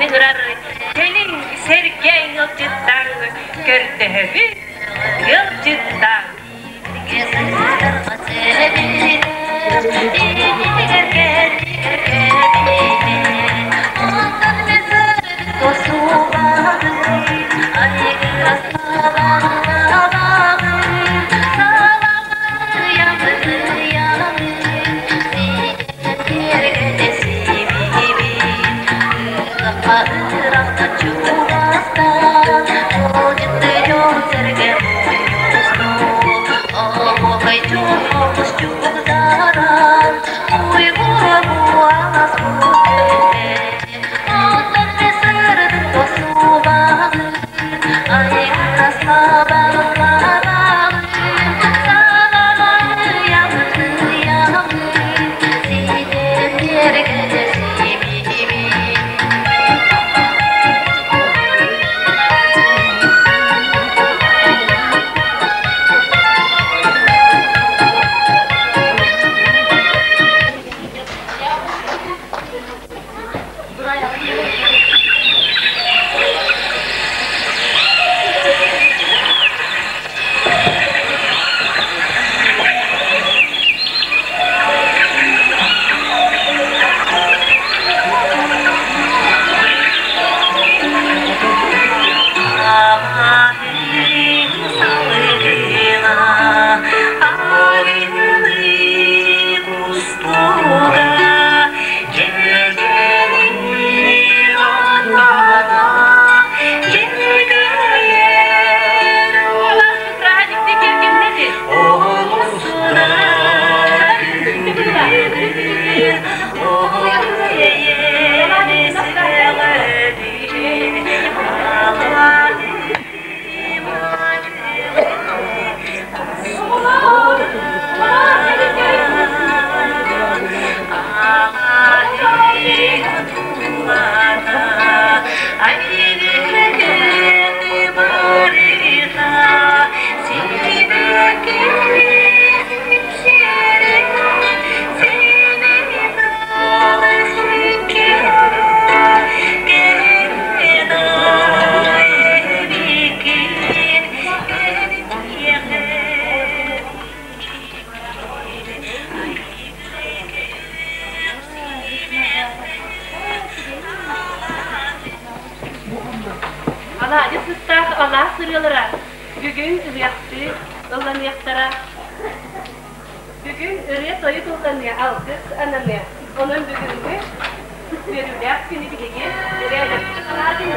ыҥырар кэлиҥ, сэргээҥ ыалдьыттааҥ, көрдөһөбүт ыалдьыттааҥ. Алаадьы сыстаах алаас ырыалара бүгүн ыһыахтыы ылланыахтара. Бүгүн ырыа-тойук ылланыа, алгыс ананыа. Онон бүгүҥҥү үөрүүлээх күнү биһиги ырыа алаадьын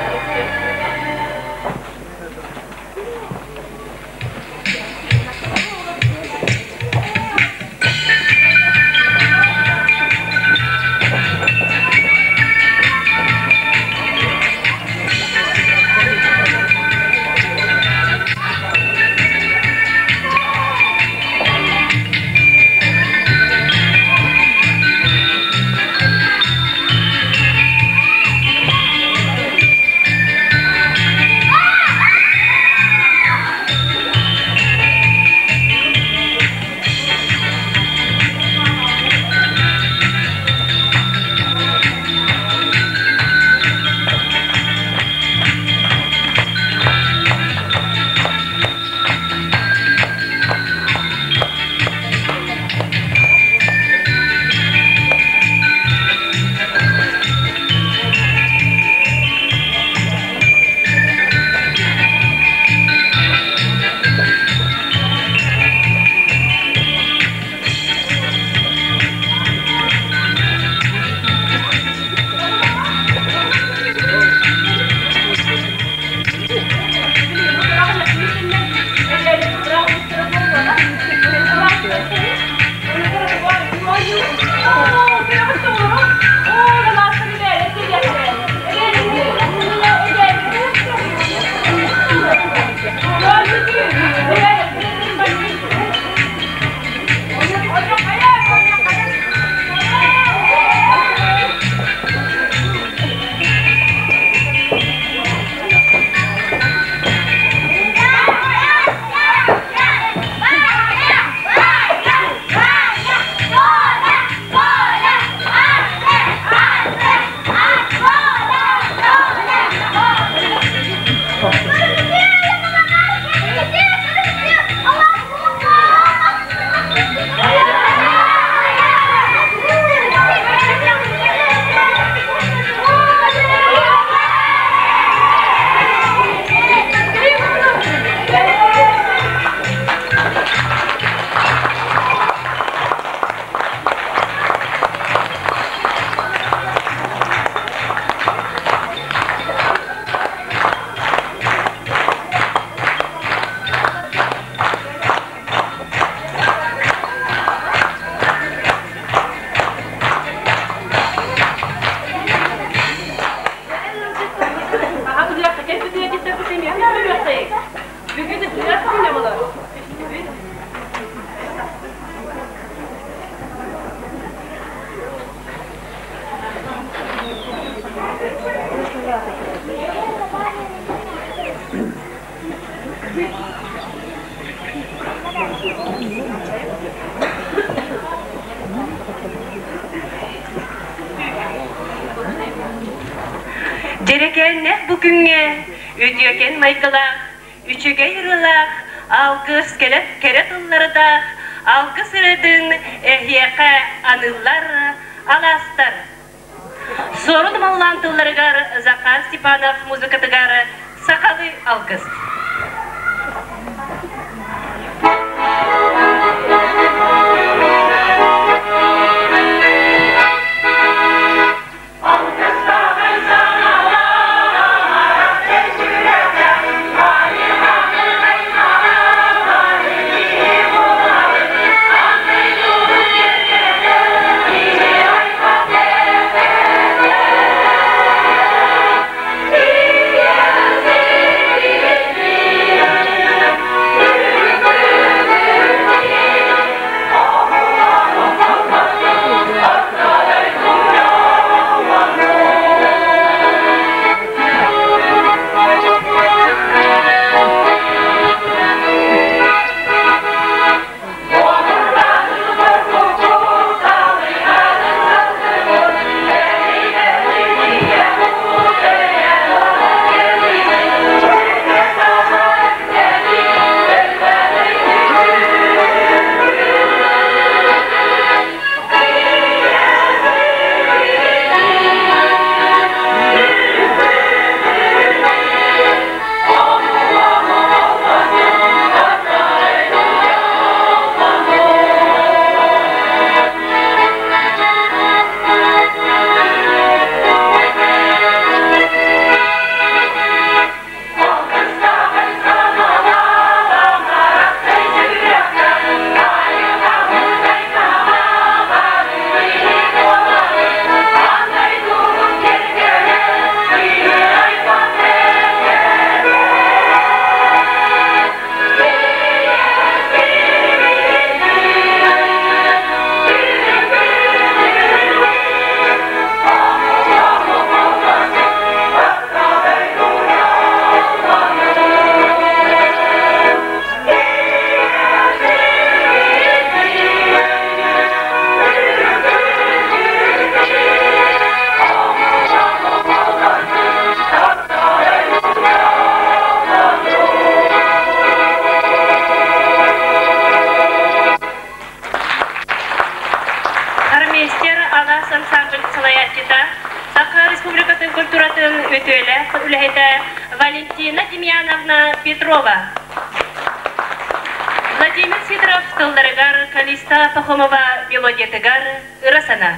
Дьэрэкээннээх бу күҥҥэ үтүөкэн майгылаах, үчүгэй ырыалаах, алгыс кэлэ кэрэ тыллардаах алгыс ырыатын эһиэхэ аныыллар алаастар. Суорун Омоллоон тылларыгар Захар Степанов музыкатыгар сахалыы алгыс. Армейстер Алаас ансамбль салайааччыта, Саха Республикатын культуратын үтүөлээх үлэһитэ Валентина Демьяновна Петрова. Владимир Сидоров тылларыгар Калиста Пахомова мелодиятыгар ыра санаа.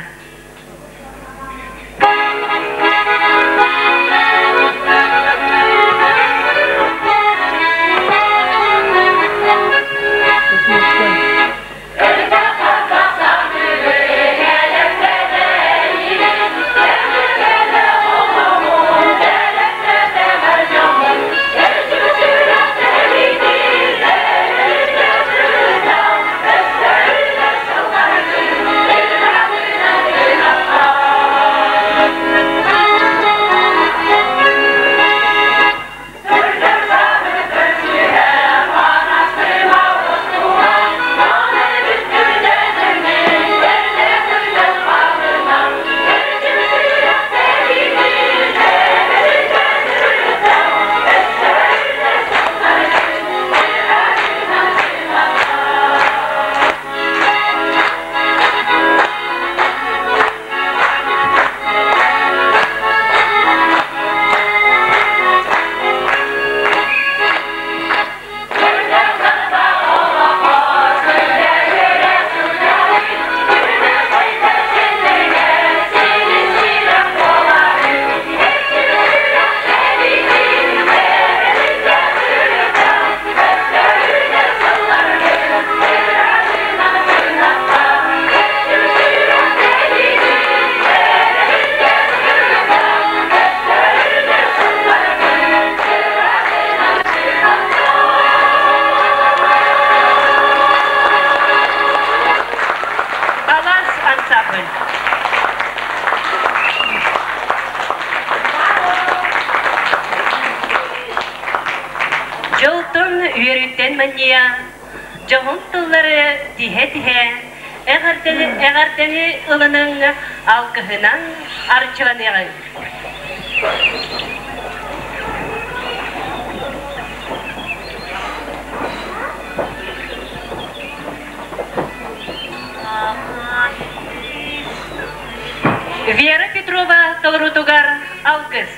үөрүүттэн манньыйа, дьоһун тыллары тиһэ-тиһэ, эҕэрдэни, эҕэрдэни ылыныҥ, алгыһынан арчыланыаҕыҥ. Вера Петрова толоруутугар алгыс.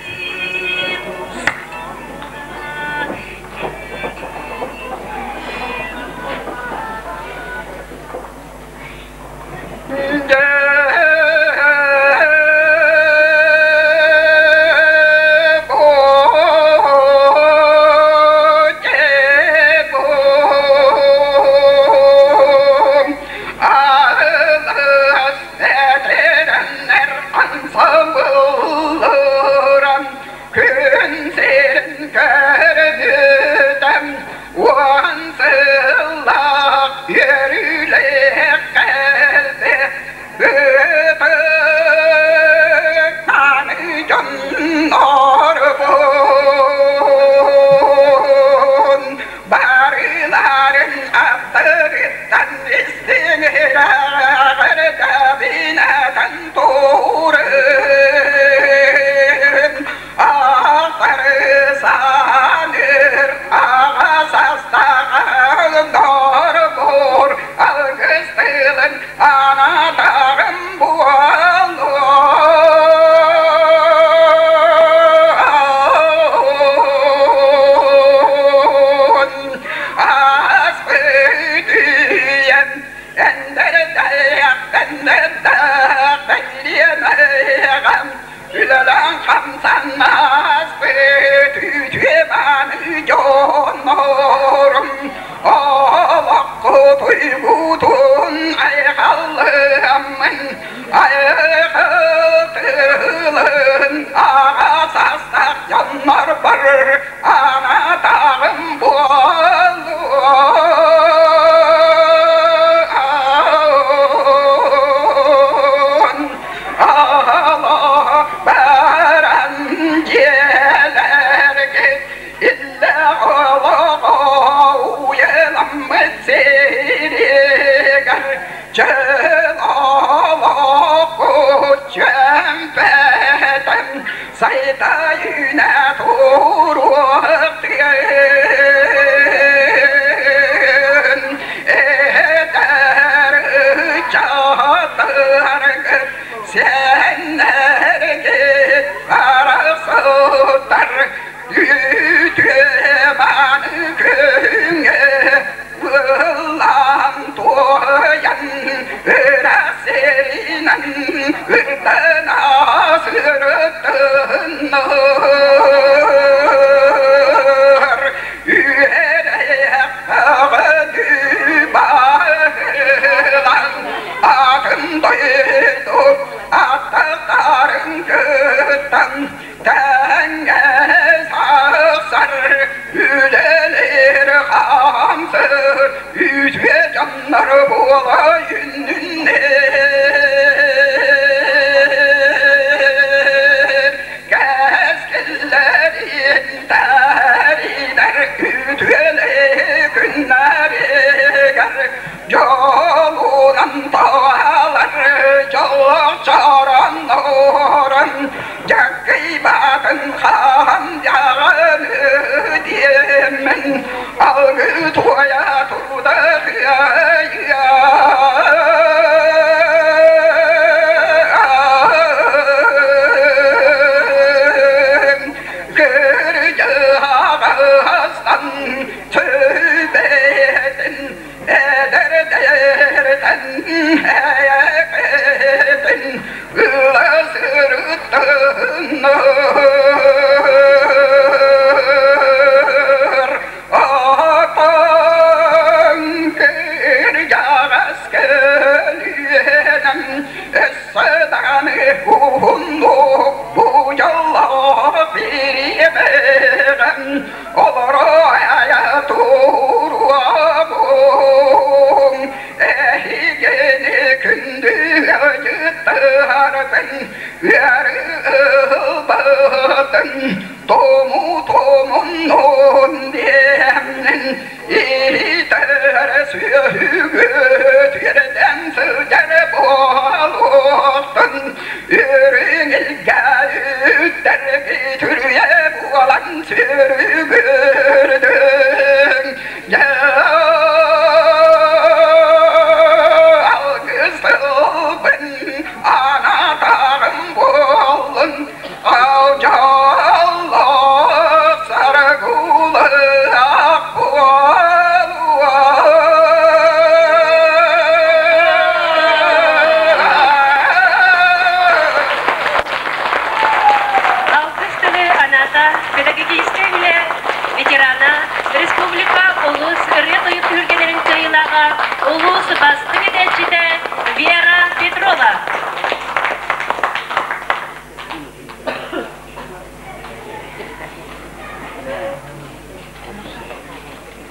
Күн сирин көрбүтэм уон сыллаах үөрүүлээх кэлбит ытык дьоннорбун барыларын аттарыттан истиҥ ирэҕэрдэбинэтэн туурын Ахтарысаныр аҕа састаҕын дорбур алгыс тылын анатаҕым буолуон ааспыт үйэм эндэрдээх бэлиэмэҕэм Үлэлээн хамсаннаспыт үтүө-мааны дьоннорум олоххут уйгутун айхаллыаммын айхал тылын аҕа састаах дьоннорбор анатаҕым буолуо Баран дьиэлэргит иллээх олоҕо уйаламмыт сиригэр чөл олоххут чөмпөтөн сайда үүнэ туруохтун эдэр ыччаттаргыт Сэннэргит барахсаттар үтүө-мааны күҥҥэ ыллаан туойан ыраас сиринэн ыртана сырыттыннар үөрэхтэҕэ баһылаан Атын дойду аттарын кыттан тэҥҥэ сахсар үлэлиир хамсыр үтүө дьоннор буола үүннүннэр кэскиллэрин тэринэр үтүөлэ күннэригэр Дьолунан таалар дьоллоох-чороннорун дьаккыйбатын хаан дьаҕаны диэммин алгыы туойа турдахыайа Кырдьаҕастан сүбэтин Эдэрдэртэн эйэҕэтин ыла сырыттыннар Атаҥ кырдьаҕас көлүөнэм өссө даҕаны уһуннук бу дьоллоох бириэмэҕэ Олоро туруобуҥ эһигини күндү ыалдьыттарбын ыарыылбытын тому томуннун диэммин Түрүйэ буолан сүрүгүрдүҥ, Дьэ алгыс тылбын анатарым буоллун, Дьоллоох саргылаах буолуо. Алгыс тылы анаата педагогическай үлэ ветерана, республика улуус ырыа-тойук түһүлгэлэрин кыайыылааҕа, улуус бастыҥ этээччитэ Вера Петрова.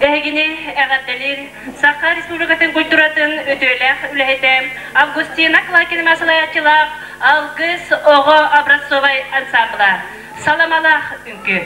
Эһигини эҕэрдэлиир Саха Республикатын культуратын үтүөлээх үлэһитэ Августина Клакина салайааччылаах Алгыс оҕо образцовай ансамбла Саламалаах үҥкүү.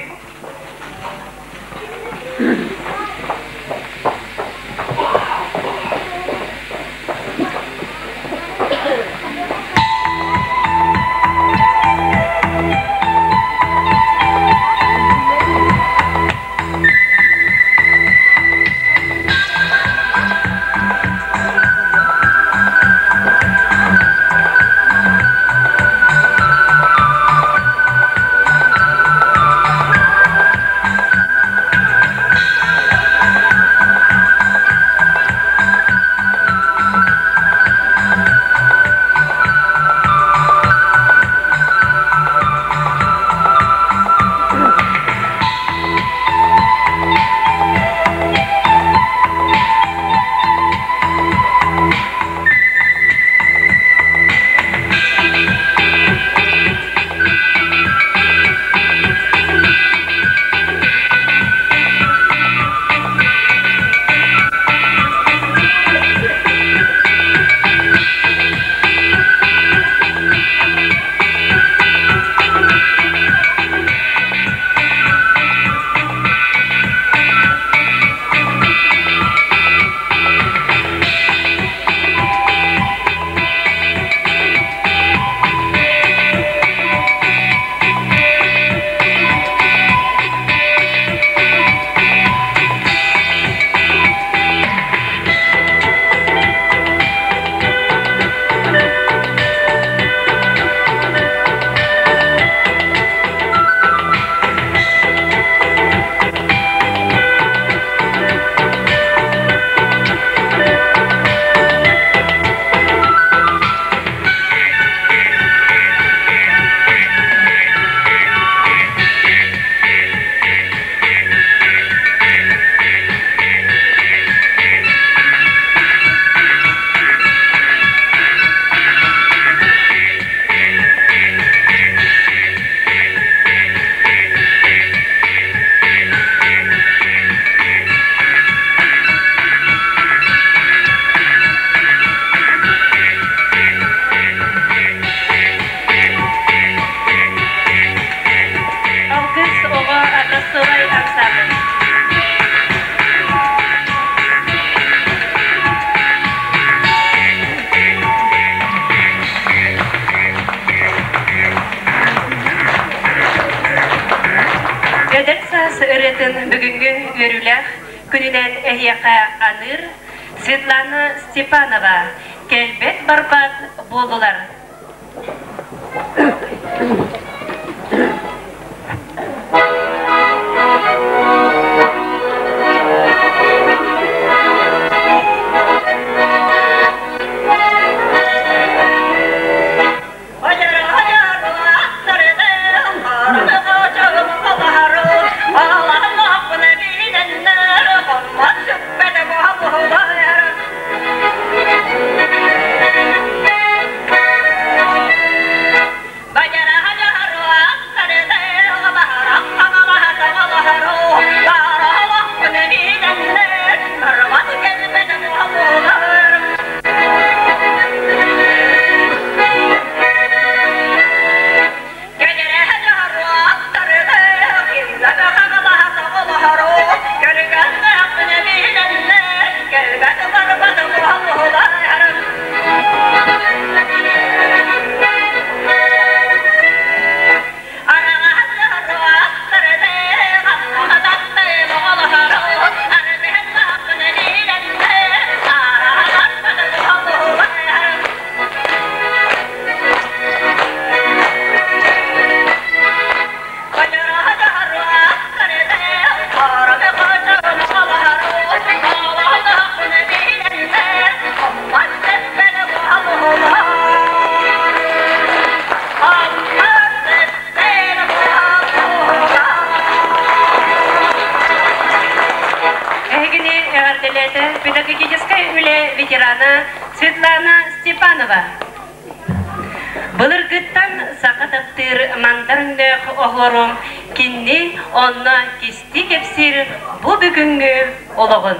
Алгыс оҕо образцовай ансамбль. Эдэр саас ырыатын бүгүҥҥү үөрүүлээх күнүнэн эһиэхэ аныыр Светлана Степанова кэлбэт барбат буоллулар. Бадьараһа дьаһаруах сарыда. педагогическай үлэ ветерана Светлана Степанова. Былыргыттан саха таптыыр мандар өҥнөөх оһуорум кинини онно кистии кэпсиир бу бүгүҥҥү олоҕун.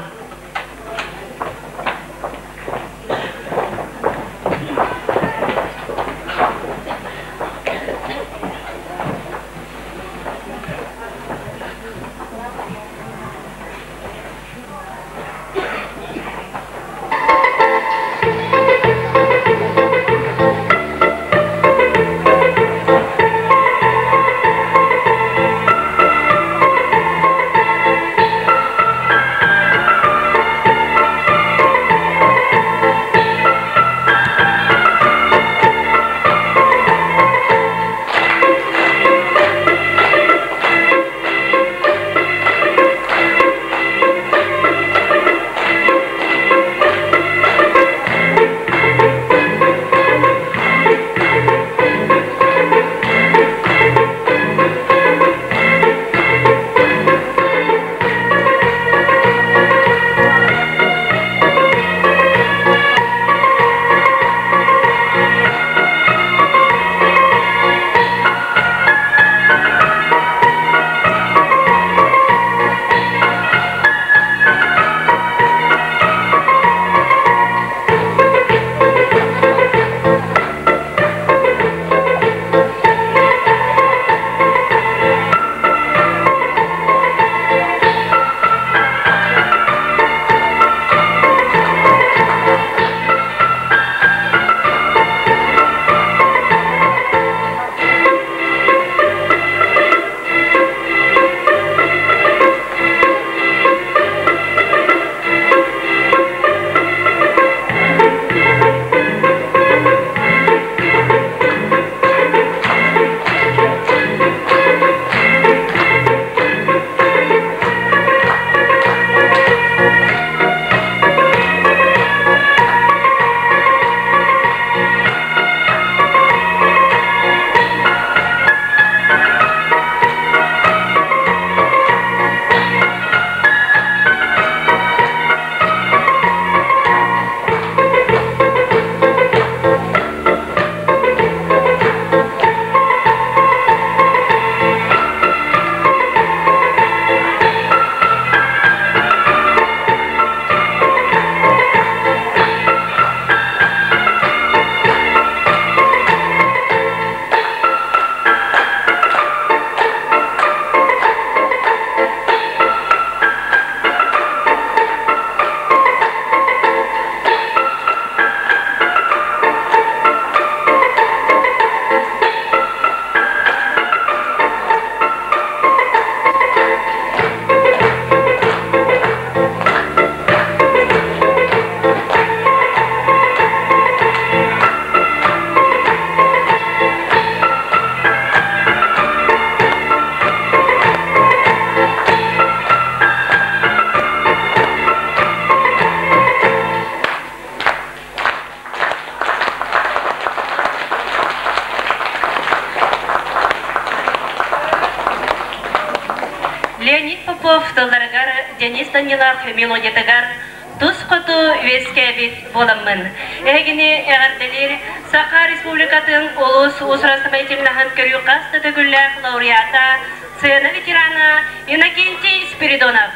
Леонид Попов тылларыгар Денис Данилов мелодиятыгар тус хоту үөскээбит буоламмын, эһигини эҕэрдэлиир Саха Республикатын улус уусурастыбайтельнаһын көрүү хас да төгүллээх лауреата, сцена ветерана Иннокентий Спиридонов.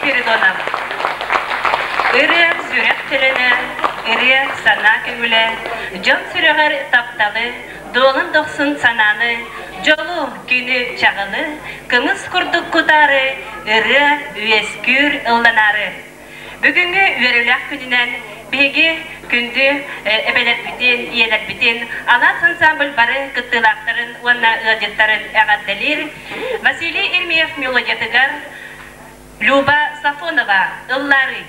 Спиридонов. Ырыа сүрэх төлөнө, ырыа санаа көҥүлэ, дьон сүрэҕэр тапталы, дуолан дохсун санааны, дьолу, күнү, чаҕылы, кымыс курдук кутаары, ырыа үөскүүр ылланаары. Бүгүҥҥү үөрүүлээх күнүнэн биһиги күндү эбэлэрбитин, ийэлэрбитин Алаас ансамбль бары кыттыылаахтарын уонна ыалдьыттарын эҕэрдэлиир Василий Ермеев мелодиятыгар Люба Сафонова ыллаарый.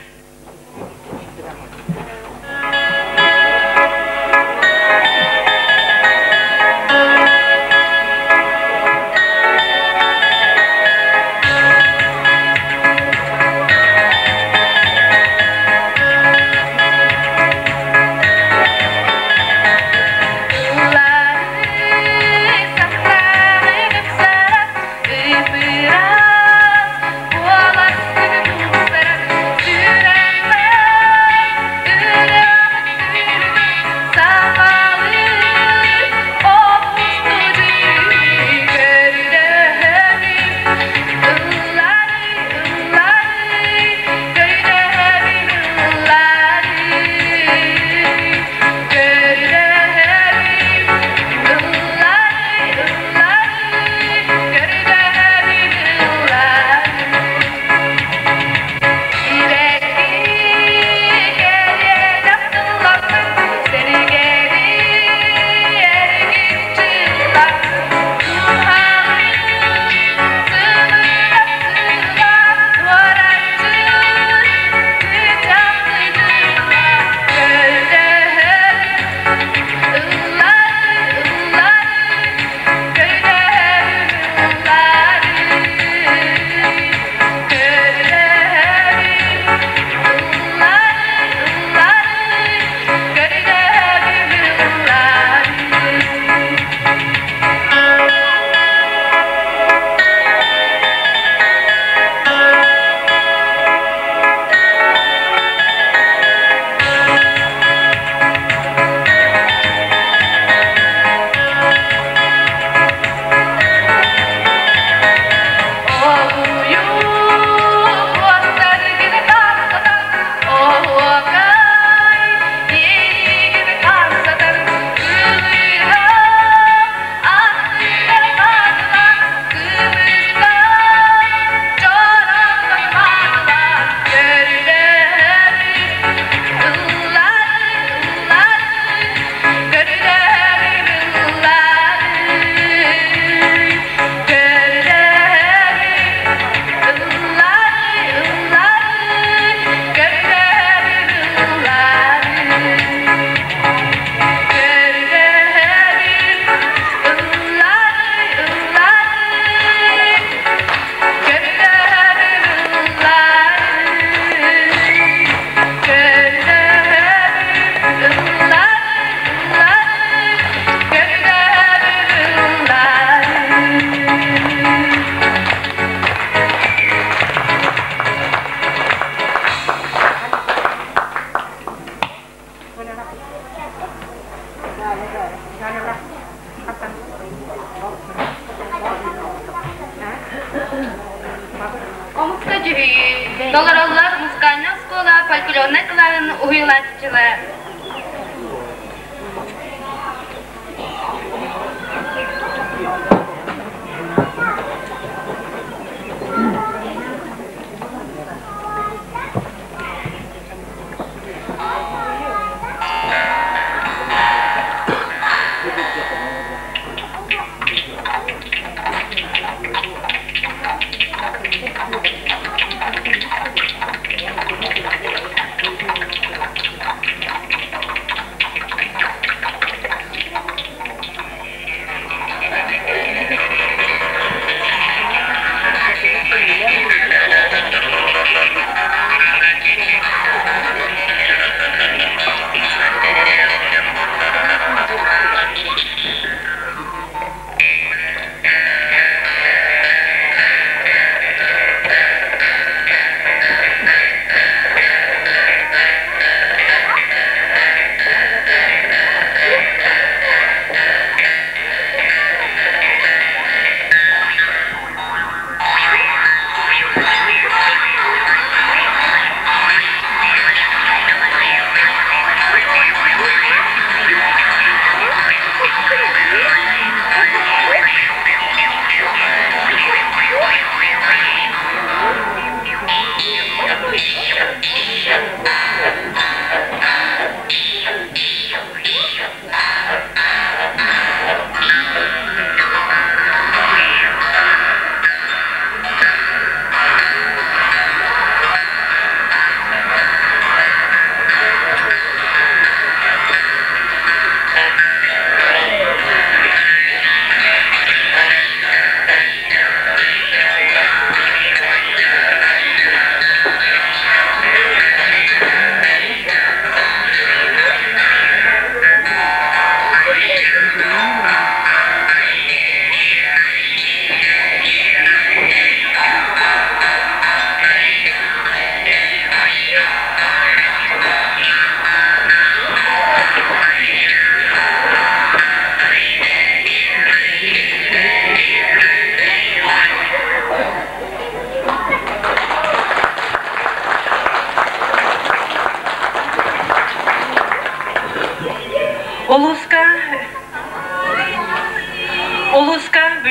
Омукка дьүһүйүү, толороллор музыкальнай оскуола фольклорнай кылааһын уһуйулааччылара.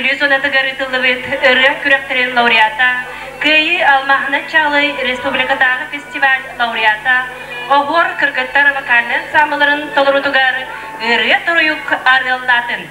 Бүлүү зонатыгар ыытыллыбыт ырыа күрэхтэрин лауреата, Кыайыы алмааһына Чаалый республикатааҕы фестиваль лауреата, Оһуор кыргыттар вокальнай ансаамбыларын толоруутугар ырыа торуйук арыаллаатын.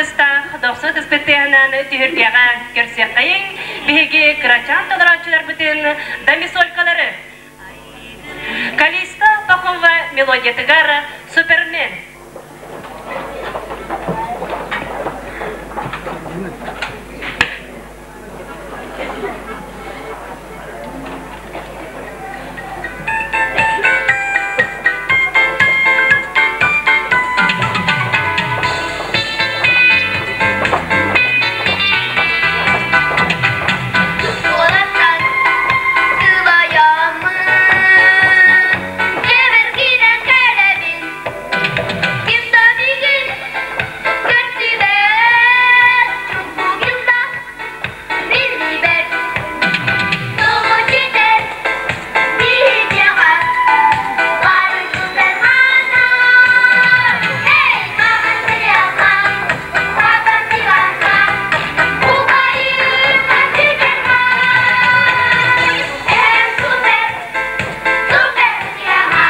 аргыстаах дохсун ытыспыт тыаһынан түһүлгэҕэ көрсүөххэйиҥ биһиги кырачаан толорооччуларбытын домисолькалары. Калиста Пахомова мелодиятыгар Супермен. Уолаттар сылайаммын, дьэбэргинэн кэлэбин. Ким да миигин көрсүбэт, чуҥкугун да биллибэт. Тоҕо ситэр биһиэхэ бары суперманнар. Эй, мама стрелка, папа Иванка, убайым Супермен. Эн супер, супер стрелка.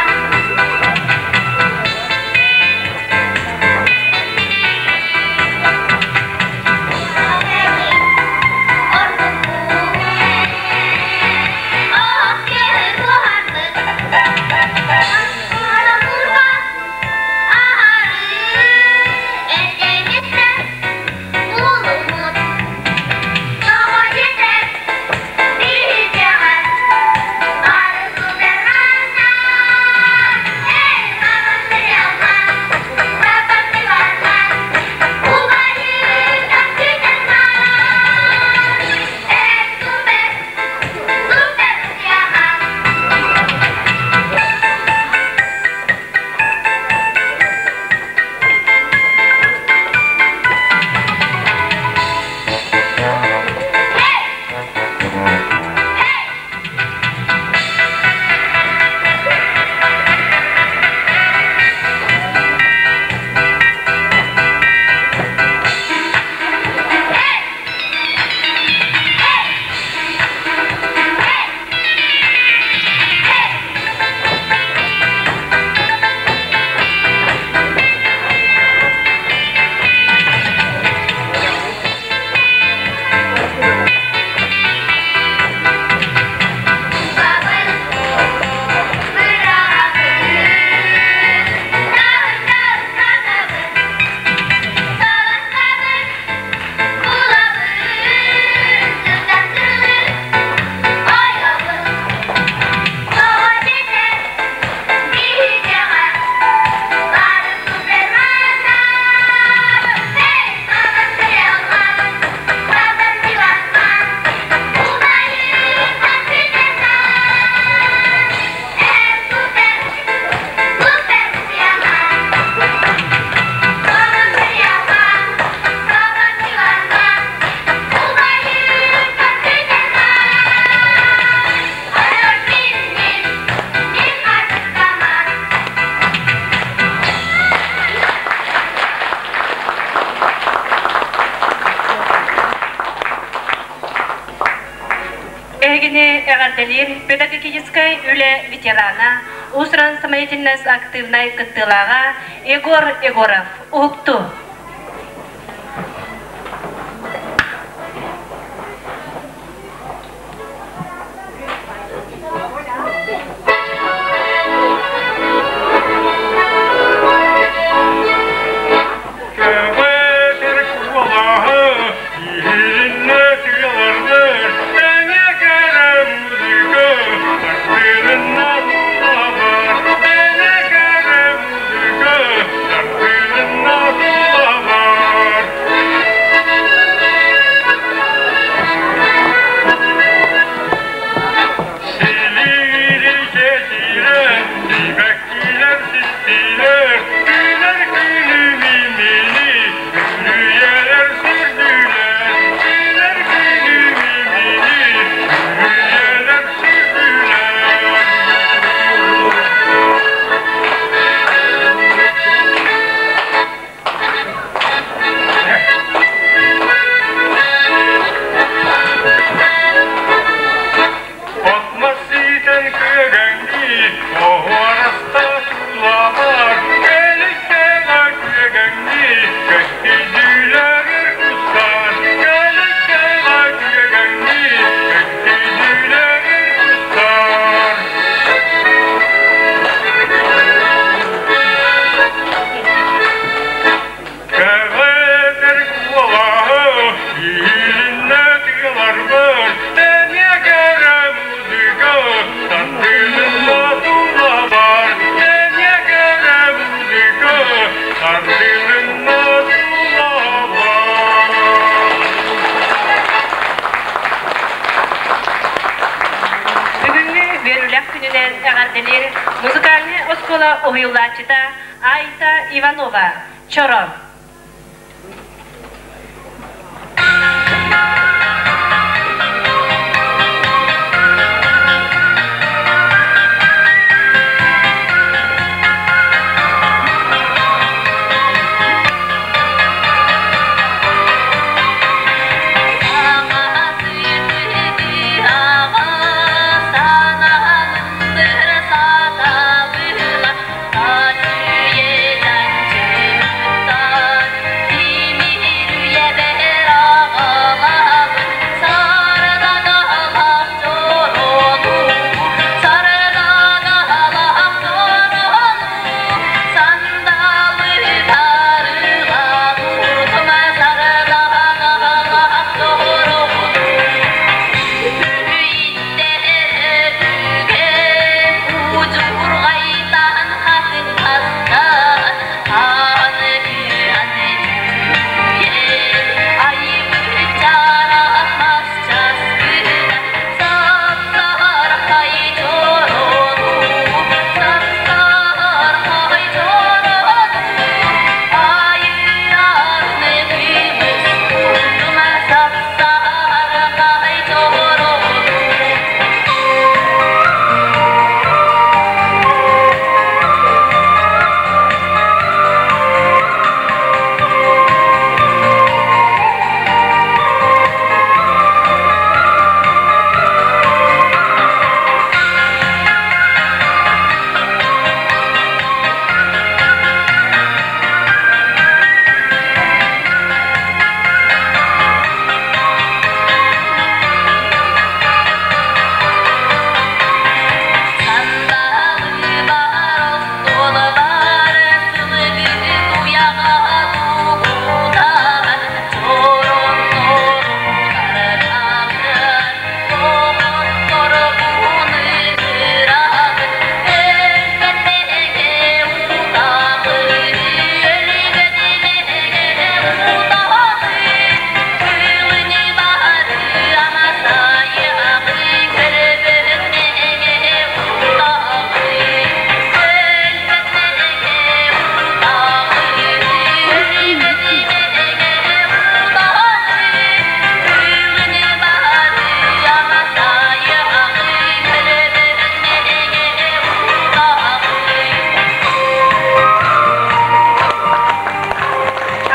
Эһигини эҕэрдэлиир педагогическай үлэ ветерана, уус-уран самодеятельность активнай кыттыылааҕа Егор Егоров. Уһукту! Көбөтөр куолаһы иһилиннэ тыалардар, Тэҥэ кэрэ музыка тартырынна тулабар, Тэҥэ кэрэ музыка тартырынна тулабар. уһуйуллааччыта Айта Иванова, Чоро.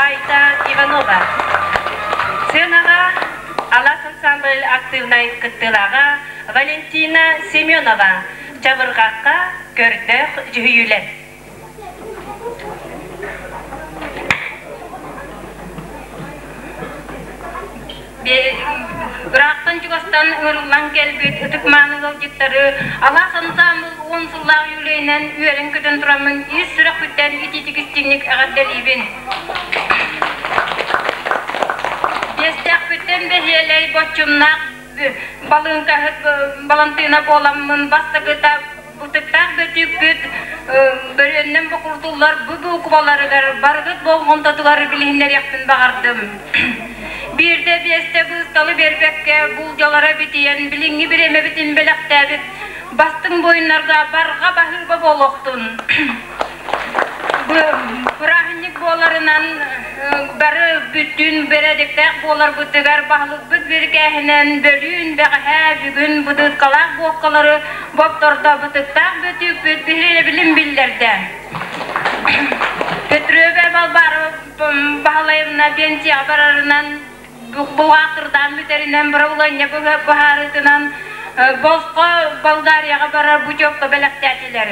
Айта Иванова. Сценаҕа Алас ансамбль активнай кыттыылааҕа Валентина Семенова чабырҕахха көрдөөх дьүһүйүүлэр. Ыраахтан чугастан ыҥырыллан кэлбит ытык-мааны ыалдьыттары Алаас ансаамбыл уон сыллаах үбүлүөйүнэн үөрэн-көтөн тураммын ис сүрэхпиттэн итиитик истиҥник эҕэрдэлиибин. Биэстээхпиттэн бэһиэлэй боччумнаах балыыҥкаһыт Балантыына буоламмын бастакыта Бытыктаах бөтүүкпүт бөрүөннэн бокурдуллар бу буукубаларыгар барыгыт болҕомтотугар билиһиннэриэхпин баҕардым. Биирдэ биэстэ быысталы биэрбэккэ буулдьалара битийэн билиҥҥи бириэмэбитин бэлэхтээбит бастыҥ буойуннарга барҕа баһыыба буолуохтун. Бырааһынньык буоларынан бары бүттүүн бэрээдэктээх буоларбытыгар баһылыкпыт бирикээһинэн бөлүүн, бэҕэһээ, бүгүн бытыыккалаах буоккалары боптордо бытыктаах бөтүүкпүт биһирэбилин биллэрдэ. Петрова Балбаара Баһылаевна пенсияҕа барарынан Бухгалтырдаан бүтэринэн, бырабылыанньа быһаарыытынан босхо Болгарияҕа барар путевка бэлэхтээтилэр.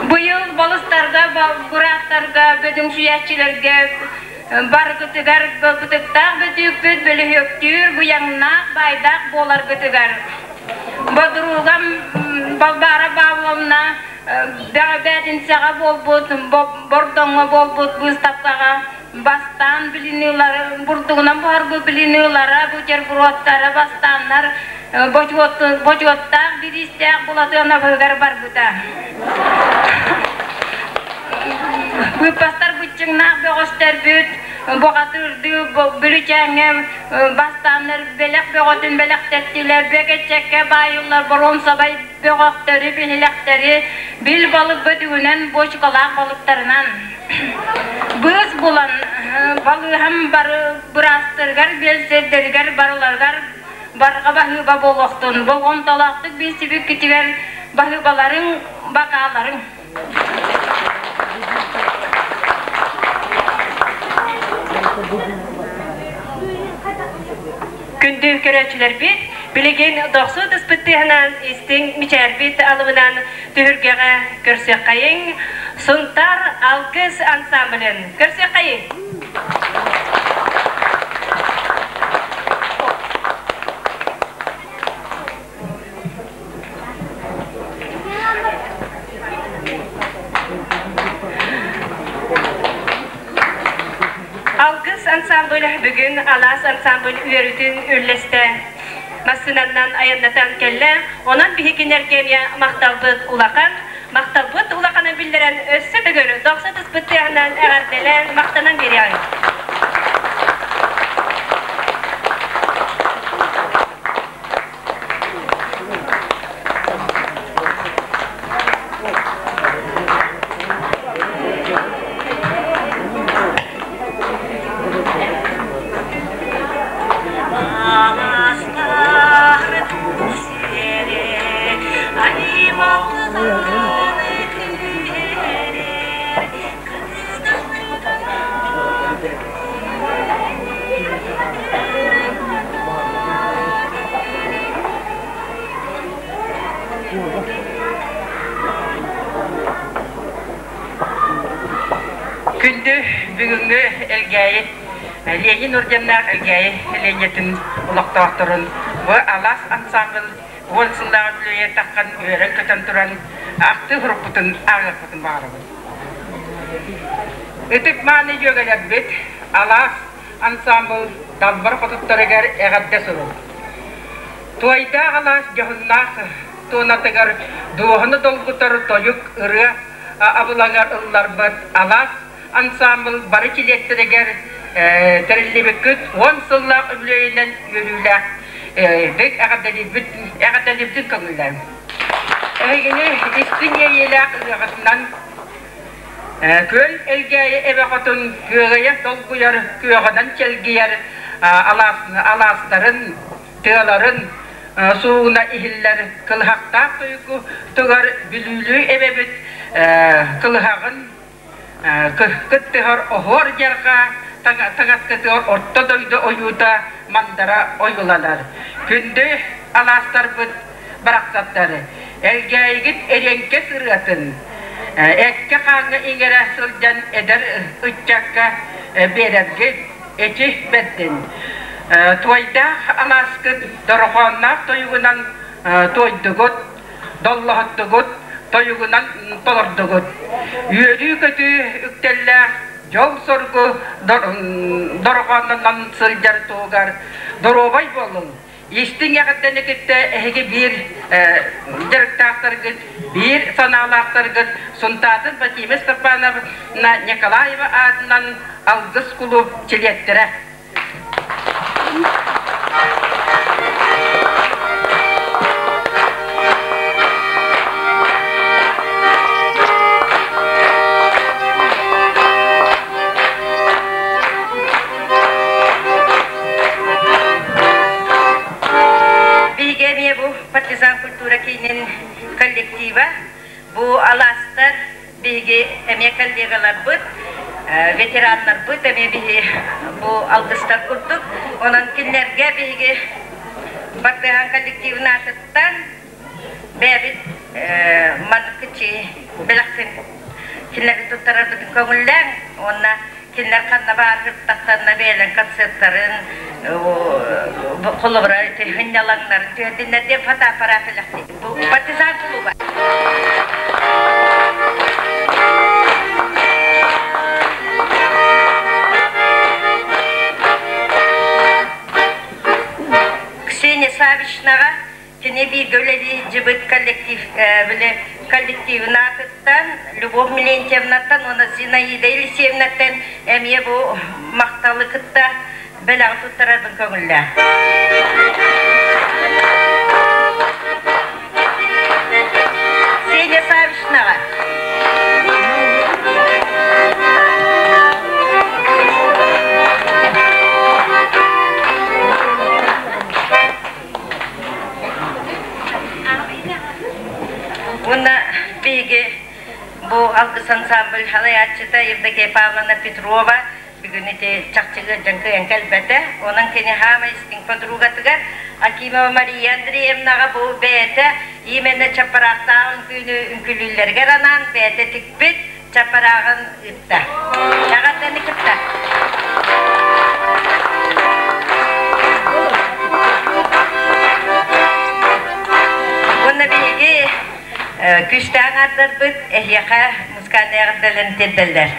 Быйыл балыстарга, бырааттарга, бөдөҥсүйээччилэргэ барыгытыгар бытыктаах бөтүүкпүт бөлүһүөктүүр быйаҥнаах, баайдаах буоларгытыгар. Бодругам Балбаара Павловна бэҕэбээтинсэҕэ буолбут, Бордоҥҥо буолбут быыстапкаҕа Бастаан блинылары, бурдугунан буһарбыт блинылара, бутербродтара бастааннар бочуоттаах бириистээх Булатыанабыгар барбыта. Быыппастар быччыҥнаах бөҕөстөрбүт, Бухатыырдыы Бүлүчээҥҥэ бастааннар бэлэх бөҕөтүн бэлэхтэттилэр, бэгэччэккэ баайыллар боруонсабай бөҕөхтөрү, биһилэхтэри, бил балык бөтүгүнэн, буочукалаах балыктарынан. Быыс булан, балыыһам бары быраастарыгар, биэлсэрдэригэр барыларыгар барҕа баһыыба буолуохтун, болҕомтолоохтук билсибиккитигэр баһыыбаларыҥ, бакааларыҥ. Күндү көрөөччүлэрбит, билигин дохсу ытыспыт тыаһынан истиҥ мичээрбит алыбынан түһүлгэҕэ көрсүөххэйиҥ Сунтаар Алгыс ансамблын көрсүөххэйиҥ! Алгыс ансамбль бүгүн Алаас ансамбль үөрүүтүн үллэстэ массыынанан айаннатан кэллэ. Онон биһиги эмиэ махталбыт улахан. Махталбыт улаханын биллэрэн өссө төгүл дохсо түспүт тыаһынан эҕэрдэлээн махтанан биэриэҕиҥ. Күндү бүгүҥҥү Элгээйи Ленин орденнаах Элгээйи сэлиэнньэтин олохтоохторун бу Алаас ансамбль уон сыллааҕы үбүлүөйэ таххан үөрэн-көтөн туран ахтыы сурукпутун ааҕыахпытын баҕарабын. Ытык-мааны дьүөгэлэрбит Алаас ансаамбыл Далбар хотуттарыгар эҕэрдэ сурук. Туойдаах алаас дьоһуннаах туонатыгар дуоһуну долгутар тойук ырыа абылаҥар ылларбыт Алаас ансаамбыл бары чилиэттэригэр тэриллибиккит уон сыллаах үбүлүөйүнэн үөрүүлээх эҕэрдэлиирбитин көҥүллээҥ. Эһигини истиҥ иэйиилээх ырыаҕытынан Күөл Элгээйи эбэ хотун күөгэйэ долгуйар, күөҕүнэн чэлгийэр алаастарын, тыаларын суугуна иһиллэр кылыһахтаах тойугу тугар Бүлүүлүү эбэбит кылыһаҕын кыттыһар оһуор дьарҕа таҥаскытыгар орто дойду ойуута мандара ойууланар. Күндү алаастарбыт барахсаттары Элгээйигит эриэҥкэ сырыатын эккэ-хааҥҥа иҥэрэ сылдьан эдэр ыччакка биэрэргит эчи бэрдин. Туойдаах алааскыт дорҕоонноох тойугунан туойдугут, доллоһуттугут, тойугунан толордугут. Үөрүү-көтүү үктэллээх дьол-соргу дорҕооннонон сылдьар туһугар доруобай буолуҥ! Истиҥ эҕэрдэни кытта эһиги биир дьарыктаахтаргыт, биир санаалаахтаргыт Сунтаатын Василия Степановна Николаева аатынан Алгыс кулууп чилиэттэрэ. Биһиги эмиэ бу партизан культура киинин коллектива, бу алаастар биһиги эмиэ коллегаларбыт, ветераннарбыт эмиэ биһи бу алгыстар курдук. Онон кинилэргэ биһиги партизан коллективын аатыттан бэйэбит манныккыччы бэлэхпин кинилэргэ туттарарбытын көҥүллээҥ уонна кинилэр ханна баар сырыттахтарына бэйэлэрин концерттарын холобура ити сынньалаҥнарын түһэрдиннэр диэн фотоаппарат бэлэхтиибит. Бу партизан клуба. Ксения Савичнаҕа кини бииргэ үлэлии сылдьыбыт коллектив били коллективын аатыттан. Аттан Любовь Милентьевнаттан уонна Зинаида Елисеевнаттан эмиэ бу махталы кытта бэлэҕи туттарарбын көҥүллээ. Сеня Савичнаҕа. Уонна биһиги бу Алгыс ансамбль салайааччыта Евдокия Павловна Петрова бүгүн ити чахчы ыалдьан кыайан кэлбэтэ. Онон кини хаама истиҥ подругатыгар Акимова Мария Андреевнаҕа бу бэйэтэ именно чаппараахтаах үҥкүүнү үҥкүүлүүллэригэр анаан бэйэтэ тикпит чаппарааҕын ыытта. Эҕэрдэни кытта. Уонна биһиги күүстээх аҥаардарбыт эһиэхэ музыкальнай эҕэрдэлэрин тиэрдэллэр.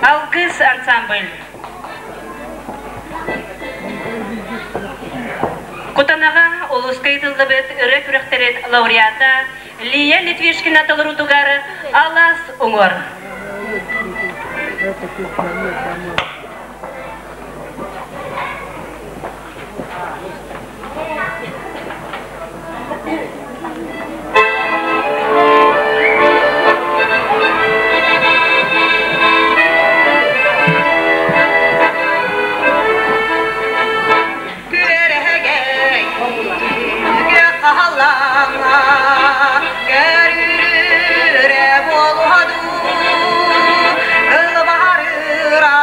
Алгыс ансамбль. Кутанаҕа улууска ыытыллыбыт ырыа күрэхтэрин лауреата Лия Литвишкина толоруутугар Алаас уҥуор. Көрүүрэ буолуһа дуу, ылбаһарыра.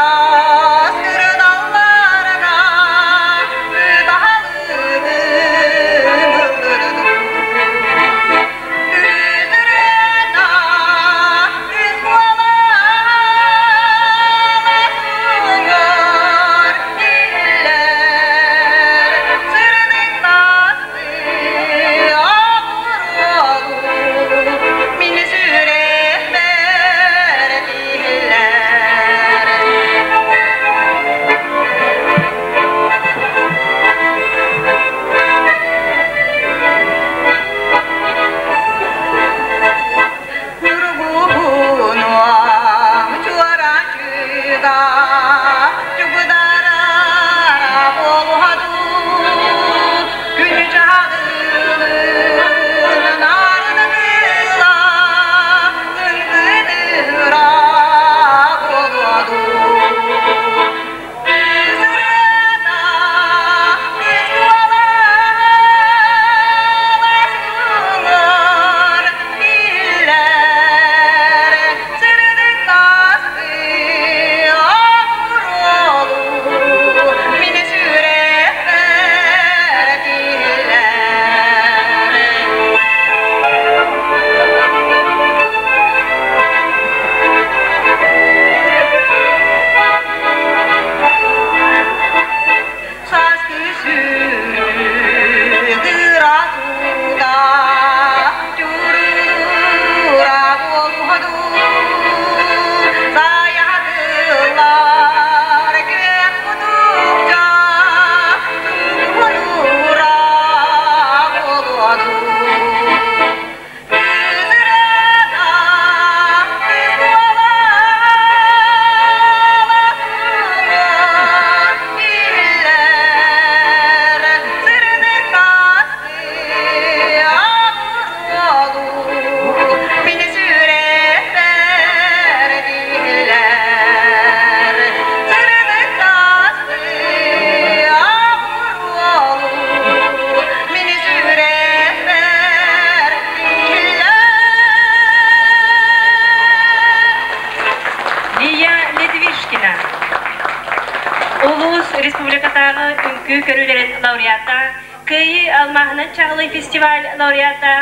Республикатааҕы үҥкүү көрүүлэрин лауреата, Кыайыы алмааһынан чаҕылый фестиваль лауреата,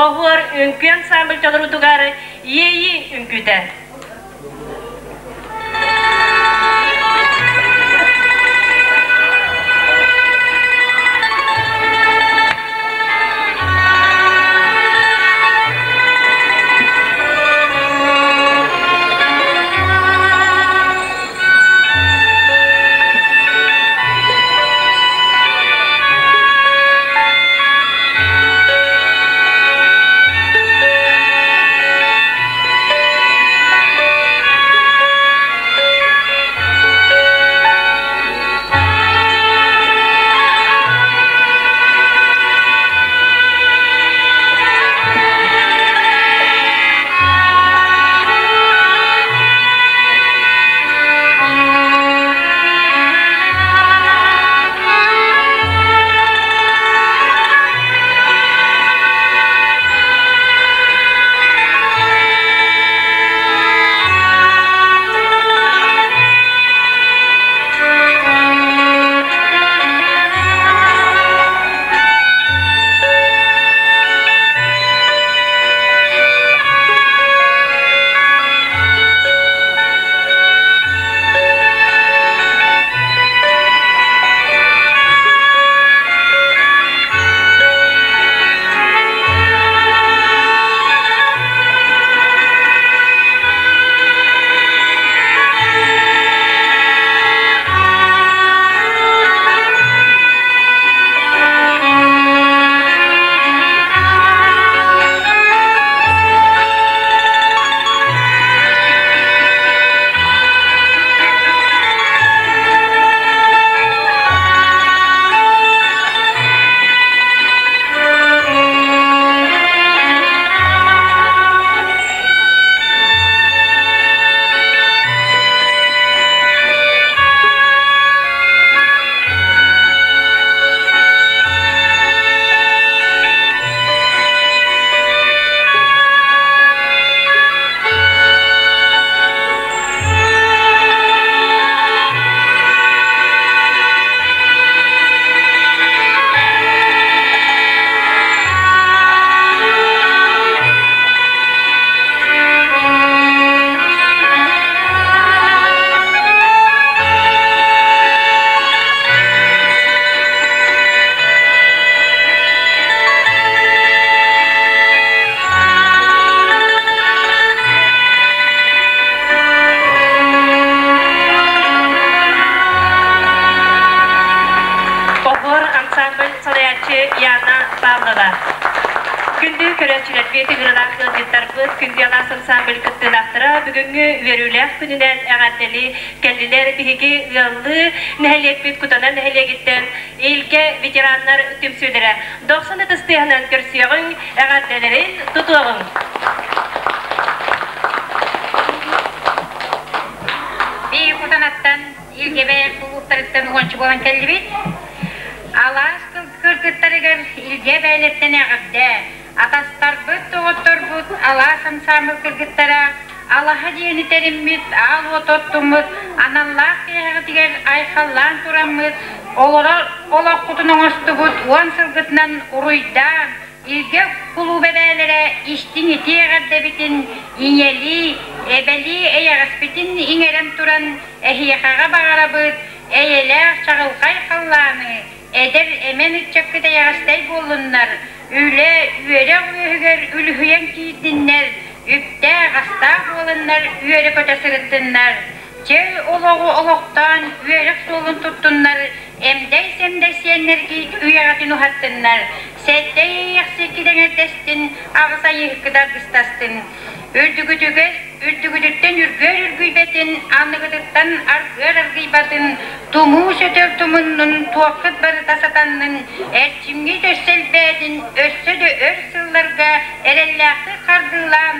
Оһуор үҥкүү ансамбль толоруутугар Иэйии үҥкүүтэ. Оһуор ансамбль салайааччы Яна Павлова. Күндү көрөөччүлэрбит, ыҥырыылаах ыалдьыттарбыт, күндү алаас ансамбль кыттыылаахтара бүгүҥҥү үөрүүлээх күнүнэн эҕэрдэли кэллилэр. Биһиги ыаллыы нэһилиэкпит Кутана нэһилиэгиттэн Илгэ ветераннар түмсүүлэрэ дохсун ытыс тыаһынан көрсүөҕүҥ, эҕэрдэлэрин тутуоҕуҥ! Биһиги Кутанаттан Илгэбэ кулууптарыттан уонча буолан кэллибит. Алаас кыргыттарыгар Илгэ бээлэттэн эҕэрдэ! Атастарбыт, доҕотторбут, алаас ансаамбыл кыргыттара алаһа дьиэни тэриммит, аал уот оттуммут, аналлаах киэһэҕитигэр айхаллаан тураммыт, олорор олоххутун оҥостубут уон сылгытынан уруйдаан, Илгэ кулууп эбээлэрэ истиҥ итии эҕэрдэбитин ийэлии, эбэлии эйэҕэспитин иҥэрэн туран эһиэхэҕэ баҕарабыт эйэлээх чаҕылхай халлааны, эдэр эмэн ыччаккыт эйэҕэстэй буоллуннар, үлэ, үөрэх үөһүгэр үлүһүйэн киирдиннэр, үптээх-астаах буоланнар үөрэ-көтө сырыттыннар, чөл олоҕу олохтоон үөрэх суолун туттуннар, эмдэй-сэмдэй сиэннэргит үйэҕитин уһаттыннар, сэттэй иэйэхсиккит эҥэрдэстин, аҕыс айыыһыккыт аргыстастын. Үрдүгүтүгэр үрдүгүтүттэн үргүөр үргүйбэтин, анныгытыттан аргыар аргыйбатын, тумуу сөтөл тумуннун, туоххут барыта сатаннын, эрчимҥит өссө элбээтин, өссө да өр сылларга эрэллээхтик хардыылаан,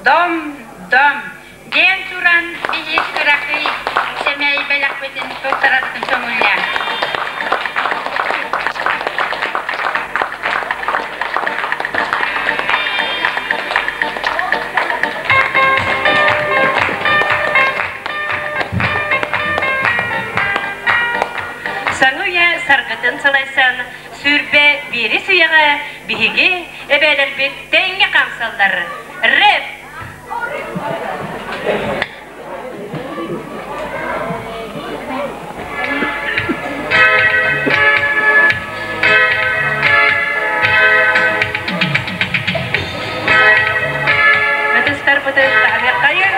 дом, дом, диэн туран биһиги кыракый сэмэй бэлэхпитин туттарарбытын көҥүллээн. Саҥа Биһиги эбээлэрбит тэҥҥэ хаамсаллар. Рэп! Ытыстарбытын таһыныаххайыҥ!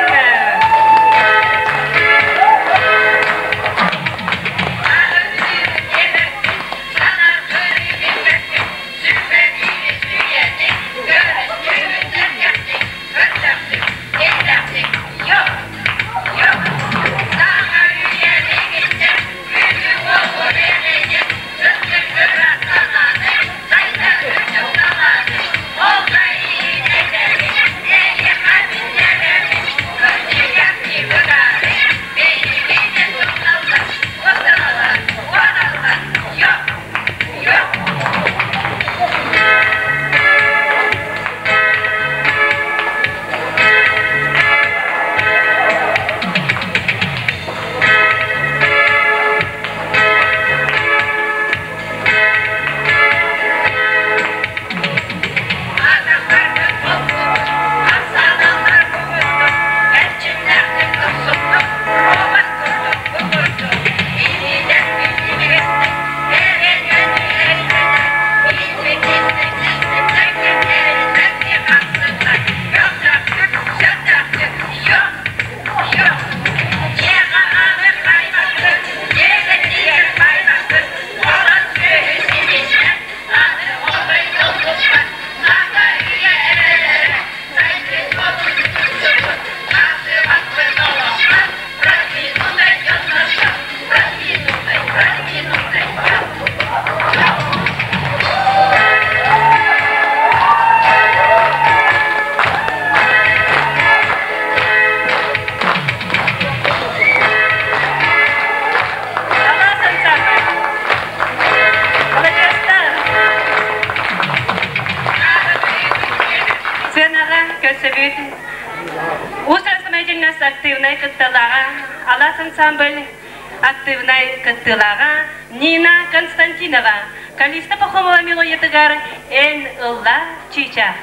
Сыанаҕа көрсөбүт Уус самодеятельность активнай кытталааҕа Алаас ансамбль активнай кыттыылааҕа Нина Константинова Калиста Пахомова мелодиятыгар Эн ылла чыычаах.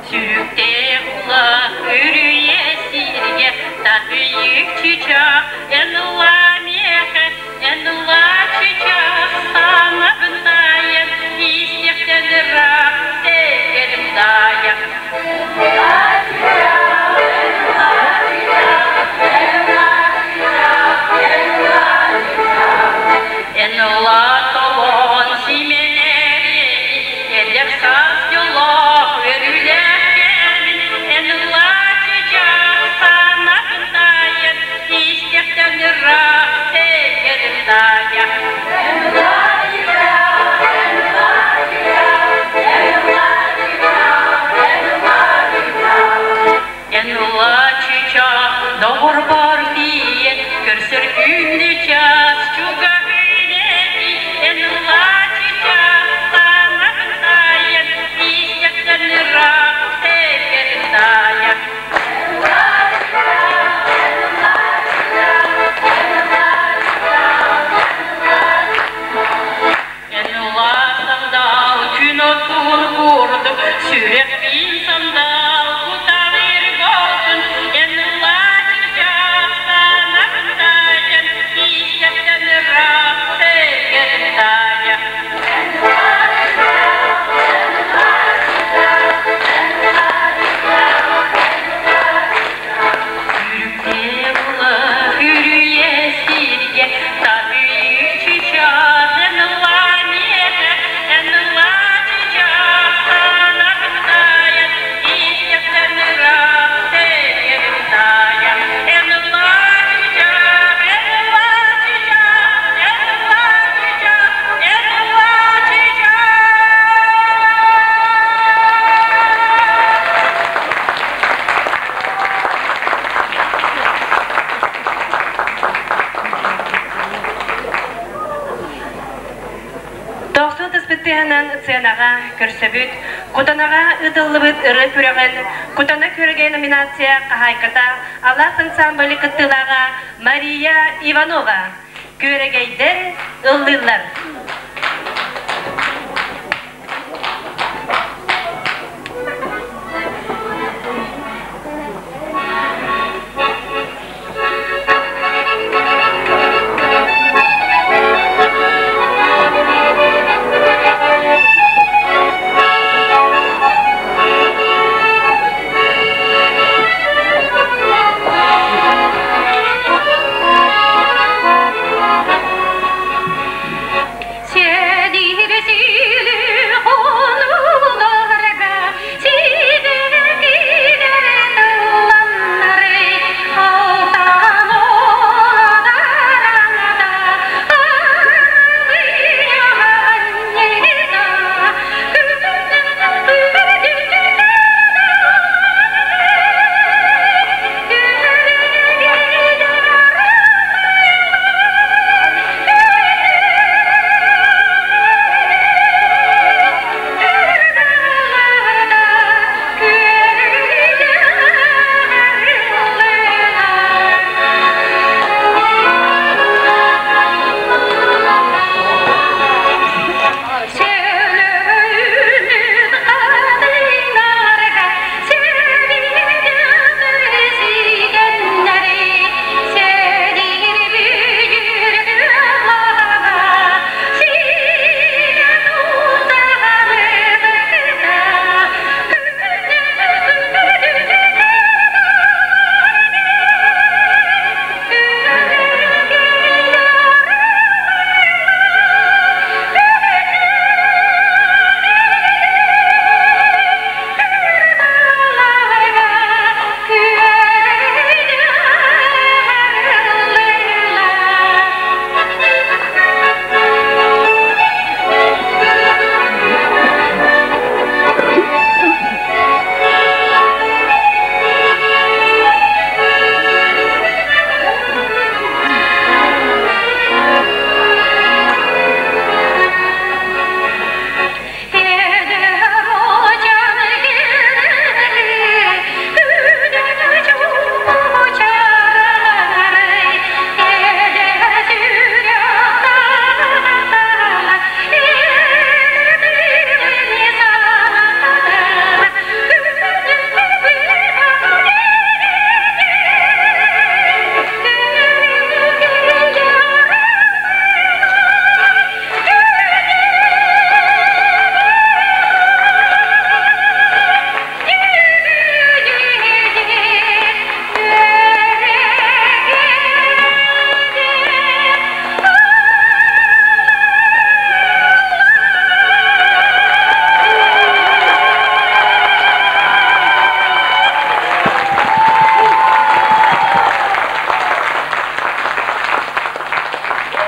Сүрүктээх улах үрүйэ сиргэ татыйык чычах эн ыла миэхэ эн ыла чычах санабын дайан истиэхтэн ыраах сэгэрим дайан Эн ыла толон симэнэрин эдэр саас дьоллоох үөрүүлээх кэмин эн ыла чычах санабын дайан истиэхтэн ыраах сэгэрим дайан Эн ылааччычаах доҕорбор тиийэн көрсөр күндү час чугаһын эти эн ылааччычаах санаҕын таайан истэхтэн ыраах сэгэрин таайан Эн улаатан күн отун курдук сүрэхпин сандал кутаҕыр болтун эн улаатыйах санаҕын таайан истэхтэн ыраах сэгэрин таайа. тыаһынан сценаҕа көрсөбүт. Кутанаҕа ыытыллыбыт ырыа күрэҕин Кутана күөрэгэй номинация хаһаайката Алаас ансамбль кыттыылааҕа Мария Иванова. Күөрэгэйдэр ыллыыллар.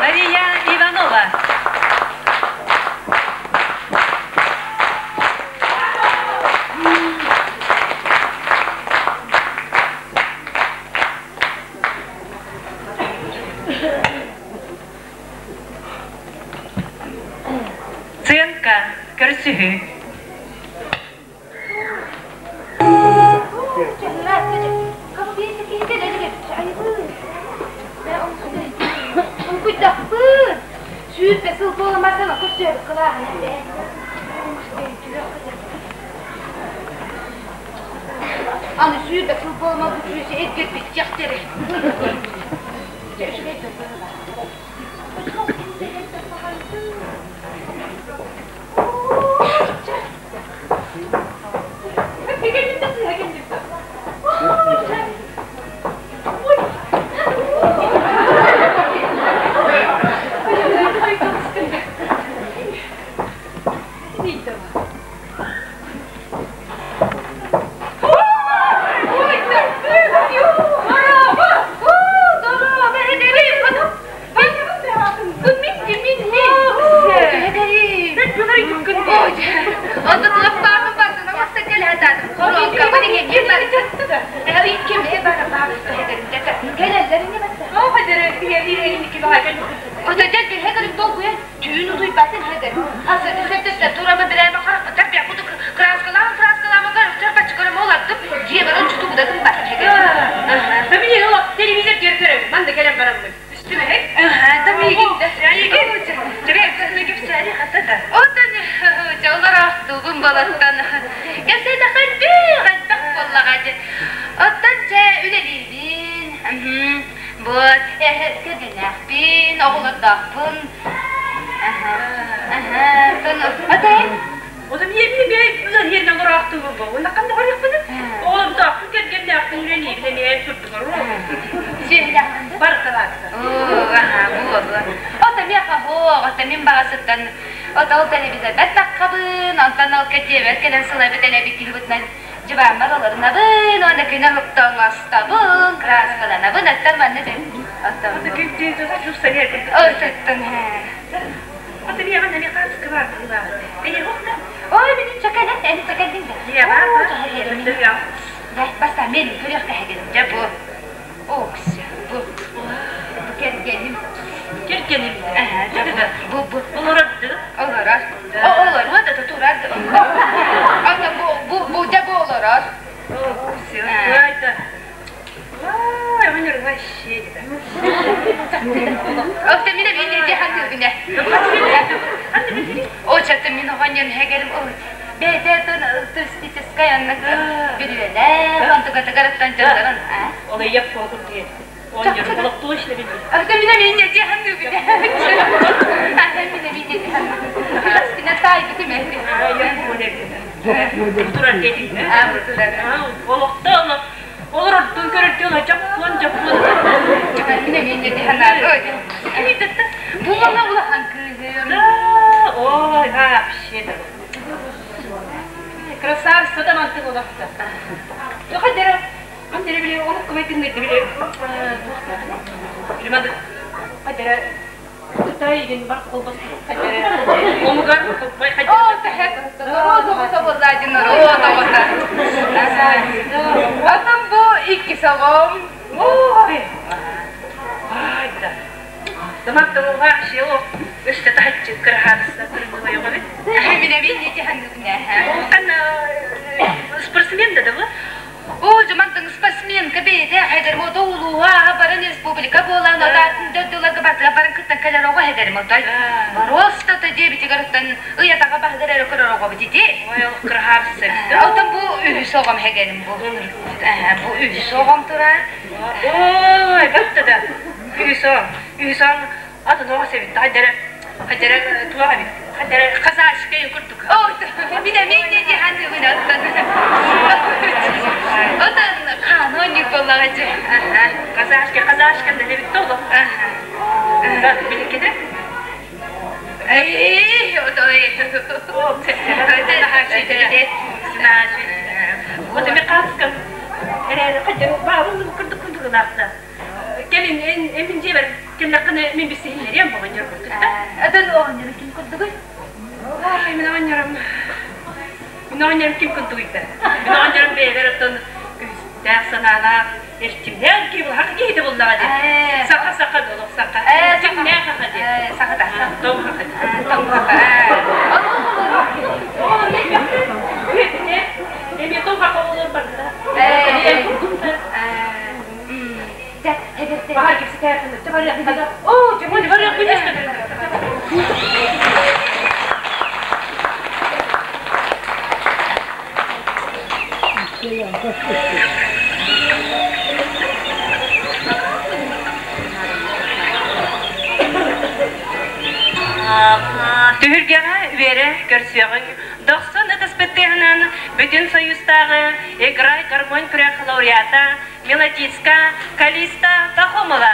Мария Иванова. Сценка көрсүһүү. Сүүрбэ сыл буоламардан көрсүөбүт кылааһын Аны сүүрбэ сыл буоламал бу сүүсэ эргэрбит дьахтары. Ота дьэ төһө кэлин долгуйан түүн утуйбатын хэгэр. Хасыты сэрдэттэ турама бирээмэ харахпыттар бэкуту краскалаан краскалаама көрөхтөр баччыкырым олардым дьиэбэр ончутубудатын батын хэгэр. Табини ол телевизор көр көрөм. Манда кэлэн бараммын. Үстүмэһик. Да миигин да. Кэпсээри хата да. Отон дьоллороохтугун балаттан кэпсээтэххэ элбэх элбэх буоллаҕа дьэ. Оттон чэ үлэлиибин. Бу кэргэннээхпин, оҕолордоохпун. Отой Ота миэбин бээ ылан иэрнэ олороохтугун бу. Уонна ханна барыахпыны? Оҕолордоохпун, кэргэннээхпин, үлэлиибин эмиэ сурдугар. Сүөһүлээхпин да? Барыталаатта. Буолуо. Ото миэхэ оһуох, ото мин баҕасыттан ото ол телевизорбар таххабын, онтон ол кэтиэбэр кэлэн сылайбыт элэбит киһибитинэн дьыбааммар олорунабын, уонна күнэ уһукта оҥостобун, краскаланабын, оттон манна дьэ оттон Ото күн Оттон Ото миэҕэ нами хаатыска баар быһыылааҕа. Эйиэхэ охта? Ой, мин чакалын, эн чакалын да. Ийэ баар баар. Бастаан мен көрүөх кэһэгин. Дьэ бу. Окся, бу. Бу кэргэним. Кэргэним. Дьэ бу бу. Олорорду. Олорор. Олоруо да турар. Ата бу бу бу дьэ бу олорор. Окся, это. Ой, он вообще. Оттон мин эбиин ити хатыыбына. Очата мин оҕонньон хэгэрим бэйэтэ туристическай аннык бүрүөлээх онтукатыгар дьоннорун Ол ыйап куокур диэн. Оонньор олохтуу ишлэбин. Оттон мин эбиин ити хатыыбына. Мин эбиин ити хатыыбына. Таайбытым эти. Турар диэтиҥ. Олохто олорордун көрөрдүн дьоппуон дьоппуон. Мин эбиин ити ханаа. Бу мана улахан кыыһым. Ой, вообще да. Красавица да мантык олохто. Хадера, хадера били олох кымайтын били. Билмады. Хадера Кытай бар колбас хадера. Омугар хадера. О, тэхэт. Розовый собозадин, розовый. Атам бу икки согом. Ой. Ай да. Таматтан вообще өстө тахаччы кырахаатысна кыргылайҕабит. Минэбин ити ханныгына. Канна спортсмен да да О, жамантың спортсменка бейде хайдармото улууга баран республика буолан одаатын дөрдуларга бартыга баран кыттан кэлэр оҕо хедермотой. Просто то дебитигарыттан ыятаға баһыгар эрэ көрөр оҕо битити. Ой, кырахаатысна. Отон бу үһүс оҕом хегерим бу. Бу үһүс оҕом турар. Ой, батта да. Үһүс үһүс атын оҕо себит. Хадара хадара туаҕа бит. Хадара казашка курдук. Ой, мине мине ди ханыбын оттон. Отон каноник боллаҕа. Казашка, казашка да бит толо. Да, биликеде. Эй, отой. Вот эми кааскам. Эре кадер баабын курдук курдук наахта. Келин эмин жебер келлакканы мен бисихиннерем богоньор курдук. Отон оҕонньор ким курдугуй? Ай, мен оҕонньорум. Мен оҕонньорум ким курдугуйда? Мен оҕонньорум бэйбер оттон күстээх санаалаах эрчимнээх ки бу хак киһи буллаҕа ди. Саха саха долох саха. Чимнээх хаха ди. Саха да. Тоң хаха ди. Тоң хаха. Эми тоң хаха олор барда. Bahar gibi О, чему барыах Түһүргэҕэ үөрэ көрсүөҕүҥ дохсун ытыспыттыһынан бүтүн союзтааҕы «Играй гармонь» күрэх лауреата мелодистка Калиста Пахомова.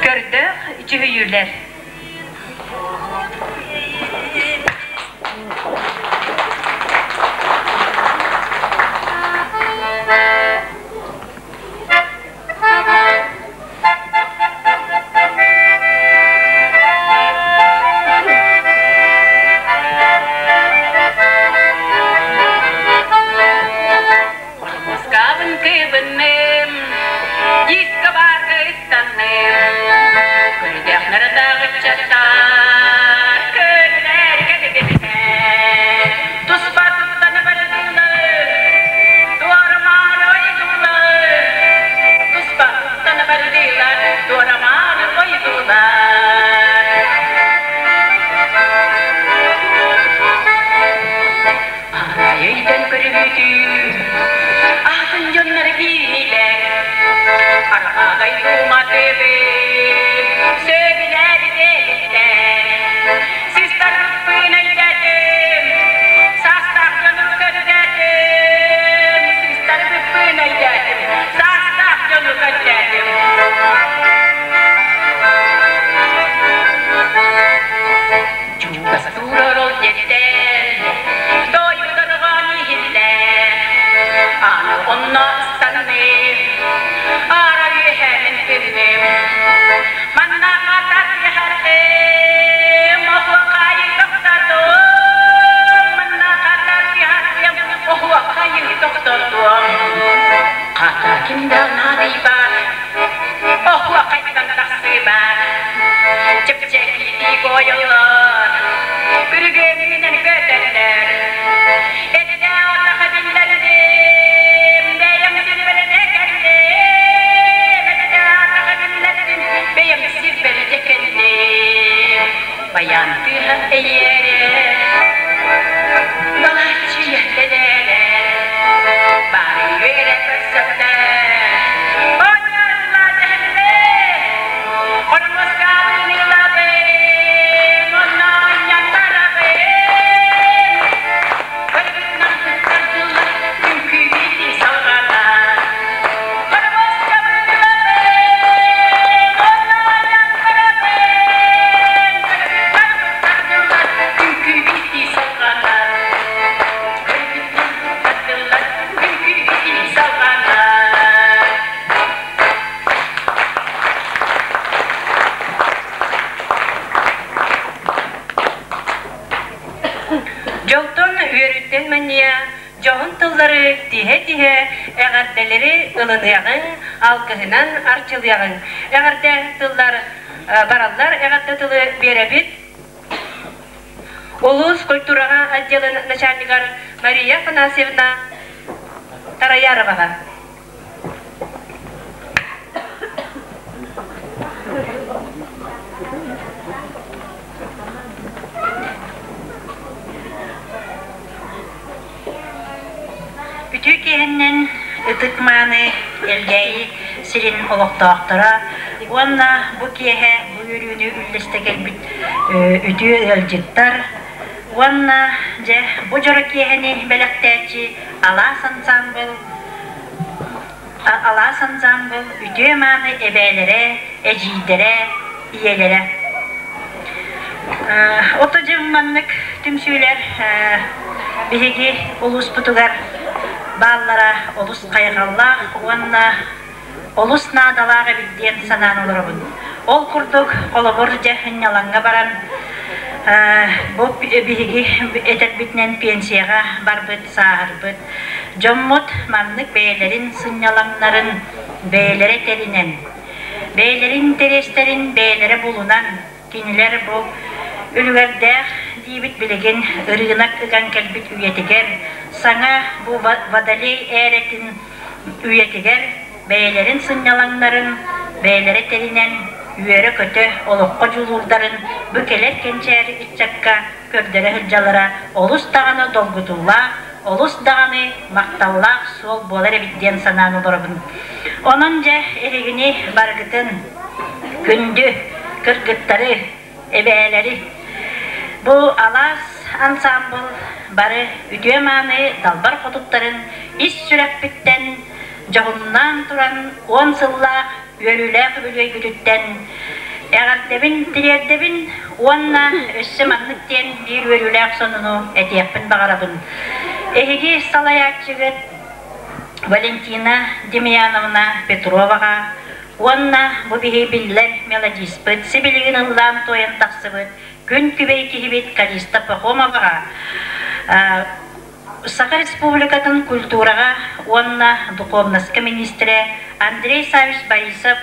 Көрдөөх дьүһүйүүлэр. Ким да наадыйбат, оһуохайтан тахсыбат, чэпчэкитик ойоллор, күргүөмүнэн көтөллөр. Эттээх биллэрдим, бэйэм сирбэр кэллим, эттээх биллэрдим, бэйэм сирбэр кэллим. Баян тыаһа эйээрэр, балаччыйа тэлээрэр, бары үөрэ көрсөллөр. Оонньоотулар дэһэллэр, хормуоскабын ылабын, онно оонньоон барабын. Кыргытынан кыттардылар, үҥкүүбүтүн салҕанар. Хормуоскабын ылабын, онно оонньоон барабын. Кыргытынан кыттардылар, үҥкүүбүтүн салҕанар. Кыргытынан кыттардылар, үҥкүүбүтүн салҕанар. Дьолтон үөрүүттэн манньыйа, дьоһун тыллары тиһэ-тиһэ эҕэрдэлэри ылыныаҕыҥ, алгыһынан арчылыаҕыҥ. Эҕэрдэ тыллар бараллар, эҕэрдэ тылы биэрэбит. Улуус культураҕа отделын начальнигар Мария Афанасьевна Тарояроваҕа. Үтүө киэһэннэн ытык-мааны Элгээйи сирин олохтоохторо уонна бу киэһэ бу үөрүүнү үллэстэ кэлбит үтүө ыалдьыттар уонна дьэ бу дьоро киэһэни бэлэхтээччи Алаас ансаамбыл Алаас ансаамбыл үтүө-мааны эбээлэрэ, эдьиийдэрэ, ийэлэрэ. Ото дьыл маннык түмсүүлэр биһиги улууспутугар бааллара олус хайҕаллаах уонна олус наадалаах эбит диэн санаан олоробун. Ол курдук, холобур, дьэ, сынньалаҥҥа баран бу биһиги этэрбитинэн пенсияҕа барбыт, сааһырбыт дьоммут маннык бэйэлэрин сынньалаҥнарын бэйэлэрэ тэринэн, бэйэлэрин интэриэстэрин бэйэлэрэ булунан, кинилэр бу үлүгэрдээх диибит билигин ырыынак ыган кэлбит үйэтигэр, саҥа бу водолей эрэтин үйэтигэр бэйэлэрин сынньалаҥнарын бэйэлэрэ тэринэн үөрэ-көтө олоххо дьулуурдарын бу кэлэр кэнчээри ыччакка көрдөрө сылдьаллара олус даҕаны долгутуулаах, олус даҕаны махталлаах суол буолар эбит диэн санаан олоробун. Онон дьэ эһигини барыгытын күндү кыргыттары, эбээлэри бу алаас ансаамбыл бары үтүө-мааны далбар хотуттарын ис сүрэхпиттэн дьоһуннаан туран 10 сыллаах үөрүүлээх үбүлүөйгүтүттэн эҕэрдэбин тириэрдэбин уонна өссө маннык диэн биир үөрүүлээх сонуну этиэхпин баҕарабын. Эһиги салайааччыгыт Валентина Демьяновна Петроваҕа уонна бу биһи биллэр мелодиспыт сибилигин ыллаан туойан тахсыбыт күн күбэй киһибит Калиста Пахомоваҕа Саха Республикатын культураҕа уонна духовноска министрэ Андрей Савич Борисов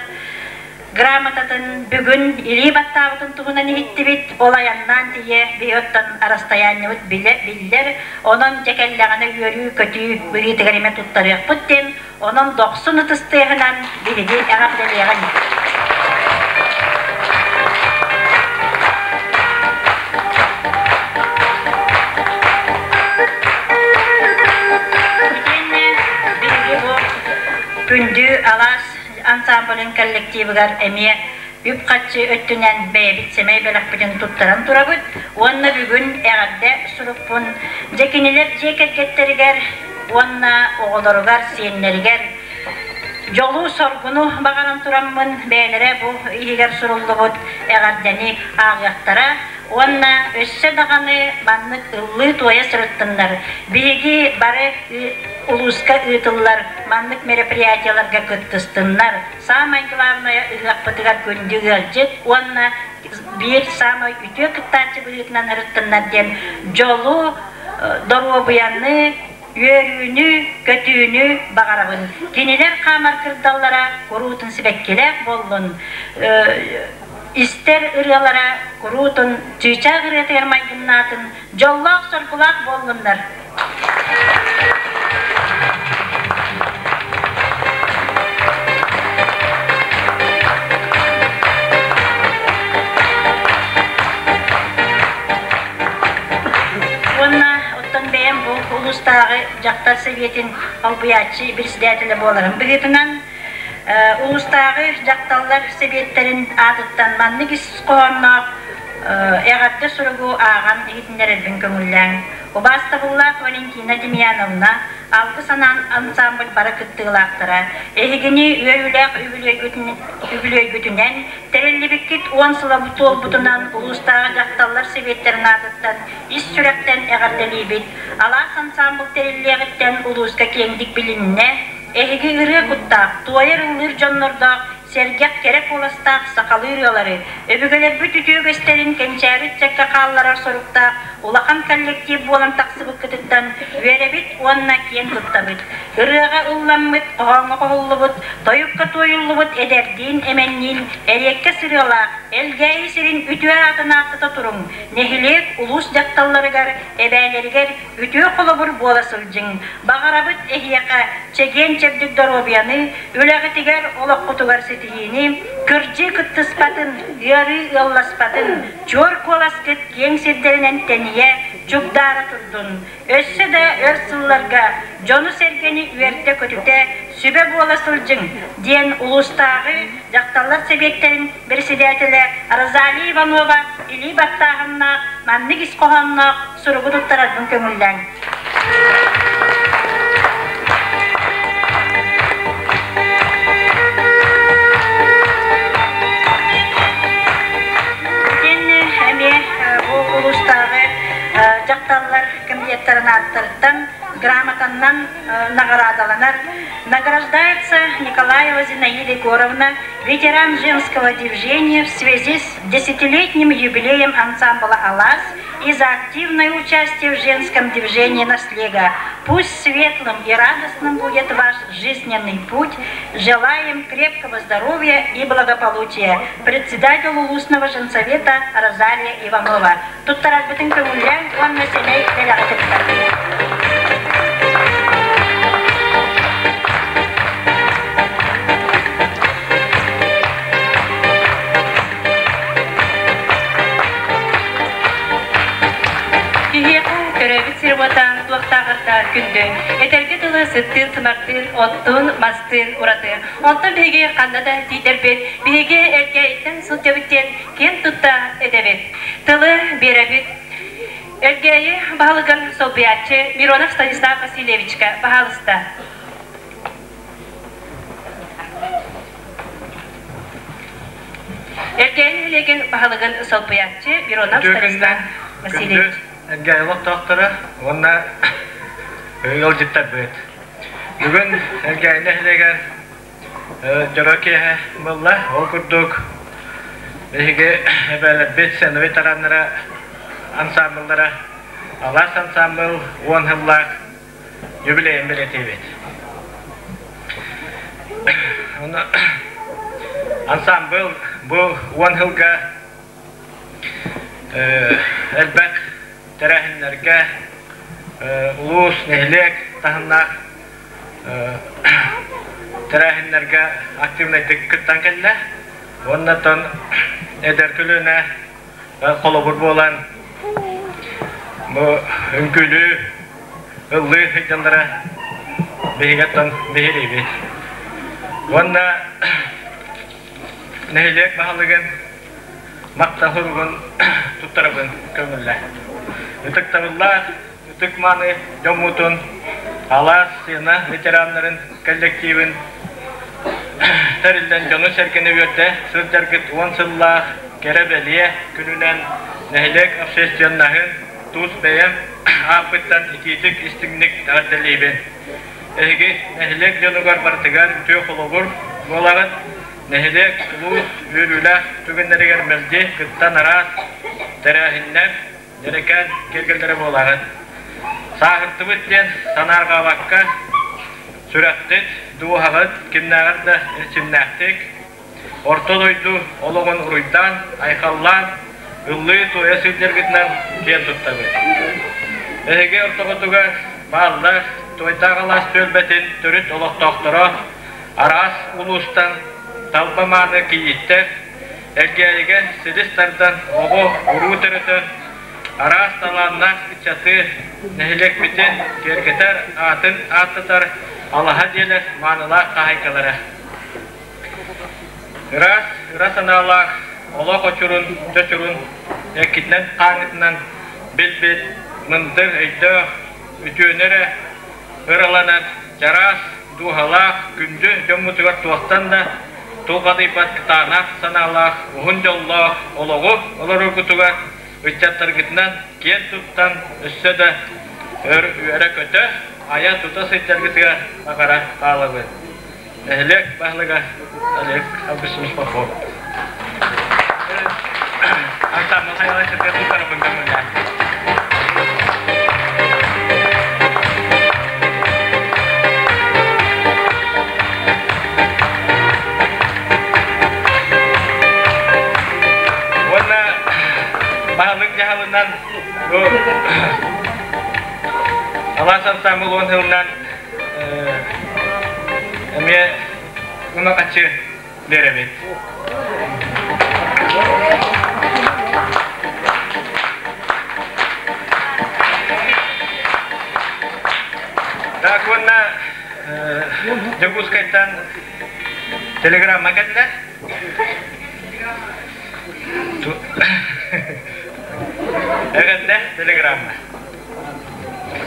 грамотатын бүгүн илии баттаабытын туһунан иһиттибит. Ол айаннаан тиийэ биһи оттон арастайаанньабыт биллэр, онон дьэ кэллэҕинэ үөрүү-көтүү быһыытыгар эмэ туттарыахпыт диэн, онон дохсун ытыс тыаһынан биһиги эҕэрдэлиэҕиҥ. Итиэннэ биһиги бу күндү алаас ансамблын коллективыгар эмиэ үп-харчы өттүнэн бэйэбит сэмэй бэлэхпитин туттаран турабыт уонна бүгүн эҕэрдэ сурукпун дьэ кинилэр дьиэ кэргэттэригэр уонна оҕолоругар, сиэннэригэр дьолу-соргуну баҕаран тураммын бэйэлэрэ бу иһигэр суруллубут эҕэрдэни ааҕыахтара уонна өссө даҕаны маннык ыллыы-туойа сырыттыннар. Биһиги бары улууска ыытыллар маннык мероприятиеларга кыттыстыннар. Саамай главное ыһыахпытыгар күндү ыалдьыт уонна биир саамай үтүө кыттааччы быһыытынан ырыттыннар диэн дьолу, доруобуйаны. үөрүүнү, көтүүнү баҕарабын. Кинилэр хаамар кырдаллара куруутун сибэккилээх буоллун, истэр ырыалара куруутун чыычаах ырыатыгар майгыннаатын, дьоллоох-соргулаах буоллуннар. Уонна оттон бэйэм бу улуустааҕы дьахтар сэбиэтин албыйааччы председателэ буоларым быһыытынан улуустааҕы дьахталлар сэбиэттэрин аатыттан маннык ис хоһоонноох эҕэрдэ суругу ааҕан иһитиннэрэрбин көҥүллээҥ. Убаастабыллаах Валентина Демьяновна, Алгыс анаан ансамбль бары кыттыылаахтара, эһигини үөрүүлээх үбүлүөйгүтүнэн, тэриллибиккит уон сыла туолбутунан улуустааҕы дьахталлар сэбиэттэрин аатыттан ис сүрэхтэн эҕэрдэлиибит. Алаас ансамбль тэриллиэҕиттэн улууска киэҥник билиннэ, эһиги ырыа куттаах, туойар-ыллыыр дьоннордоох сэргэх кэрэ куоластаах сахалыы ырыалары, өбүгэлэрбит үтүө үгэстэрин кэнчээри ыччакка хаалларар соруктаах улахан коллектив буолан тахсыбыккытыттан үөрэбит уонна киэн туттабыт. Ырыаҕа ылламмыт, хоһооҥҥо хоһуллубут, тойукка туойуллубут эдэрдиин, эмэнниин эриэккэс ырыалаах Элгээйи сирин үтүө аатын ааттата туруҥ, нэһилиэк, улуус дьахталларыгар, эбээлэригэр үтүө холобур буола сылдьыҥ. Баҕарабыт эһиэхэ чэгиэн-чэбдик доруобуйаны, үлэҕитигэр, олоххутугар ситиһиини, кырдьыы кыттыспатын, ыарыы ыалласпатын, чуор куоласкыт киэҥ сирдэринэн тэнийэ, чугдаара турдун. Өссө да өр сылларга дьону-сэргэни үөрдэ-көтүтэ, сүбэ буола сылдьыҥ, диэн улуустааҕы дьахталлар сэбиэттэрин председателэ Розалия Иванова илии баттааһыннаах маннык ис хоһоонноох суругу туттарарбын көҥүллээҥ. Итиэннэ эмиэ бу улуустааҕы дьахталлар комитеттарын ааттарыттан грамотаннан наҕараадаланар. Награждается Николаева Зинаида Егоровна, ветеран женского движения в связи с десятилетним юбилеем ансамбля «Алас» и за активное участие в женском движении «Наслега». Пусть светлым и радостным будет ваш жизненный путь. Желаем крепкого здоровья и благополучия. Председатель улусного женсовета Розалия Иванова. Туттарарбытын көҥүллээн уонна сэмэй бэлэҕи кыттар. Киһиэхэ төрөөбүт сир уота туохтааҕар да күндү. Этэргэ дылы сыттыын-сымардыын, оттуун, мастыын ураты. Онтон биһиги ханна да тиийдэрбит, биһиги эргэ сылдьабыт диэн киэн тутта этэбит. Тылы биэрэбит. Элгээйи баһылыгын солбуйааччы Миронов Станислав Васильевичка баһаалыста. Элгээйи нэһилиэгин баһылыгын солбуйааччы Миронов Станислав Васильевич. Элгээйи олохтоохторо уонна ыалдьыттарбыт. Бүгүн Элгээйи нэһилиэгэр Дьоро киэһэ буолла. Ол курдук биһиги эбээлэрбит сценовый тарааннара ансаамбыллара Алаас ансаамбыл уон сыллаах юбилейын бэлиэтиибит. Ансаамбыл бу уон сылга элбэх тэрээһиннэргэ улуус, нэһилиэк таһымнаах тэрээһиннэргэ активнайдык кыттан кэллэ. Уонна оттон эдэр көлүөнэ холобур буолан бу үҥкүүлүү, ыллыы сылдьаллара биһиги оттон биһириибит. Уонна нэһилиэк баһылыгын махтал суругун туттарабын көҥүллэ. Ытыктабыллаах ытык-мааны дьоммутун, алаас, сыана ветераннарын коллективын тэриллэн дьону-сэргэни үөрдэ сылдьаргыт уон сыллаах кэрэ-бэлиэ күнүнэн нэһилиэк общественноһын тус бэйэм ааппыттан итиитик истиҥник эҕэрдэлиибин. Эһиги нэһилиэк дьонугар барытыгар үтүө холобур буолаҕыт. Нэһилиэк, улуус үөрүүлээх түгэннэригэр мэлдьи кыттан араас тэрээһиннэр, дьэрэкээн киэргэллэрэ буолаҕыт. Сааһырдыбыт диэн санаарҕаабакка, сүрэххит, дууһаҕыт кимнээҕэр да эрчимнээхтик, орто дойду олоҕун уруйдаан, айхаллаан, ыллыы-туойа сылдьаргытынан киэн туттабыт. Эһиги ортоҕутугар бааллар Туойдаах алаас түөлбэтин төрүт олохтоохторо, араас улуустан талба мааны кийииттэр, Элгээйигэ силис тардан оҕо уруу төрөтөн, араас талааннаах ыччаты нэһилиэкпитин киэргэтэр, аатын ааттатар алаһа дьиэлэр маанылаах хаһаайкалара. Ыраас, ыра санаалаах олох очурун, чочурун эккитинэн-хааҥҥытынан билбит, мындыр өйдөөх, үтүөнү эрэ ыраланар чараас дууһалаах күндү дьоммутугар туохтан да тулхадыйбат кытаанах санаалаах уһун дьоллоох олоҕу олороргутугар ыччаттаргытынан киэн туттан өссө да өр үөрэ-көтө, айа-тута сылдьаргытыгар баҕара хаалабыт. Нэһилиэк баһылыга Олег Августович Попов. Ансамбл хайалаччытыгар туттарабын көҥүллээх. Уонна баһылык дьаһалынан бу Алаас ансамбл уон сылынан эмиэ ынах-аччы биэрэбит. Так уонна Дьокуускайтан телеграмма кэллэ. Эҕэрдэ телеграмма.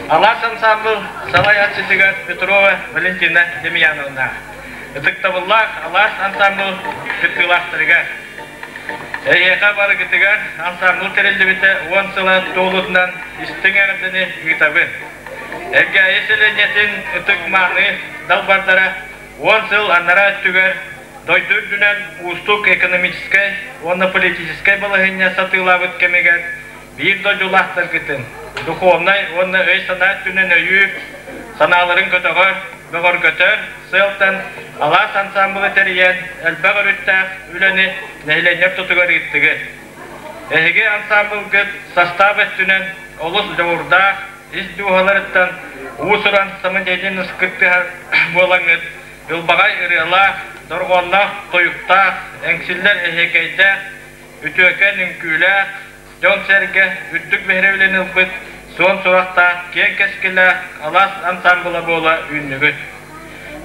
Алаас ансаамбыл салайааччытыгар Петрова Валентина Демьяновна. Ытыктабыллаах Алаас ансаамбыл кыттыылаахтарыгар Эһиэхэ барыгытыгар ансаамбыл тэриллибитэ уон сыла туолуутунан истиҥ эҕэрдэни ыытабын. Элгээйи сэлиэнньэтин ытык-мааны далбардара уон сыл анараа өттүгэр дойду үрдүнэн уустук экономическай уонна политическай балаһыанньа сатыылаабыт кэмигэр биир дойдулаахтаргытын духовнай уонна өй-санаа өттүнэн өйүүр, санааларын көтөҕөр, бөҕөргөтөр сыалтан алаас ансаамбылы тэрийэн элбэх өрүттээх үлэни нэһилиэнньэ ортотугар ыыттыгыт. Эһиги ансаамбылгыт састаап өттүнэн олус дьоҕурдаах, ис дууһаларыттан уус-уран самодеятельность кыттыһар буолаҥҥыт ылбаҕай ырыалаах, дорҕоонноох тойуктаах, эҥсиллэр эһиэкэйдээх, үтүөкэн үҥкүүлээх, дьон-сэргэ үрдүк биһирэбилин ылбыт суон сурахтаах, киэҥ кэскилээх алаас ансаамбыла буола үүннүгүт.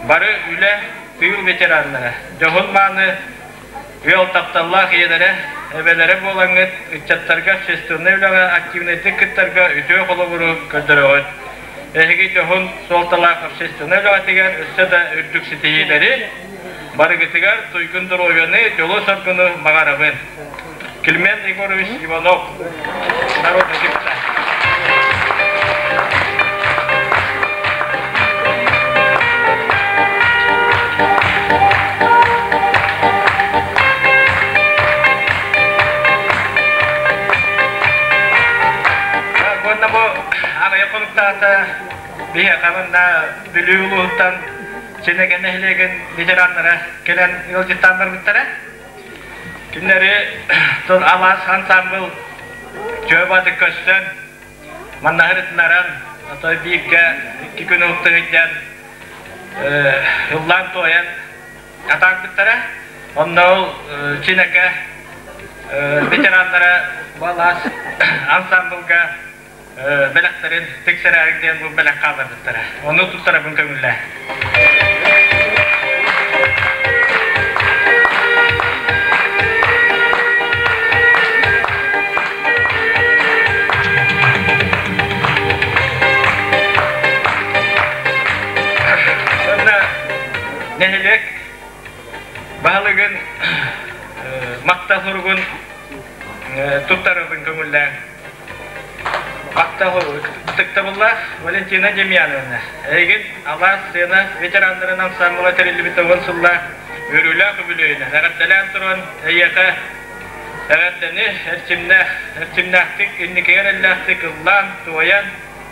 Бары үлэ, тыыл ветераннара, дьоһун-мааны ыал тапталлаах ийэлэрэ, эбэлэрэ буолаҥҥыт ыччаттарга общественнай үлэҕэ активнайдык кыттарга үтүө холобуру көрдөрөҕүт. Эһиги дьоһун суолталаах общественнай үлэҕитигэр өссө да үрдүк ситиһиилэри, барыгытыгар туйгун доруобуйаны, дьолу-соргуну баҕарабын. Климент Егорович Иванов, народный депутат. Уонна бу аҕыйах хонуктаата биһиэхэ манна Бүлүү улууһуттан Синэгэ нэһилиэгин ветераннара кэлэн ыалдьыттаан барбыттара. Кинилэри тыл алаас ансаамбыл чөбаты көстөн, маннаһырытынаран, отой бииргэ икки күн ылтыһыйдан, ыллаан-туойан атаарбыттара. Онно ол Чинэкэ ветераннара бу алаас ансаамбылга бэлэхтэрин тиксэрээриҥ диэн бу бэлэх хаалларбыттара. Ону туттарабын көҥүллээ. Уонна нэһилиэк баһылыгын махтал суругун туттарабын көҥүллээн. Ытыктабыллаах Валентина Демьяновна, эйигин алаас сыана ветераннарын ансаамбыла тэриллибитэ уон сыллаах үөрүүлээх үбүлүөйүнэн эҕэрдэлээн туран, эйиэхэ эҕэрдэни эрчимнээх, эрчимнээхтик, инникигэ эрэллээхтик ыллаан, туойан,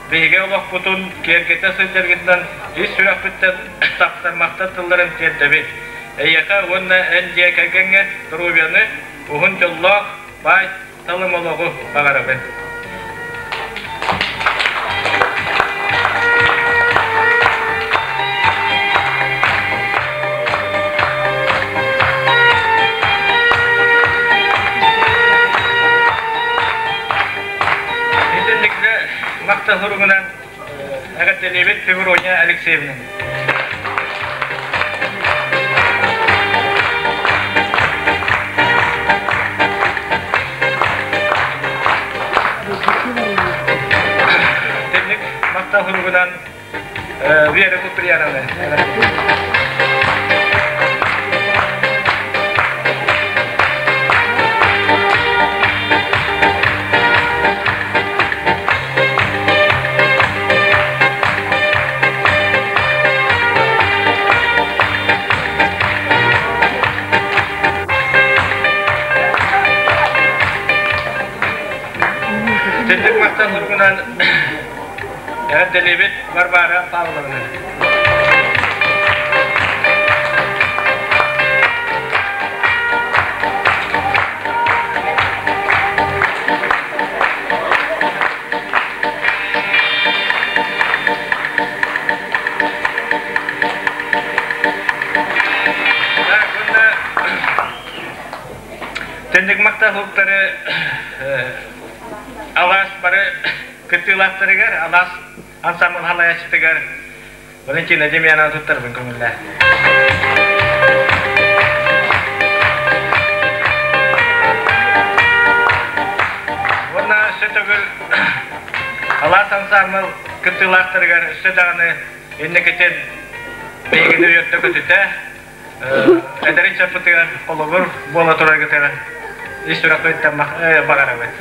Биһиги олохпутун киэргэтэ сылдьаргытынан ис сүрэхпиттэн тахсар тылларын тиэрдэбит. Эйиэхэ уонна эн дьиэ кэргэҥҥэр доруобуйаны, уһун дьоллоох, баай талым олоҕу баҕарабын. Итинникне махтал суругунан эҕэрдэлиибит Феврония Алексеевна. Итинник махтал суругунан Вера Куприяновна. Итинник махтал суругунан Эҕэрдэлиибит Варвара Павловна. Тэнник махтал суруктары алаас бары кыттыылаахтарыгар алаас ансамбл халайааччытыгар Валентина Демьянова туттарбын көҥүллээ. Уонна өссө төгүл алаас ансамбл кыттыылаахтарыгар өссө даҕаны инникитин биһигини үөрдэ көтүтэ эдэр ыччаппытыгар холобур буола тураргытыгар ис сүрэхпиттэн баҕарабыт.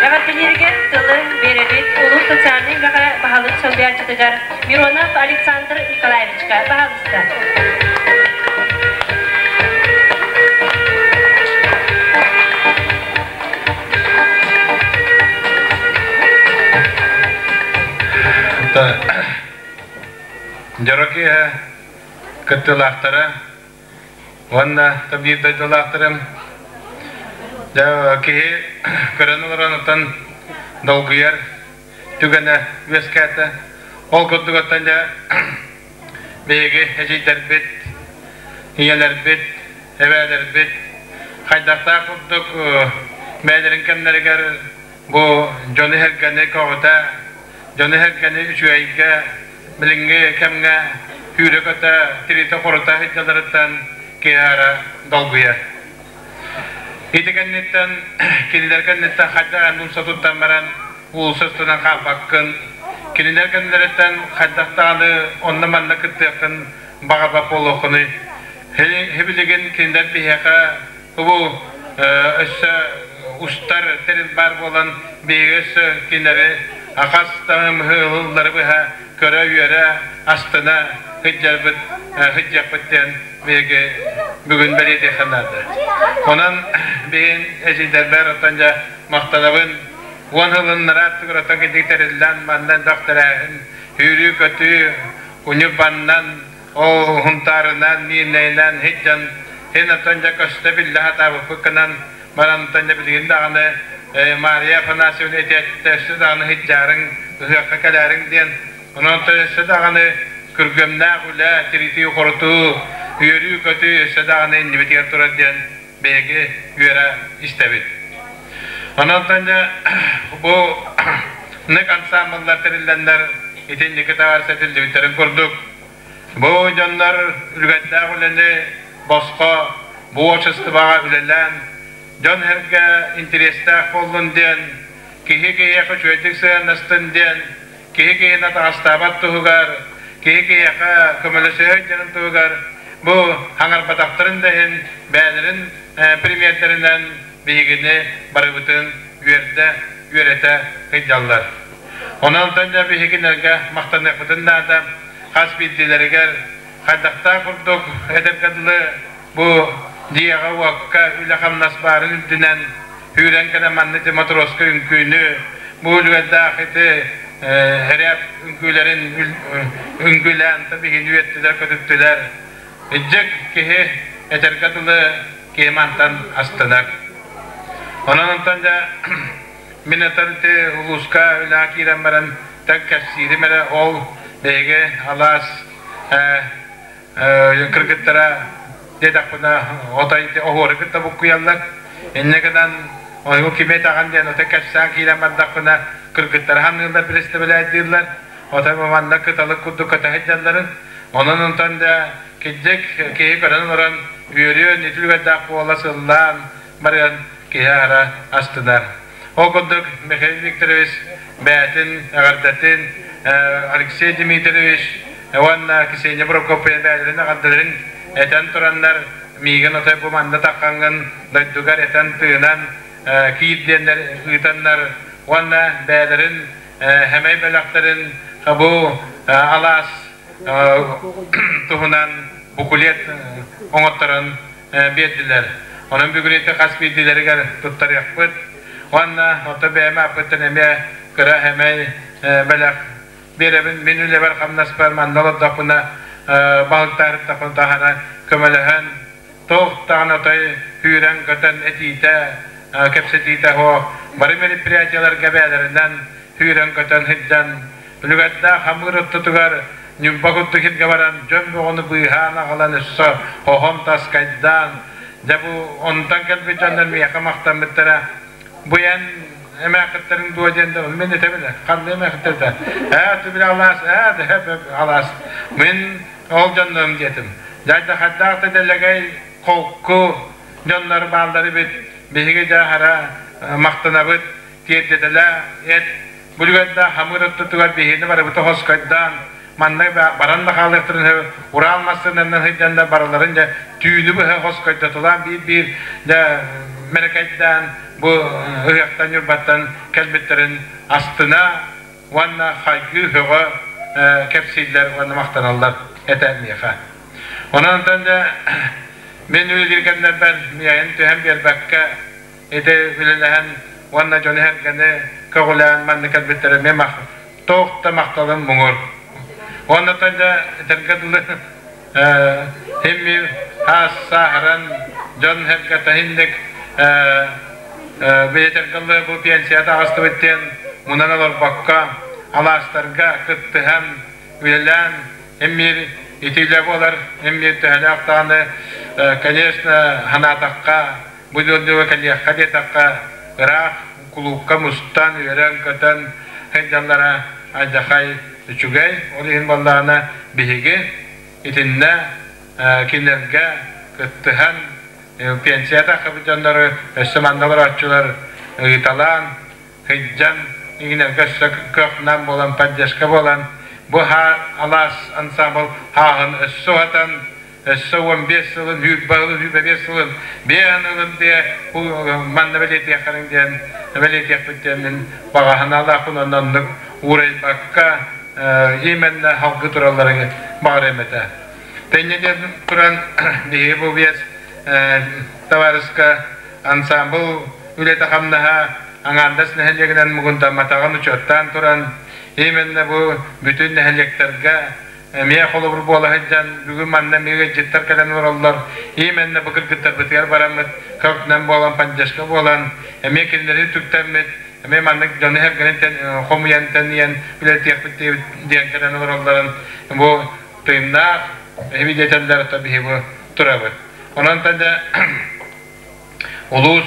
Эҕэрдэлииригэр тылы биэрэбит улуус социальнай үлэҕэ баһылык солбуйааччытыгар Миронов Александр Николаевичка. Баһаалыста. Дьоро киэһэ кыттыылаахтара уонна биир дойдулаахтарым дьэ киһи көрөн олорон оттон долгуйар түгэнэ үөскээтэ. Ол курдук оттон дьэ биһиги эдьиийдэрбит, ийэлэрбит, эбээлэрбит хайдахтаах курдук бэйэлэрин кэмнэригэр бу дьону-сэргэни көҕүтэ, дьону-сэргэни үчүгэйгэ билиҥҥи кэмҥэ сүүрэ-көтө, тиритэ-хорута сылдьалларыттан киһи аһара долгуйар. Ити кэнниттэн, кинилэр кэнниттэн хайдах эн умса туттан баран уулусса устунан хаалбаккын, кинилэр кэннилэриттэн хайдах даҕаны онно-манна кыттыаххын баҕарбат буолуоххунуй. Һибилигин кинилэр биһиэхэ бу өссө устар тэрил баар буолан биһиги өссө кинилэри хас ыллары быһа көрө-үөрэ, астына сылдьарбыт, сылдьыахпыт диэн биһиги бүгүн бэлиэтиэххэ наада. Онон биһин эдьиийдэрбэр оттон дьэ махтанабын. Уон сылыннараат тугуратан китик тэриллэн манна элбэх тэрээһин, сүүрүү-көтүү, уньурбаннан, ол Хунтаарынан, Миирнэйинэн сылдьан син оттон дьэ көстө биллэ сатаабыппыт гынан баран оттон дьэ билигин даҕаны Мария Афанасьевна этиэттэ өссө даҕаны сылдьаарыҥ, ыһыахха кэлээриҥ диэн. Онон оттон өссө даҕаны күргүөмнээх үлэ, тиритии-хорутуу, үөрүү-көтүү өссө даҕаны иннибитигэр турар диэн биһиги үөрэ истэбит. Онон дьэ бу нык ансаамбыллар тэриллэннэр итинники таарыс этиллибиттэрин курдук бу дьоннор үлүгэрдээх үлэни босхо бу уопсастыбаҕа үлэлээн дьон-сэргэ интэриэстээх буоллун диэн киһи киһиэхэ үчүгэйдик сыһыаннастын диэн киһи киһини атаҕастаабат туһугар, киһи киһиэхэ көмөлөсүһэ сылдьарын туһугар бу хаҥарбатахтарын да иһин бэйэлэрин премьердэринэн биһигини барыбытын үөрдэ, үөрэтэ сылдьаллар. Онон дьэ биһигинэргэ махтаныахпытын наада хас биирдиилэригэр хайдахтаах курдук этэргэ дылы бу дьиэҕэ-уокка үлэ-хамнас баарын үрдүнэн. Сүүрэн кэлэн манна ити матроска үҥкүүнү, бу үлүгэрдээх ити эрэп үҥкүүлэрин үҥкүүлээн биһини үөттүлэр, көтүттүлэр. Иждьик киһи этэргэ дылы киһи мантан астынар. Онон онтон дьэ мин этэр ити улууска үлэҕэ киирэн баран тэн кэпсиирим эрэ ол биһиги алаас кыргыттара диэтэхпинэ отой оһуору кытта буккуйаллар. Инньэ гынан ойуу кими этэҕин диэн отой кэпсээн киирэн бардахпына кыргыттара ханыыллар бирэстэбэлээйдииллэр. Отой манна кыталык курдук көтө сылдьалларын. Онон онтон да кирдьик киһи көрөн олорон үөрүөн үтүлүгэрдээх буола сыллаан барыан киһи аһара астынар. Ол курдук Михаил Викторович бэйэтин эҕэрдэтин Алексей Дмитриевич уонна Ксения Прокопьевна бэйэлэрин эҕэрдэлэрин этэн тураннар миигин отой бу манна таххаҥҥын дойдугар этэн-тыынан киир диэннэр ыытаннар уонна бэйэлэрин хэмэй бэлэхтэрин бу алаас туһунан букулет оҥотторон биэрдилэр. Онон бүгүн ити хас биирдиилэригэр туттарыахпыт. Уонна ото бэйэм ааппыттан эмиэ кыра хэмэй бэлэх биэрэбин. Мин үлэбэр хамнаспар манна олордохпуна баһылыктаахыттахпына таһара көмөлөһөн туох даҕаны отой күүрэн-көтөн этиитэ, кэпсэтиитэ суох бары мероприятиеларга бэйэлэринэн сүүрэн-көтөн сылдьан, үлүгэрдээх хамыыр ортотугар Ньурба курдук сиргэ баран дьон бөҕөнү быыһаан аҕалан өссө хоһон таскайдаан, дьэ бу онтон кэлбит дьоннор миэхэ махтаммыттара. Бу эн эмээххиттэрин дуо диэн да мин этэбин ханна эмээххиттэрдэ ээ түбүл алаас ээ алаас мин ол дьоннорум диэтим. Дьайда хайдаах да дэлэгэй холку дьоннор бааллар эбит биһиги дьэ аһара махтанабыт тиэрдэтэлээ эт бүлүгэрдээх хамыыр ортотугар биһигини барыбыта хоскойдоон манна баран да хаалыахтарын сөп Урал массыынанан сылдьаннар барыларын дьэ түүнү быһа хоскойдотулаан биир-биир дьэ мэрэкэйдээн бу ыһыахтан Ньурбаттан кэлбиттэрин астына уонна хайгыы сөҕө кэпсииллэр уонна махтаналлар этэ миэхэ. Онон онтон дьэ мин үлэлиир кэмнэрбэр миэйин түһэн биэрбэккэ ити үлэлэһэн уонна дьону-сэргэни көҕүлээн манна кэлбиттэрэ эмиэ туох да махталым муҥур. Уонна дьэ этэргэ дылы химмир хаас сааһыран дьон-сэргэ таһинник бэйэтэргэ дылы бу пенсия таҕыстыбыт диэн мунан олорбокко алаастарга кыттыһан үлэлээн эмиир ити үлэ буолар эмиир төһөлөөх даҕаны конечно санаатахха Бу дойдуга кэлиэххэ диэтэххэ, ыраах кулуупка мустан, үөрэн-көтөн сылдьаллара алдьархай үчүгэй. Ол иһин буоллаҕына биһиги итиннэ кинилэргэ кыттыһан пенсия таххыбыт дьоннору өссө манна олорооччулар ыыталаан, сылдьан кинилэргэ өссө көх-нам буолан, поддержка буолан бу алаас ансаамбыл хааһын өссө уһатан өссө 15 сылын, 25 сылын биэһин ылын диэ манна бэлиэтиэххириҥ диэн бэлиэтиэхпит диэн мин баҕаһынаалаахпын уонна оннук уурайбакка именно халгы туралларын баҕарыам этэ. Тэнньэ диэн туран биһиги бу биэс табаарыска ансаамбыл үлэтэ-хамнаһа аҥаардас нэһилиэгинэн мугундамматаҕын учуоттаан туран именно бу бүтүн нэһилиэктэргэ Эмиэ холобур буола сылдьан, бүгүн манна эмиэ ыалдьыттар кэлэн олороллор. Именно бу кыргыттарбытыгар бараммыт, көхтүнэн буолан, поддержка буолан, эмиэ кинилэри үтүктэммит, эмиэ маннык дьону-сэргэни хомуйан тэнийэн үлэлэтиэхпит диэн кэлэн олороллорун бу тыыннаах свидетеллэр биһи бу турабыт. Онон дьэ улуус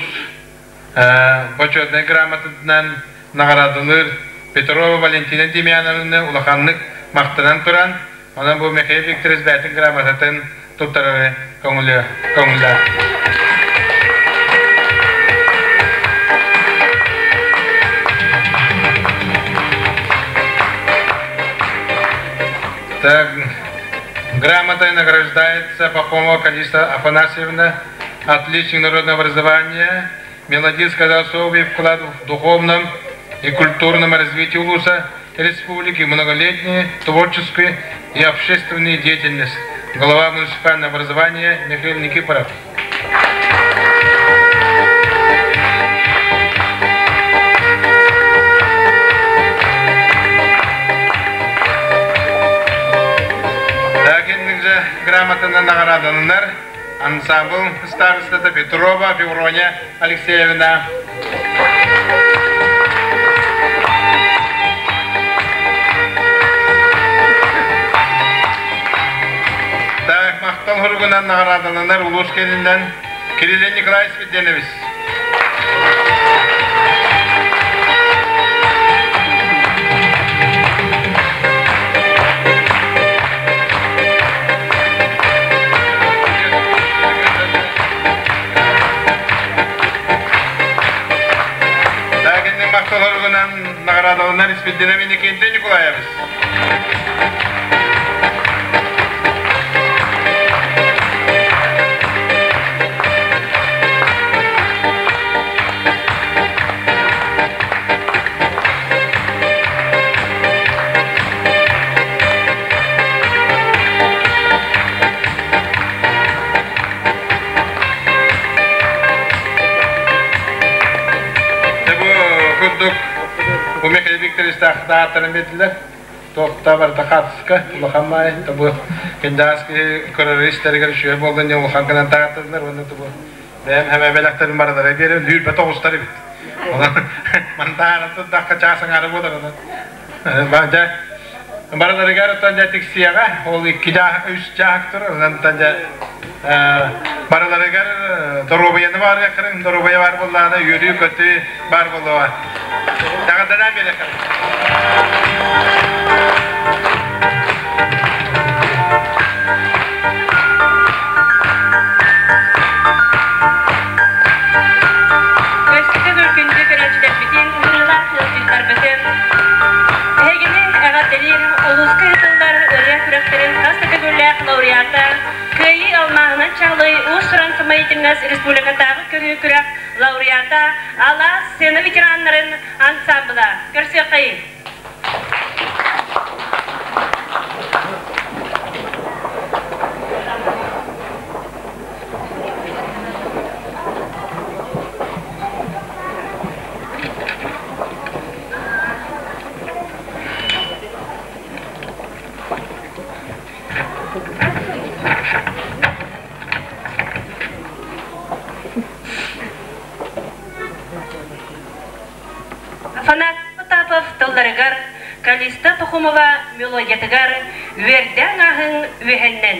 Бочуотунай грамотатынан наҕараадалыыр Петрова Валентина Демьяновна улаханнык махтанан туран, онон бу Михаил Викторович бэйэтин грамотатын туттарары көҥүлүө көҥүллээх. Так, грамотой награждается Пахомова Калиста Афанасьевна, отличник народного образования, мелодическое особый вклад в духовном и культурном развитии улуса республики, многолетняя творческая и общественная деятельность. Глава муниципального образования Михаил Никифоров. наҕараадаланар ансамбл старостата Петрова Феврония Алексеевна. Так, махтал хоругунан наҕараадаланар улуус кэннинэн Кириллин Николай Свиденович. Ләкиннің мақталарынан наградаланар Испиддина Никитин Николаевич. Бу курдук бу Михаил Викторович таахтааттарын биэрдилэр. Туохта барыта хаатыска улахан маай бу киндаас киһи көрөр истэригэр үчүгэй буоллун диэн улахан гынан тааттадылар уонна бу бэйэм хэмэ бэлэхтэрин барылара биэрэн үүрбэ тоҕустар эбит. Мантаана турдахха чаас аҥаара буолар онон. Дьэ барыларыгар оттон дьэ тиксиэҕэ ол икки үс чаах турар онон дьэ барыларыгар доруобуйаны баарыаххарын доруобуйа баар буоллаҕына үөрүү-көтүү баар буолуоҕа. Даҕаданаа биэрэххин. Өскөтө күндү көрөөччүлэрбитин, ыҥырыылаах ыалдьыттарбытын эһигини эҕэрдэлиир улууска ыытыллар ырыа күрэхтэрин хас да төгүллээх лауреата, Кыайыы алмааһынан чаҕылый уус-уран самоитиҥҥас республикатааҕы көрүү күрэх лауреата Алаас сцена ветераннарын ансамбла. Көрсүөххэйиҥ! Фанат Потапов тылларыгар, Калиста Пахомова мелодиятыгар үөрдээн ааһыҥ үөһэннэн.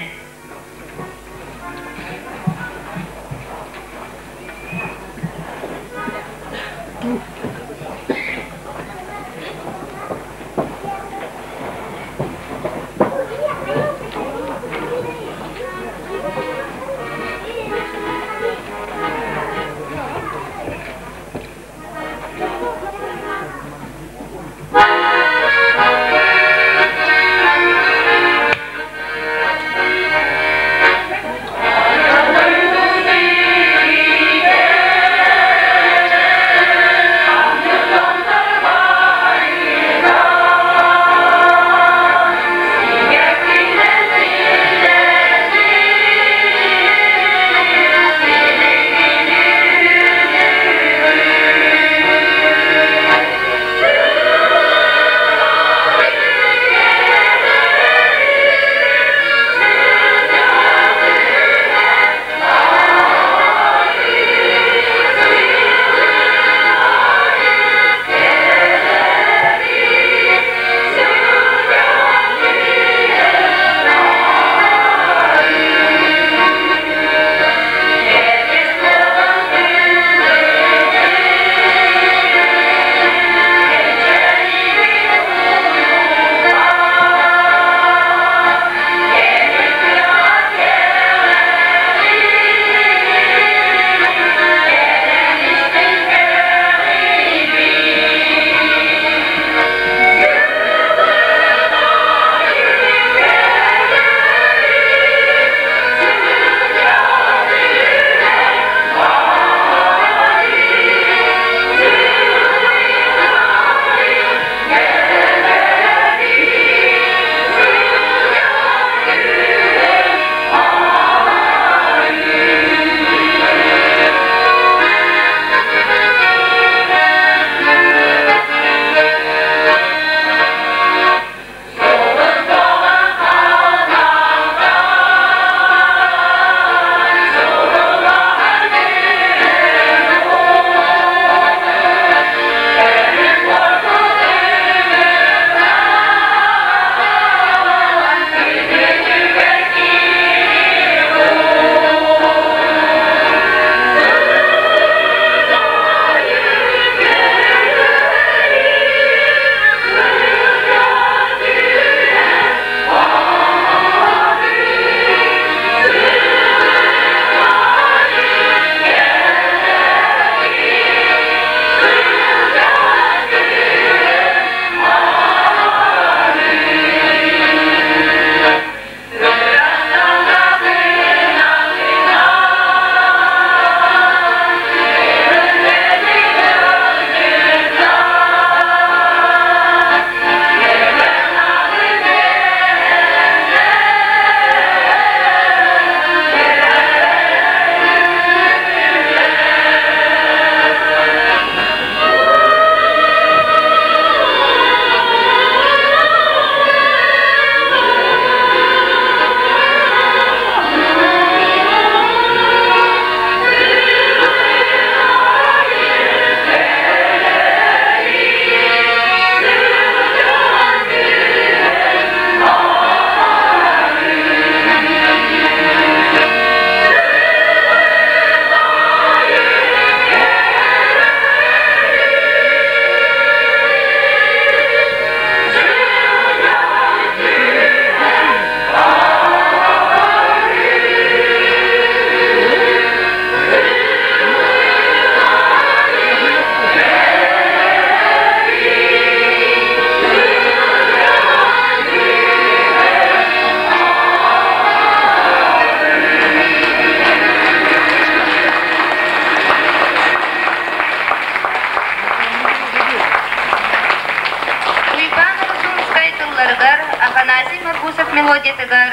Нонгусов мелодиятыгар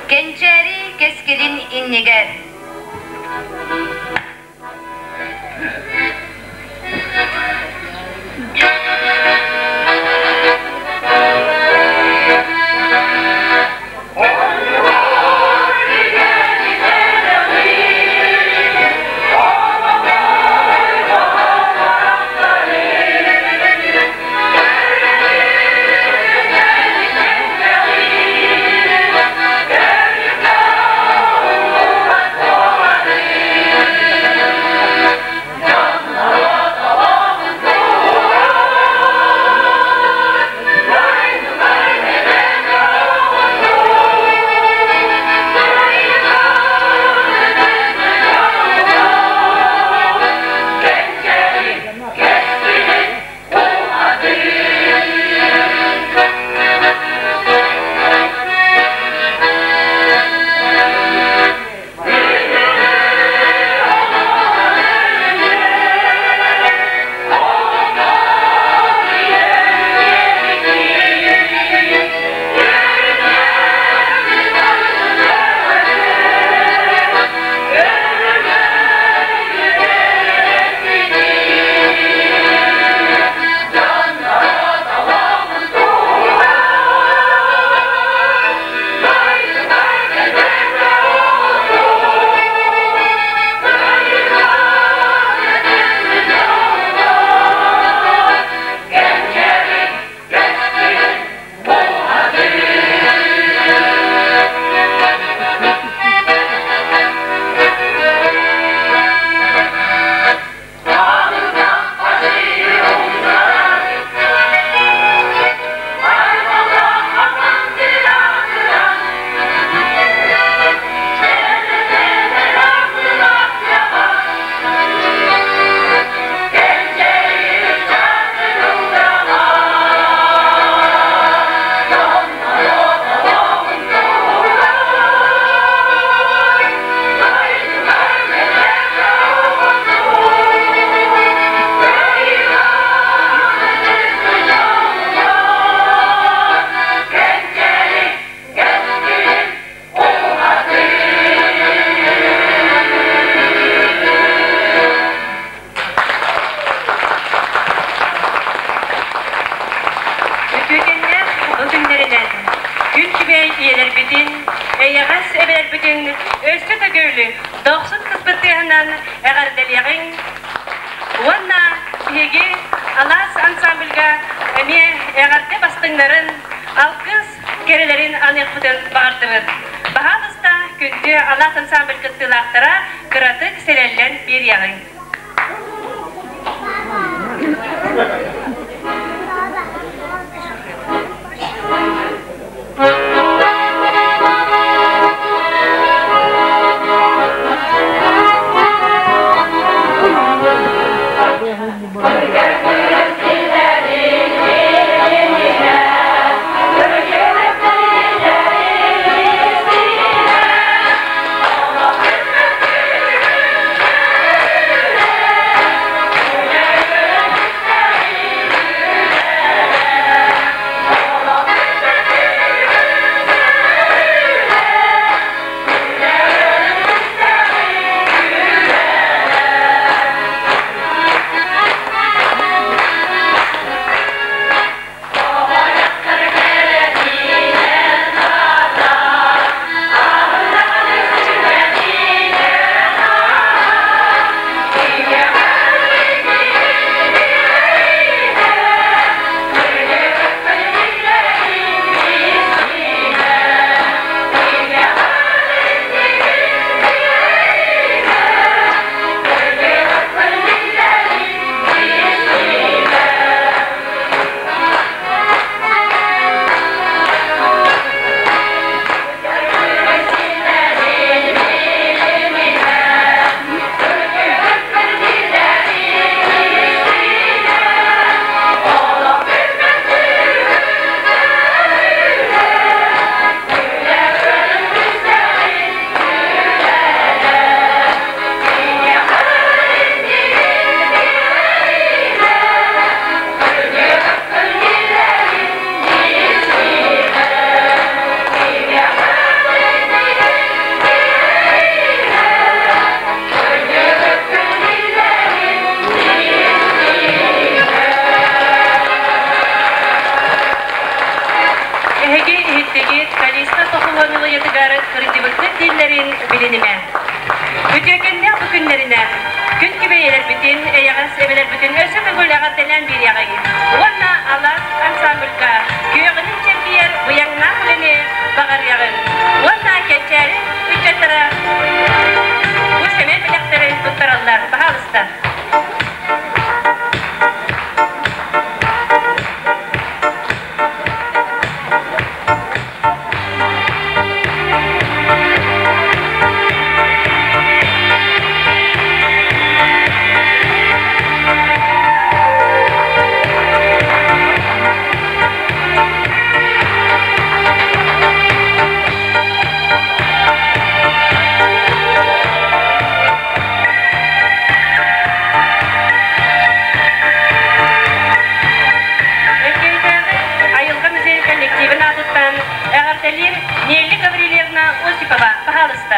Кэнчээри кэскилин иннигэр. Үтүөкэннээх бу күннэринэн күн күбэй ийэлэрбитин, эйэҕэс эбэлэрбитин өссө төгүл дохсун кыспыт тыаһынан эҕэрдэлиэҕиҥ уонна биһиги Алаас ансамбльга эмиэ эҕэрдэ бастыҥнарын, алгыс кэрэлэрин аныахпытын баҕардыбыт. Баһаалыста күндү Алаас ансамбль кыттыылаахтара кыратык сэлэллэн биэриэҕиҥ. устуоруйатыгар кырдьыбыккыт дииллэрин билинимэ. Үтүөкэннээх бу күннэринэн күн күбэйэлэрбитин, эйэҕэс эбэлэрбитин өссө төгүл эҕэрдэлээн биэриэҕиҥ уонна Алаас ансаамбылга күөҕүнэн чэрдийэр быйаҥнаах үлэни баҕарыаҕыҥ уонна кэнчээри ыччаттара бу сэмэй бэлэхтэрин туттараллар. Баһаалыста. Өркөйдөөҕү айылҕа музейын коллективын аатыттан эҕэрдэлиир Нелли Гаврильевна Осипова, пожалуйста.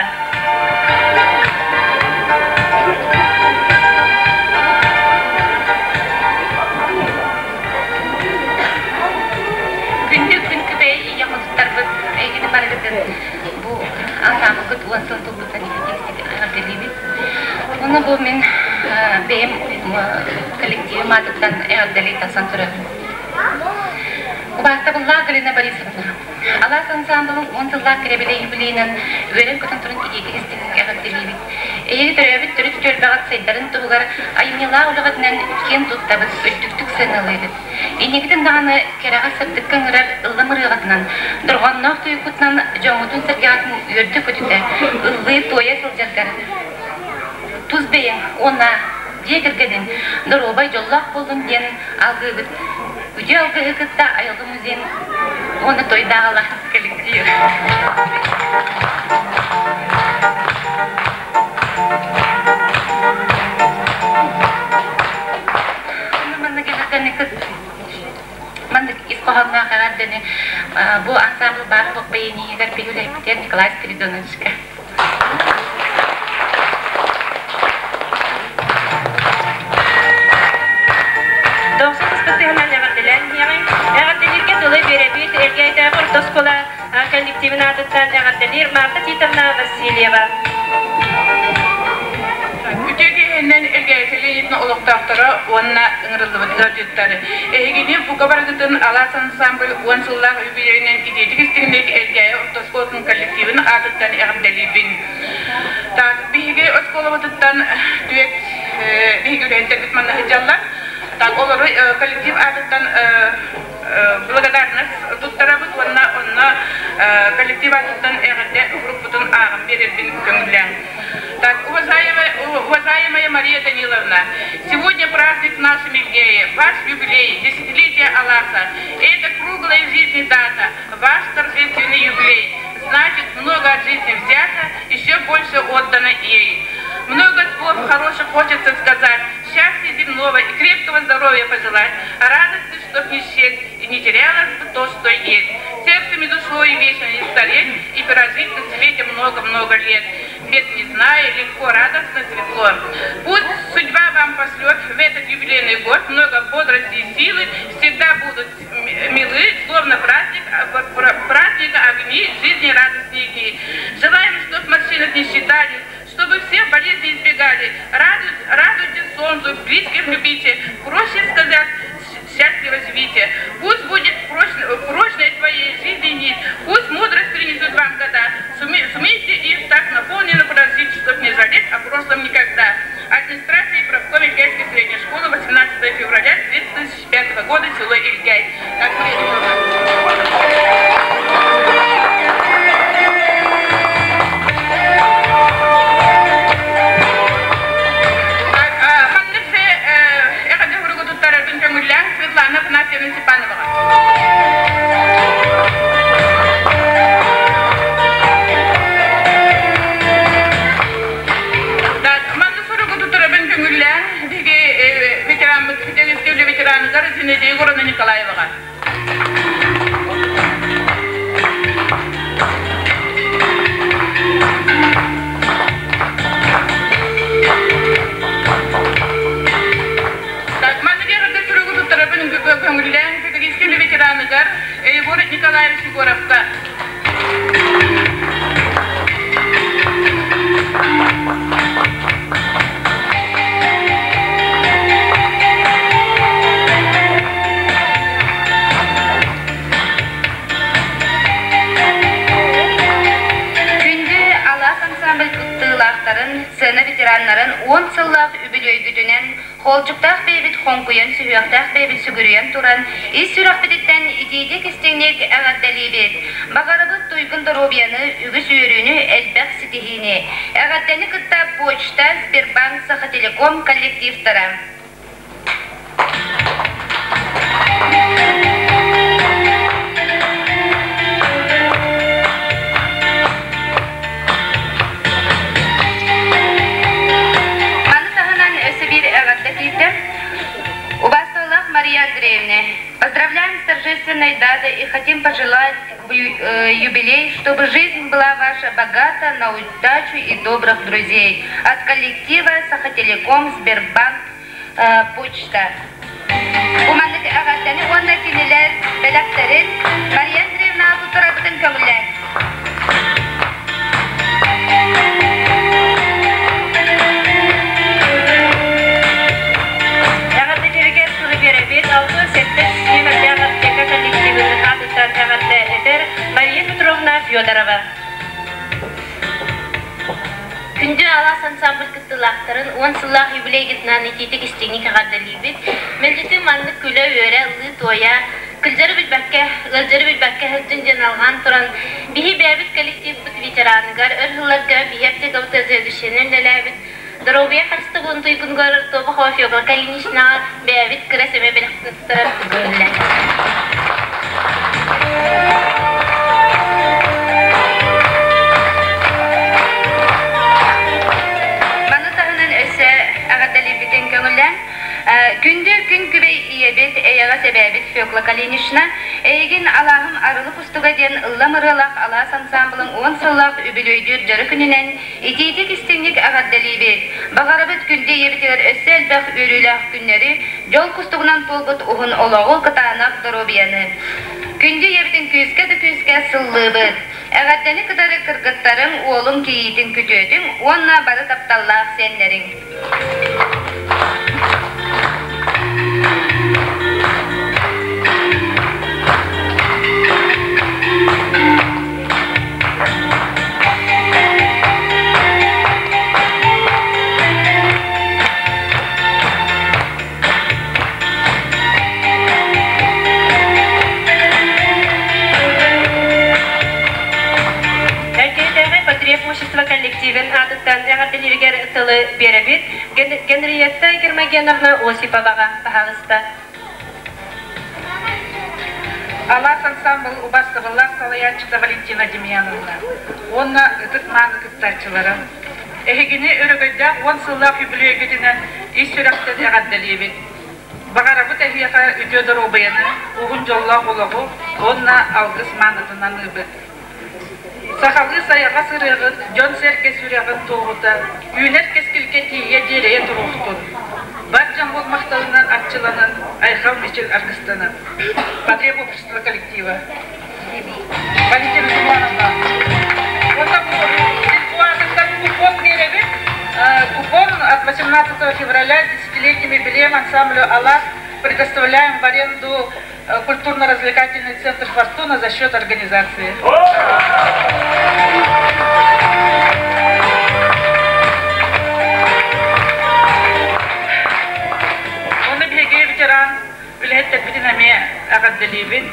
Күндү күн күбэй ийэ хотуттарбыт эйгини барыгытын бу ансаамбылгыт уон сыл тулбуттан эҕэрдэлиибит. Уонна бу мин бэйэм коллективым аатыттан эҕэрдэлии тахсан турабын. Убаастабыллаах Галина Борисовна, Алаас ансаамбылын уон сыллаах кэрэбилэй юбилейынан үөрэн-көтөн туран итиитик истиҥник эҕэрдэлиибит. Эйиги төрөөбүт төрүт түөлбэҕит сайдарын туһугар айымньылаах үлэҕитинэн киэн туттабыт, үрдүктүк сыаналыыбыт. Инникитин даҕаны кэрэҕэ-сырдыкка ыҥырар ыллам ырыаҕытынан, дорҕоонноох тойуккутунан дьоҥҥутун-сэргэҕитин үөрдэ-көтүтэ, ыллыы-туойа сылдьаргар тус бэйэҥ уонна дьиэ кэргэниҥ доруобай, дьоллоох буоллун диэн алгыыбыт. Үтүө алгыһы кытта айылҕа музейын уонна тойдааҕылаах коллектив. Маннык ис хоһоонноох эҕэрдэни бу ансамбл баар суох бэйэнииһигэр биһилэйбитигэр Николай Спиридоновичка. Дохсун ыспытыһынан эҕэрдэлээн иһиэҕиҥ. Эҕэрдэлииргэ тылы биэрэбит Элгээйдээҕи орто оскуола коллективын аатыттан эҕэрдэлиир Марта Титовна Васильева. Үтүө киэһэнэн Элгээйи сэлиэнньэтин олохтоохторо уонна ыҥырыллыбыт ыалдьыттар. Эһигини бука барыгытын Алаас ансамбль уон сыллаах юбилейынан итиитик истиҥник Элгээйи орто оскуолатын коллективын аатыттан эҕэрдэлиибин. Так, биһиги оскуолабытыттан түөрт биһиги үлэһиттэрбит манна сылдьаллар. Так, олору коллектив аатыттан благодарность туттарабыт уонна онно коллектив аатыттан эҕэрдэ группутун ааҕан биэрэрбин көҥүллээҥ. Так, уважаемая, уважаемая Мария Даниловна, сегодня праздник в нашем Евгее, ваш юбилей, десятилетие Аласа. Это круглая жизни дата, ваш торжественный юбилей. Значит, много от жизни взято, еще больше отдано ей. Много слов хороших хочется сказать, счастья земного и крепкого здоровья пожелать, радости, чтоб не исчез и не терялось бы то, что есть. Сердцем и душой вечно не стареть и прожить на свете много-много лет. Бед не зная, легко, радостно, светло. Пусть судьба вам пошлет в этот юбилейный год много бодрости и силы, всегда будут милы, словно праздник, праздника огни, жизни радостные дни. Желаем, чтоб морщины не считались, чтобы все болезни избегали. Радуйте солнцу, близких любите. Проще сказать, счастливо живите. Пусть будет прочной твоей жизни нить, пусть мудрость принесет вам года. Сумейте их так наполненно прожить, чтоб не жалеть о прошлом никогда. Администрация и правком Ильгайской средней школы 18 февраля 2005 года, село Ильгай. Так, Светлана Афанасьевна Степанова. Манна суругу туттарабын көҥүллээн биһиги ветераммыт үлэ ветераныгар Зинаида Егоровна Николаеваҕа. Манныгерга суругу туттарабын көҥүллээн педагогическай ветераныгар Егор Николаевич Егоровка. Күндү Алаас ансамбль кыттыылаахтарын, сцена ветераннарын уон сыллаах үбүлүөйгүтүнэн Холдьуктаах бэйэбит хоҥкуйан, сүһүөхтээх бэйэбит сүгүрүйэн туран, ис сүрэхпититтэн итиитик-истиҥник эҕэрдэлиибит! Баҕарабыт туйгун доруобуйаны, үгүс үөрүүнү, элбэх ситиһиини! Эҕэрдэни кытта Почта, Сбербанк, Сахателеком коллективтара. Маны таһынан өссө биир эҕэрдэ киирдэ. Убаасталлаах Мария Андреевна, поздравляем с торжественной датой и хотим пожелать в юбилей, чтобы жизнь была ваша богата на удачу и добрых друзей. От коллектива Сахателеком, Сбербанк, Почта. Бу маннык эҕэрдэни уонна кинилэр бэлэхтэрин Мария Андреевна туттарарбытын көҥүллээн. Эҕэрдэлэригэр тылы биэрэбит 67 сүүмэрдээх аптека коллективын аатыттан эҕэрдэ этэр Мария Петровна Федорова. Күндү алаас ансамбль кыттыылаахтарын уон сыллаах юбилейгытынан итиитик истиҥник эҕэрдэлиибит. Мэлдьитин маннык күлэ-үөрэ, ыллыы-туойа, кырдьары билбэккэ, ыалдьары билбэккэ сылдьын диэн алҕаан туран, биһи бэйэбит коллективпыт ветераныгар өр сылларга биһи аптекабыт заведующайынан үлэлээбит доруобуйа харыстабылын туйгунугар Тобохова Федора Калиничнаҕа бэйэбит кыра сэмэ бэлэхпитин туттарар көҥүллээх. Маны таһынан өссө эҕэрдэлиирбитин көҥүллээн Күндү күн күбэй ийэбит, эйэҕэс эбээбит Фекла Калинична, эйигин алааһым арылы кустуга диэн ыллам ырыалаах алаас ансаамбылын уон сыллаах үбүлүөйдүүр дьоро күнүнэн итиитик истиҥник эҕэрдэлиибит. Баҕарабыт күндү ийэбитигэр өссө элбэх үөрүүлээх күннэри, дьол кустугунан туолбут уһун олоҕу, кытаанах доруобуйаны. Күндү ийэбитин күүскэ да күүскэ сыллыыбыт. Эҕэрдэни кытары кыргыттарыҥ, уолуҥ кийиитин күтүөтүҥ уонна бары тапталлаах сиэннэриҥ. Эркээйитээҕи потреб-общество коллективин аатыттан эҕэрдэлииригэр тылы биэрэбит. Генриетта Гермогеновна Осиповаҕа таһаҕыста. Алаас ансаамбыл убастабыллаах салайааччыта Валентина Демьяновна уонна ытык-мааны кыттааччылара. Эһигини өрөгөйдөөх уон сыллаах үбүлүөйгүтүнэн ис сүрэхтэн эҕэрдэлиибит. Баҕарабыт эһиэхэ үтүө доруобуйаны, уһун дьоллоох олоҕу уонна алгыс маанытын аныыбыт. Сахалыы сайаҕас ырыаҕыт дьон-сэргэ сүрэҕин туоһута, үүнэр кэскилгэ тиийэ дьиэрэйэ туруохтун. Бар дьон махталынан арчыланан, айхал-мичил аргыстанан. Потреб общество коллектива. Валентина Тумановна. Вот купон биэрэбит. Купон от 18 февраля с десятилетним юбилеем ансамблю «Аллах» предоставляем в аренду культурно-развлекательный центр «Фортуна» за счет организации. Оны биһиги ветеран үлэһиттэрбитин эмиэ эҕэрдэлиибин.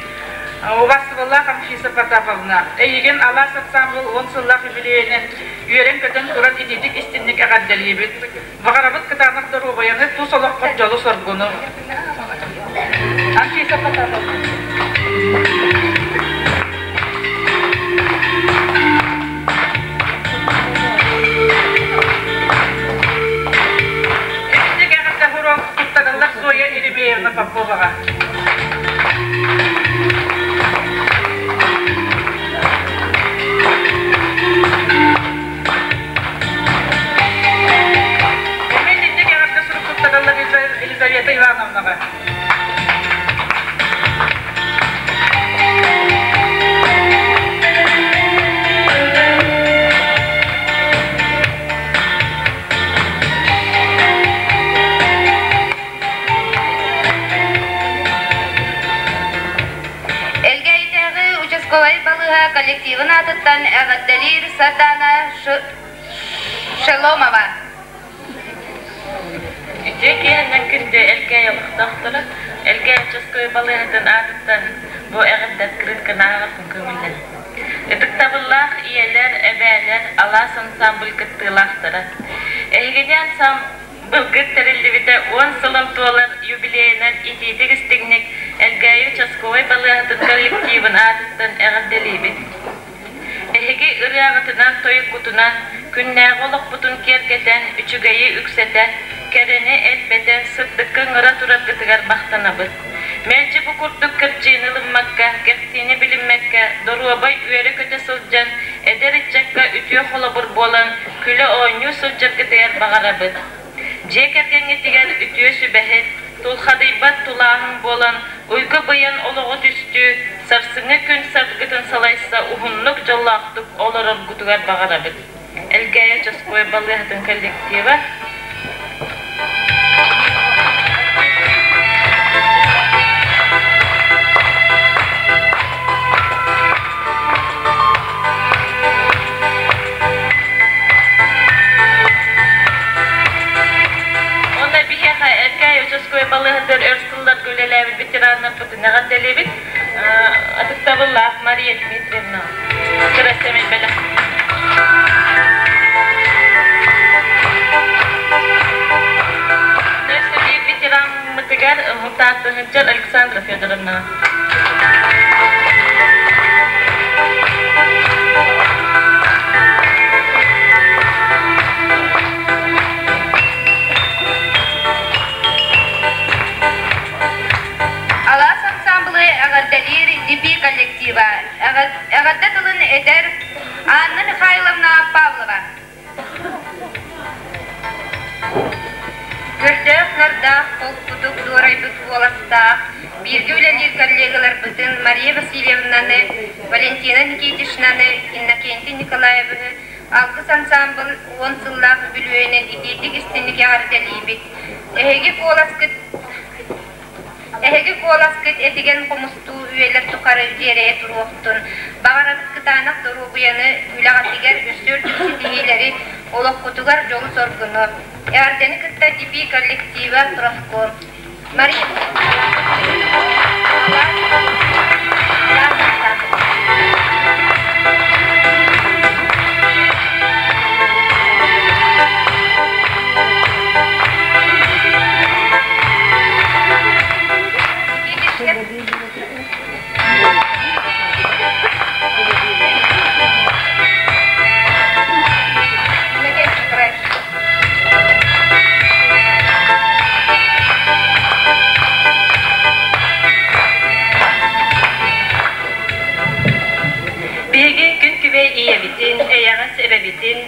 Убастыбаллаах Анфиса Потаповна, эйигин Алаас ансамбл уон сыллаах юбилейинэн үөрэн-көтөн туран итиитик истинник эҕэрдэлиибит. Баҕарабыт кытаанах доруобуйаны, тус олоххор дьолу-соргуну. Анфиса Потаповна. Итинник эҕэрдэ уруок туттарыллар Зоя Еремеевна Поповаҕа. Эмиэ итинник эҕэрдэ сурук туттарыллар Елизавета Ивановнаҕа. участковай балыыһа коллективын аатыттан эҕэрдэлиир Сардаана Шеломова. Үтүө киэһэнэн күндү Элгээйи олохтоохторо, Элгээйи участковай балыыһатын аатыттан бу эҕэрдэ открытканы ааҕарбын көҥүллэн. Ытыктабыллаах ийэлэр, эбээлэр, алаас ансамбль кыттыылаахтара. Эһигини ансамблгыт тэриллибитэ уон сылын туолар юбилейынан итиитик-истиҥник Элгээйи участковай балыыһатын коллективын аатыттан эҕэрдэлиибит. Эһиги ырыаҕытынан, тойуккутунан күннээҕи олохпутун киэргэтэн, үчүгэйи үксэтэн, кэрэни элбэтэн, сырдыкка ыҥыра тураргытыгар махтанабыт. Мэлдьи бу курдук кырдьыыны ылыммакка, кэхтиини билиммэккэ, доруобай үөрэ-көтө сылдьан, эдэр ыччакка үтүө холобур буолан, күлэ-оонньуу сылдьаргытыгар баҕарабыт. Дьиэ кэргэҥҥитигэр үтүө сүбэһит, тулхадыйбат тулааһын буолан, уйгу-быйаҥ олоҕу түстүү, сарсыҥҥы күн саргытын салайса уһуннук дьоллоохтук олороргутугар баҕарабыт. Элгээйи участковай балыыһатын коллектива Уонна биһиэхэ Эркээйи участковай балыыһатыгар өр сылларга үлэлээбит ветераннарбытын эҕэрдэлиибит. Ытыктабыллаах Мария Дмитриевна, кыра сэмэй бэлэх. Өссө биир ветераммытыгар Мутааттыһынчар Александра Федоровна. Алаас ансамблы эҕэрдэлиир ДП коллектива эҕэрдэ тылын этэр Анна Михайловна Павлова. Көрдөөх-нардаах, холкутук дуорайбыт уолаттаах, бииргэ үлэлиир коллегаларбытын Мария Васильевнаны, Валентина Никитичнаны, Иннокентий Николаевиһы Алгыс ансаамбыл уон сыллаах үбүлүөйүнэн итиитик истиҥник эҕэрдэлиибит. Эһиги куоласкыт Эһиги куоласкыт этигэн хомустуу үйэлэр тухары дьиэрэйэ туруохтун, баҕарабыт кытаанах доруобуйаны, үлэҕитигэр өссө үрдүк ситиһиилэри, олоххутугар дьолу-соргуну. Эҕэрдэни кытта ДП коллектива профком. Мария Биһиги күн күбэй ийэбитин, эйэҕэс эбэбитин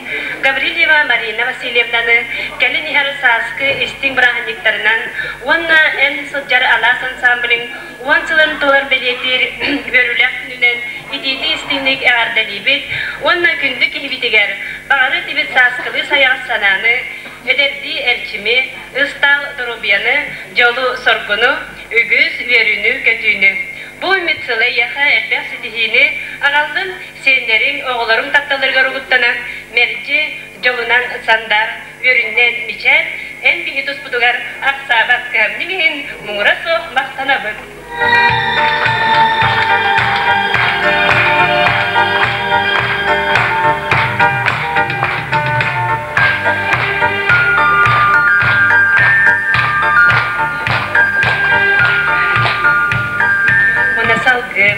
Гаврильева Марина Васильевнаны кэлин иһэр сааскы истиҥ бырааһынньыктарынан уонна эн сылдьар алаас ансамблыҥ уон сылын туолар бэлиэтиир үөрүүлээх күнүнэн итиитик-истиҥник эҕэрдэлиибит уонна күндү киһибитигэр баҕары тибит сааскылыы сайаҕас санааны, эдэрдии эрчими, ыстаал доруобуйаны, дьолу-соргуну, үгүс үөрүүнү-көтүүнү. Бу үмит сыла эйиэхэ элбэх ситиһиини аҕаллын, сиэннэриҥ, оҕолоруҥ тапталларыгар угуттанан, мэлдьи дьолунан сандар, үөрүннэн мичээр, эн биһи туспутугар ахсаабат кыһамньыҥ иһин муҥура суох махтанабыт. Уна салгыы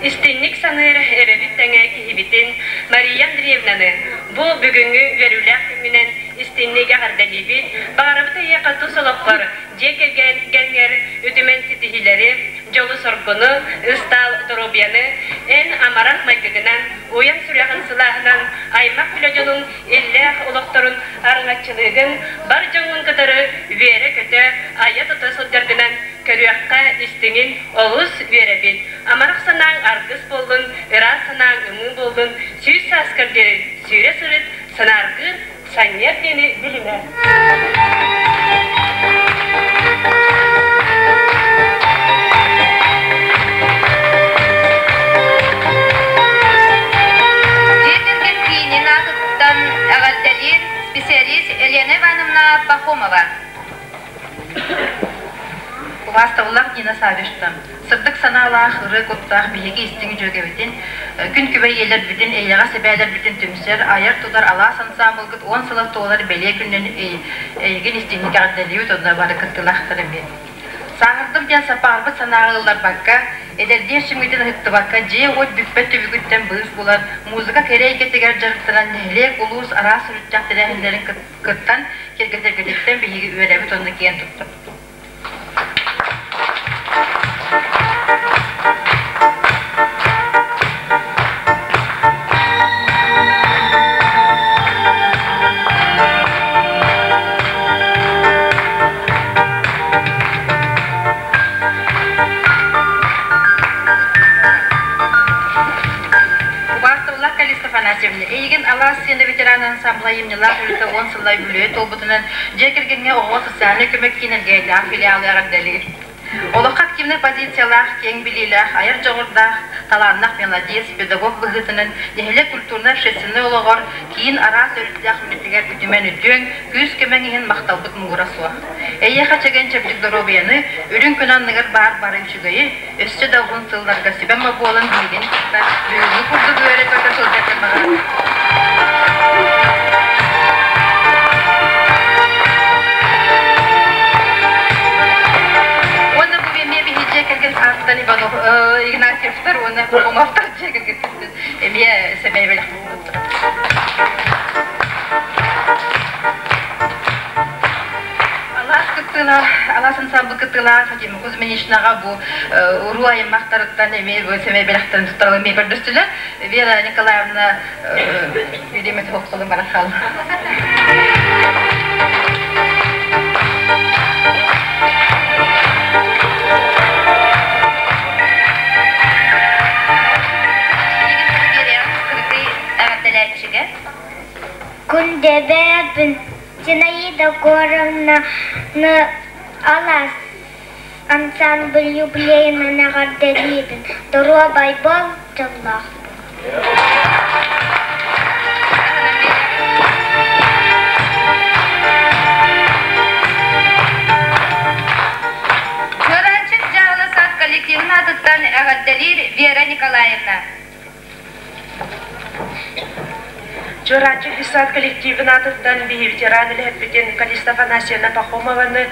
истинник саныыр эбэбит тэҥэ киһибитин Мария Андреевнаны бу бүгүҥҥү үөрүүлээх күҥҥүнэн истинник эҕэрдэлиибит, баҕарабыт эйиэхэ тус олоххор, дьиэ кэргэҥҥэр үтүмэн ситиһиилэри, дьолу-соргуну, ыстаал доруобуйаны, эн амарах майгыгынан, уйан сүрэҕин сылааһынан аймах үлэ дьонуҥ иллээх олохторун араҥаччылыыгын, бар дьоҥҥун кытары үөрэ-көтө, айа-тута сылдьаргынан көрүөххэ истиҥин олус үөрэбит. Амарах санааҥ аргыс буоллун, ыраас санааҥ ымыы буоллун, сүүс сааскар диэри сүүрэ сырыт, санааргыыр, санньыар диэни билимэ. Саввична, сырдык санаалаах, ырыа куттаах биһиги истиҥ дьүөгэбитин, күн күбэй ийэлэрбитин, эйэҕэс эбээлэрбитин түмсэр, айар-тутар алаас ансаамбылгыт уон сыла туолар бэлиэ күнүнэн эйигин истиҥник эҕэрдэлиибит уонна бары кыттыылаахтар эмиэ. Сааһырдым диэн саппаҕырбыт санааҕа ылларбакка, эдэрдии эрчимҥитин ыһыктыбакка, дьиэ-уот бүппэт түбүгүттэн быыс булан, музыка кэрэ эйгэтигэр дьарыктанан нэһилиэк, улуус араас өрүттээх тэрээһиннэрин кыттан киэргэтэргититтэн биһиги үөрэбит уонна киэн туттабыт. Убаастабыллаах Калиста Афанасьевна, эйигин Алаас сиэнэ ветеран ансамбла айымньылаах үлэтэ уон сыллай үбүлүөйэ туолбутунан дьиэ кэргэҥҥэ оҕоҕо социальнай көмө киин эргээйдээх филиалы эҕэрдэлиир. Олоххо активнай позициялаах, киэҥ билиилээх, айар дьоҕурдаах, талааннаах мелодист, педагог быһыытынан нэһилиэк культурнай-общественнай олоҕор киин араас өрүттээх үлэтигэр үтүмэн үтүөҥ, күүс-көмөҥ иһин махталбыт муҥура суох. Эйиэхэ чэгиэн-чэбдик доруобуйаны, үрүҥ күн анныгар баар бары үчүгэйи, өссө да уһун сылларга сүбэм буолан биһигини кытта бүгүҥҥү курдук үөрэ-көтө сылдьарга баҕарабын. Уонна бу эмиэ биһи дьиэ кэргэн ааттан Иванов Игнатьевтар уонна Пахомовтар дьиэ кэргэттэртэн эмиэ сэмэй бэлэх Алаас кыттыылаах, алаас ансамбль кыттыылаах Фатима Кузьминичнаҕа бу уруу аймахтарыттан эмиэ бу сэмэй бэлэхтэрин туттаралар эмиэ көрдөстүлэр. Вера Николаевна Видимо, тохтолун баран хаалла. Күндэбэбин Зинаида Егоровна Алаас ансамбль юбилейынан эҕэрдэлиибин, доруобай буол, дьоллоох Чуораанчык дьаһала сад коллективын аатыттан эҕэрдэлиир Вера Николаевна. Чуораанчык десант коллективын аатыттан биһи ветеран үлэһиппитин Калиста Афанасьевна Пахомованы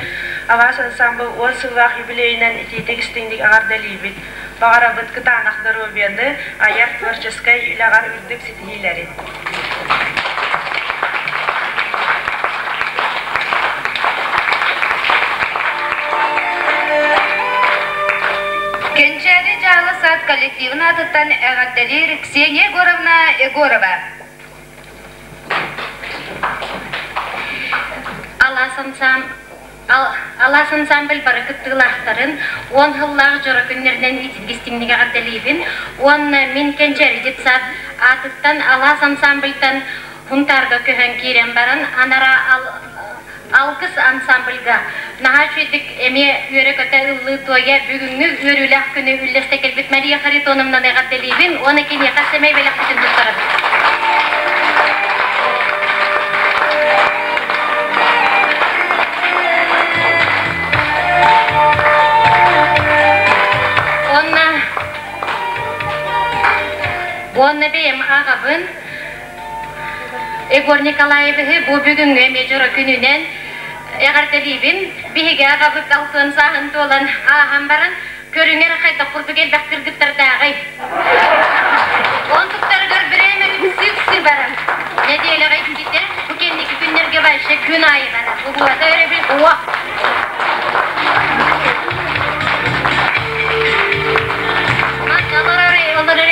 Алаас ансамбл уон сыллаах юбилейынан итиитик истиҥник эҕэрдэлиибит. Баҕарабыт кытаанах доруобуйаны, айар творческай үлэҕэр үрдүк ситиһиилэри. Кэнчээри дьаалы сад коллективын аатыттан эҕэрдэлиир Ксения Егоровна Егорова. Алаас ансамбль бары кыттыылаахтарын уон сыллаах дьоро күннэринэн итиргистиҥник эҕэрдэлиибин уонна мин Кэнчээри детсад аатыттан Алаас ансамбльтан Хунтаарга көһөн киирэн баран анараа Алгыс ансамбльга наһаа үчүгэйдик эмиэ үөрэ-көтө ыллыы-туойа бүгүҥҥү үөрүүлээх күнү үллэстэ кэлбит Мария Харитоновнаны эҕэрдэлиибин уонна киниэхэ сэмэй бэлэхпитин туттарабын. Уонна уонна бэйэм аҕабын Егор Николаевиһы бу бүгүҥҥү эмиэ дьоро күнүнэн эҕэрдэлиибин. Биһиги аҕабыт алтыан сааһын туолан ааһан баран, көрүҥэр хайдах курдук элбэх кыргыттардааҕый? Онтуктарыгар бирээмэ үксүү-үксүү баран, нэдиэлэҕэ иккитэ, бу кэнники күннэргэ вообще күн аайы барар. Угуата өрөбүл уох. Олорор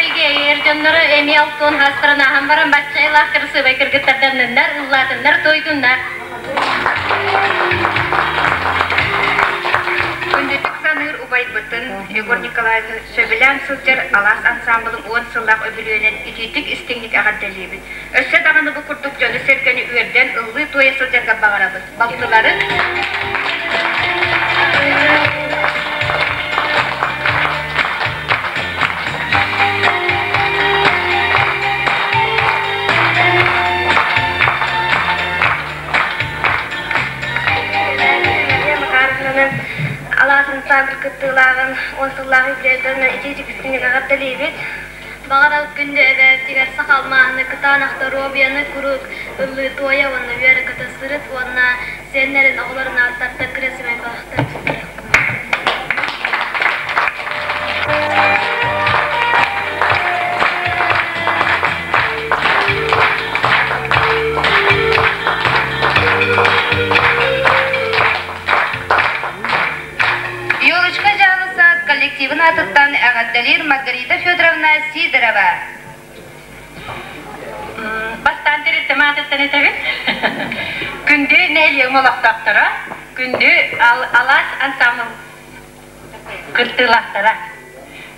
эр дьонноро эмиэ алтыан хаастарын ааһан баран бачча кырасыабай кыргыттарданныннар, ыллаатыннар, туойдуннар. Күндүтүк саныыр убайбытын Егор Николаевич сөбүлээн сылдьар Алаас ансаамбылын уон сыллаах үбүлүөйүнэн итиитик истиҥник эҕэрдэлиибит. Өссө даҕаны бу курдук дьону-сэргэни үөрдэн ыллыы-туойа сылдьарга баҕарабыт. Балтыларын Мария Макаровнаны Алаас ансамбль кытта кыттыылааҕын уон сыллаах юбилейдарынан итии истиҥник эҕэрдэлиибит. Баҕарабыт күндү эбээбитигэр саха алмааһыны кытаанах доруобуйаны куруук ыллыы туойа уонна үөрэ-көтө сырыт уонна сиэннэрин оҕолорун ааттартан кырасымай балахтары туттарыахпыт. Елочка дьаалыса коллективын аатыттан эҕэрдэлиир Маргарита Федоровна Сидорова. Бастаан тэрилтэм аатыттан этэбин. Күндү нэһилиэгим олохтоохторо, күндү Алаас ансамбл кыттыылаахтара.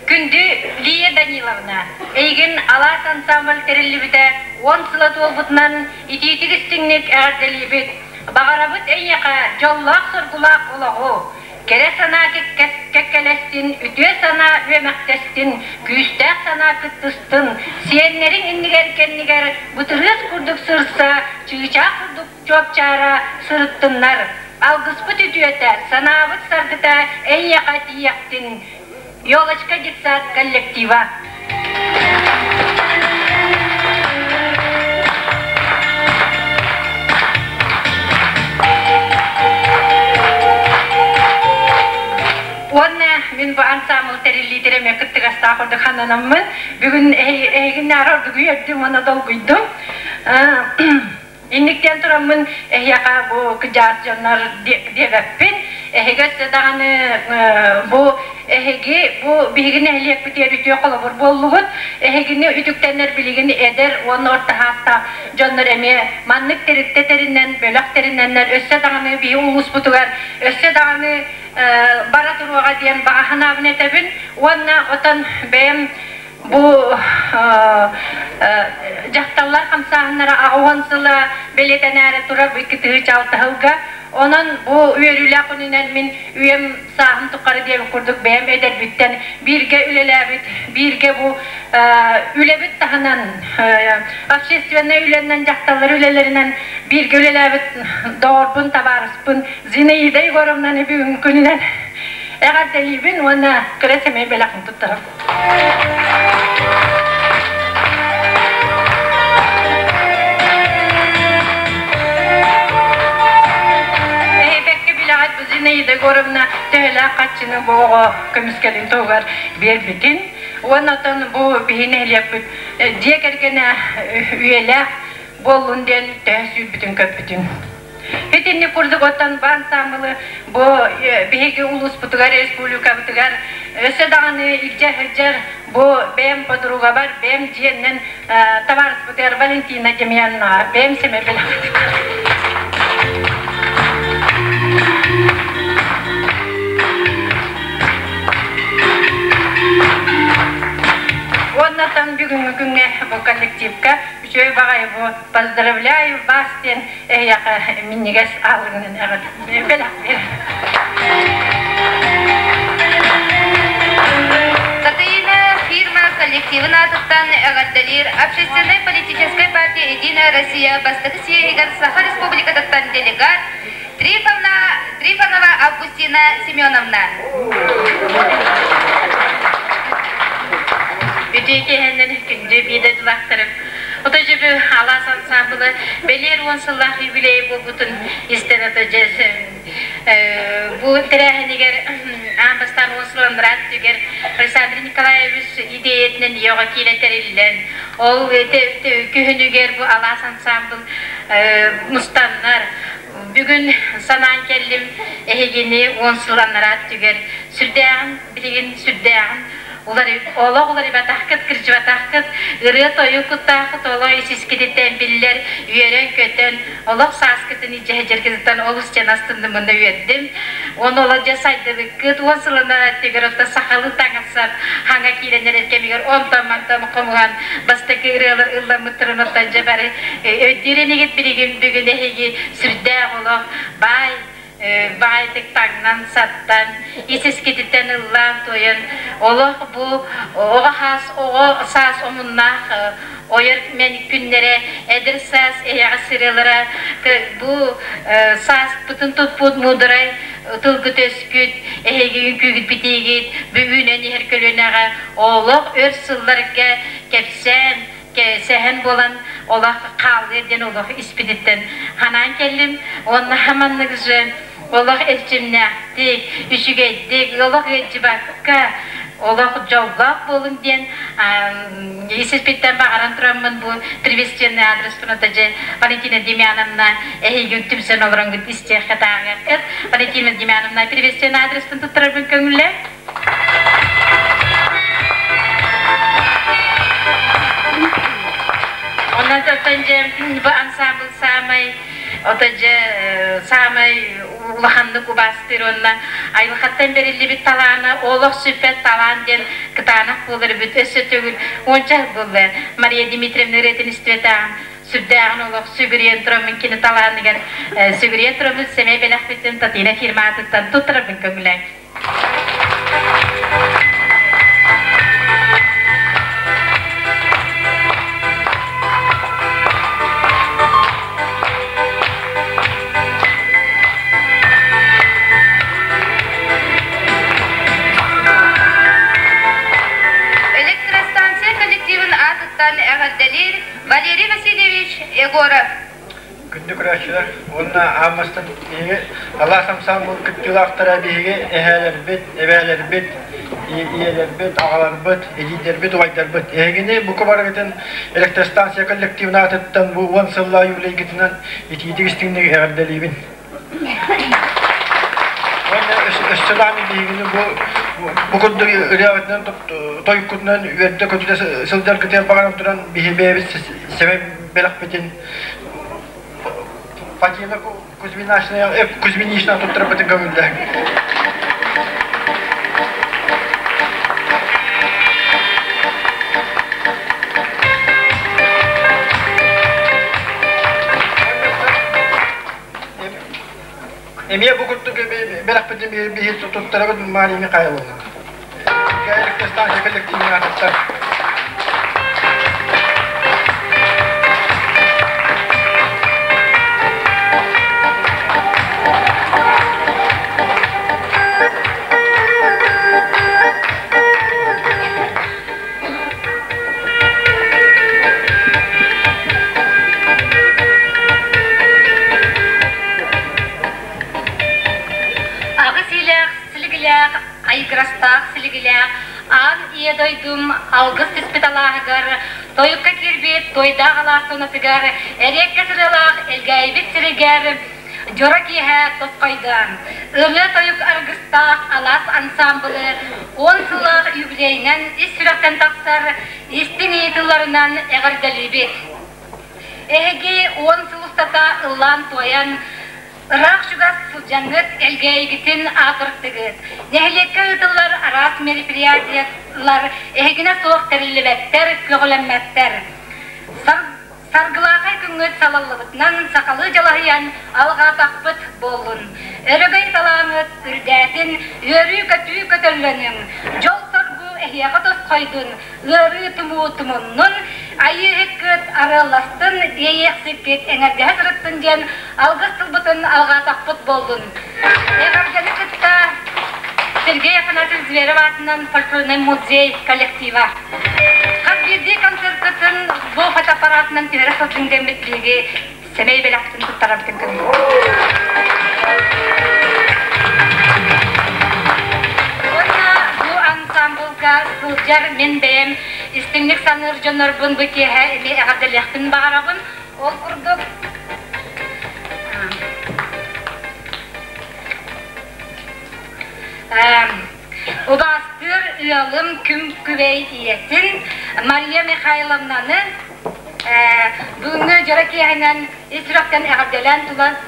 Күндү Лия Даниловна, эйигин Алаас ансамбль тэриллибитэ уон сыла туолбутунан итиитик истиҥник эҕэрдэлиибит. Баҕарабыт эйиэхэ дьоллоох-соргулаах олоҕу, кэрэ санаа кэккэлэстин, үтүө санаа үөмэхтэстин, күүстээх санаа кыттыстын, сиэннэриҥ иннигэр-кэннигэр бытырыыс курдук сырса, чыычаах курдук чуопчаара сырыттыннар. Алгыспыт үтүөтэ, санаабыт саргыта эйиэхэ тиийэхтин. Елочка детсад коллектива. Уонна мин бу ансамбл тэриллиитэрэ эмиэ кыттыгастаах курдук хананаммын бүгүн эһигиннээҕэр ордук үөрдүм уонна долгуйдум. Инниктэн тураммын эһиэхэ бу кыдьаас дьоннор диэбэппин. Эһиги өссө даҕаны бу эһиги бу биһиги нэһилиэкпитигэр үтүө холобур буоллугут. Эһигини үтүктэннэр билигин эдэр уонна орто саастаах дьоннор эмиэ маннык тэрилтэ тэринэн, бөлөх тэринэннэр өссө даҕаны биһи улууспутугар өссө даҕаны бара туруоҕа диэн баҕа санаабын этэбин. Уонна отон бэйэм Бу дьахталлар хамсааһыннара аҕыс сыла бэлиэтэнээри турар бу 2006 сылга. Онон бу үөрүүлээх күнүнэн мин үйэм сааһым тухары диэбит курдук бэйэм эдэрбиттэн бииргэ үлэлээбит, бииргэ бу үлэбит таһынан общественнай үлэнэн дьахталлар үлэлэринэн бииргэ үлэлээбит доҕорбун, табаарыспын Зинаида Егоровнаны бүгүн күнүнэн эҕэрдэлиибин уонна кыра сэмэй бэлэхин туттарабын. Эһэбэккэ билэҕит бу Зинаида Егоровна төһөлөөх хаччыны бу оҕо көмүскэлин туһугар биэрбитин уонна оттон бу биһи нэһилиэкпит дьиэ кэргэнэ үйэлээх буоллун диэн төһө сүүрбүтүн көппүтүн. Итинник курдук оттон бу ансаамбылы бу биһиги улууспутугар, республикабытыгар өссө даҕаны илдьэ сылдьар бу бэйэм подругабар, бэйэм дьиэннэн табаарыспытыгар Валентина Демьяновнаҕа бэйэм сэмэй бэлэхпитин. Уонна бүгүҥҥү күҥҥэ бу коллективка үчүгэй баҕайы бу поздравляю вас диэн эһиэхэ минньигэс аалыгынан бэлэх Татыйына фирма коллективын аатыттан эҕэрдэлиир общественнай политическай партия Единая Россия бастакы съеһигэр Саха Республикатыттан делегат Трифонова, Трифонова Августина Семеновна. Үтүө киэһэннэн күндү биир дойдулаахтарым. Ото дьөбү алаас ансаамбылы бэлиэр уон сыллаах юбилей буолбутун истэн ото дьэ бу тэрээһинигэр аан бастаан уон сыл анараа өттүгэр Александр Николаевич идиэйэтинэн ийэҕэ киирэ тэриллэн ол күһүнүгэр бу алаас ансаамбыл мустаннар бүгүн санаан кэллим эһигини уон сыл анараа өттүгэр сүрдээҕин билигин сүрдээҕин олох уларыйбатаххыт, кырдьыбатаххыт, ырыа-тойук куттааххыт олох ис-искититтэн биллэр, үөрэн-көтөн, олох сааскытын илдьэ олус дьэн астыннымына үөрдүм. Уон олох дьэ сайдыбыккыт, уон сылына өттүгэр отто сахалыы таҥасар хаҥа киирэн эрэр кэмигэр онтон-мантан хомуһан бастакы ырыалар ылламмыттарын оттон дьэ бары өйдүүр инигит билигин бүгүн эһиги сүрдээх олох баай баайдык таҥнан-саттан, ис-искититтэн ыллаан-туойан, олох бу оҕо саас оҕо саас омуннаах ойор мэник күннэрэ, эдэр саас эйэҕэс сырыалара бу сааспытын туппут муударай тылгыт өскүт, эһиги үҥкүүгүт битиигит, бүгүнэн иһэр көлүөнэҕэ олох өр сылларга кэпсээн, сэһэн буолан олох хаалыа диэн олох испититтэн ханаан кэллим. Уонна маннык же олох эрчимнээхтик, үчүгэйдик, олох ыалдьыбакка, олох дьоллоох буолуҥ диэн ис-испиттэн баҕаран тураммын бу приветственный адреспын отоже Валентина Демьяновна эһигин түмсэн олоронгут истиэххэ тааҕыаххыт. Валентина Демьяновна приветственный адреспын туттарарбын көҥүллэ. Онон оттон дьэ бу ансамбль саамай ото дьэ саамай улаханнык убаастыыр уонна айылҕаттан бэриллибит талаана олох сүппэт талаан диэн кытаанах буолар эбит өссө төгүл уонча буолла Мария Дмитриевна ырыатын истибэтэҕим сүрдээҕин олох сүгүрүйэн тураммын кини талааныгар сүгүрүйэн тураммын сэмэй бэлэхпиттэн Татьяна фирматыттан туттарабын көҥүлэҥ. Электростанция коллективын аатыттан эҕэрдэлиир Валерий Васильевич Егоров. Күндү көрөөччүлэр уонна ааммастан биһиги Алаас ансаамбыл кыттыылаахтара биһиги эһээлэрбит, эбээлэрбит, ийэлэрбит, аҕаларбыт, эдьиийдэрбит, убайдарбыт. Эһигини бука барыгытын электростанция коллективын аатыттан бу уон сыллаах юбилейгытынан итиитик истиҥник эҕэрдэлиибин. Уонна өссө даҕаны биһигини бу бу курдук ырыаҕытынан тойуккутунан үөрдэ-көтүтэ сылдьаргытыгар баҕаран туран биһи бэйэбит сэмэй бэлэхпитин Фатина Кузьминична туттарбытын көҥүллэһиҥ. Эмиэ бу курдук бэлэхпитин биһи туттарабыт Мария Михайловна. Электростанция коллективин аатыттан. Аҕыс илээх силигилээх, айгырастаах силигилээх аан ийэ дойдум алгыс түспүт алааһыгар, тойукка киирбит туойдаах алаас туонатыгар, эриэккэ сырыалаах элгээйбит сиригэр дьоро киэһэ тосхойдо. Ырыа-тойук аргыстаах алаас ансаамбылы уон сыллаах юбилейынан ис сүрэхтэн тахсар истиҥ ыйытыыларынан эҕэрдэлиибит. Эһиги уон сыл устата ыллаан-туойан, ыраах-чугас сылдьаҥҥыт Элгээйигитин аатыртыгыт. Нэһилиэккэ ыытыллар араас мероприятиелар эһигинэ суох тэриллибэттэр, көҕүлэммэттэр. Саргылаахай күҥҥүт салаллыбытынан сахалыы дьалаһыйан алҕаатахпыт буоллун. Өрөгөй талааҥҥыт үрдээтин, үөрүү-көтүү көтөллөнүҥ, дьол-соргу эһиэхэ тосхойдун, ыарыы тумуу тумуннун, айыыһыккыт арыалластын, иэйиэхсиккит эҥэрдэһэ сырыттын диэн алгыс тылбытын алҕаатахпыт буоллун. Эҕэрдэни кытта Сергей Афанасьевич Зверев аатынан фольклорнай музей коллектива. Хас биирдии концерткытын бу фотоаппаратынан түһэрэ сылдьыҥ дэммит биһиги сэмэй бэлэхпитин туттарабытын көҥүл. Уонна бу ансамблга сылдьар мин бэйэм истиҥник саныыр дьоннорбун бу киэһэ эмиэ эҕэрдэлиэхпин баҕарабын. Ол курдук Убаастыыр ыалым күн күбэй ийэтин Мария Михайловнаны бүгүҥҥү дьоро киэһэнэн ис сүрэхтэн эҕэрдэлээн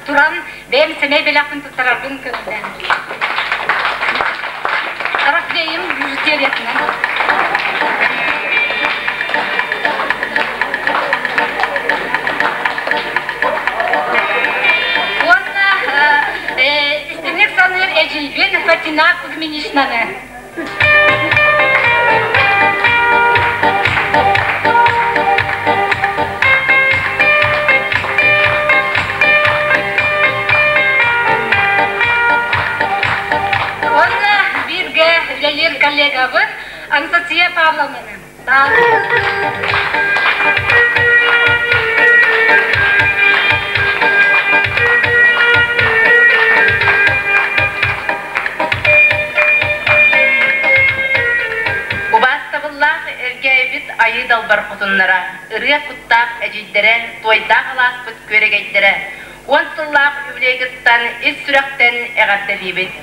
туран бэйэм сэмэй бэлэхпин туттарарбын көҥүллээн. Рафлейым бижутериятынан. Уонна истиҥник саныыр эдьиийбин Фатина Кузьминичнаны. Павловнаны. Убаастабыллаах Элгээйибит айыы далбар хотуннара, ырыа куттаах эдьиийдэрэ, туойдаах алааспыт күөрэгэйдэрэ, уон сыллаах үбүлүөйгүттэн ис сүрэхтэн эҕэрдэлиибит.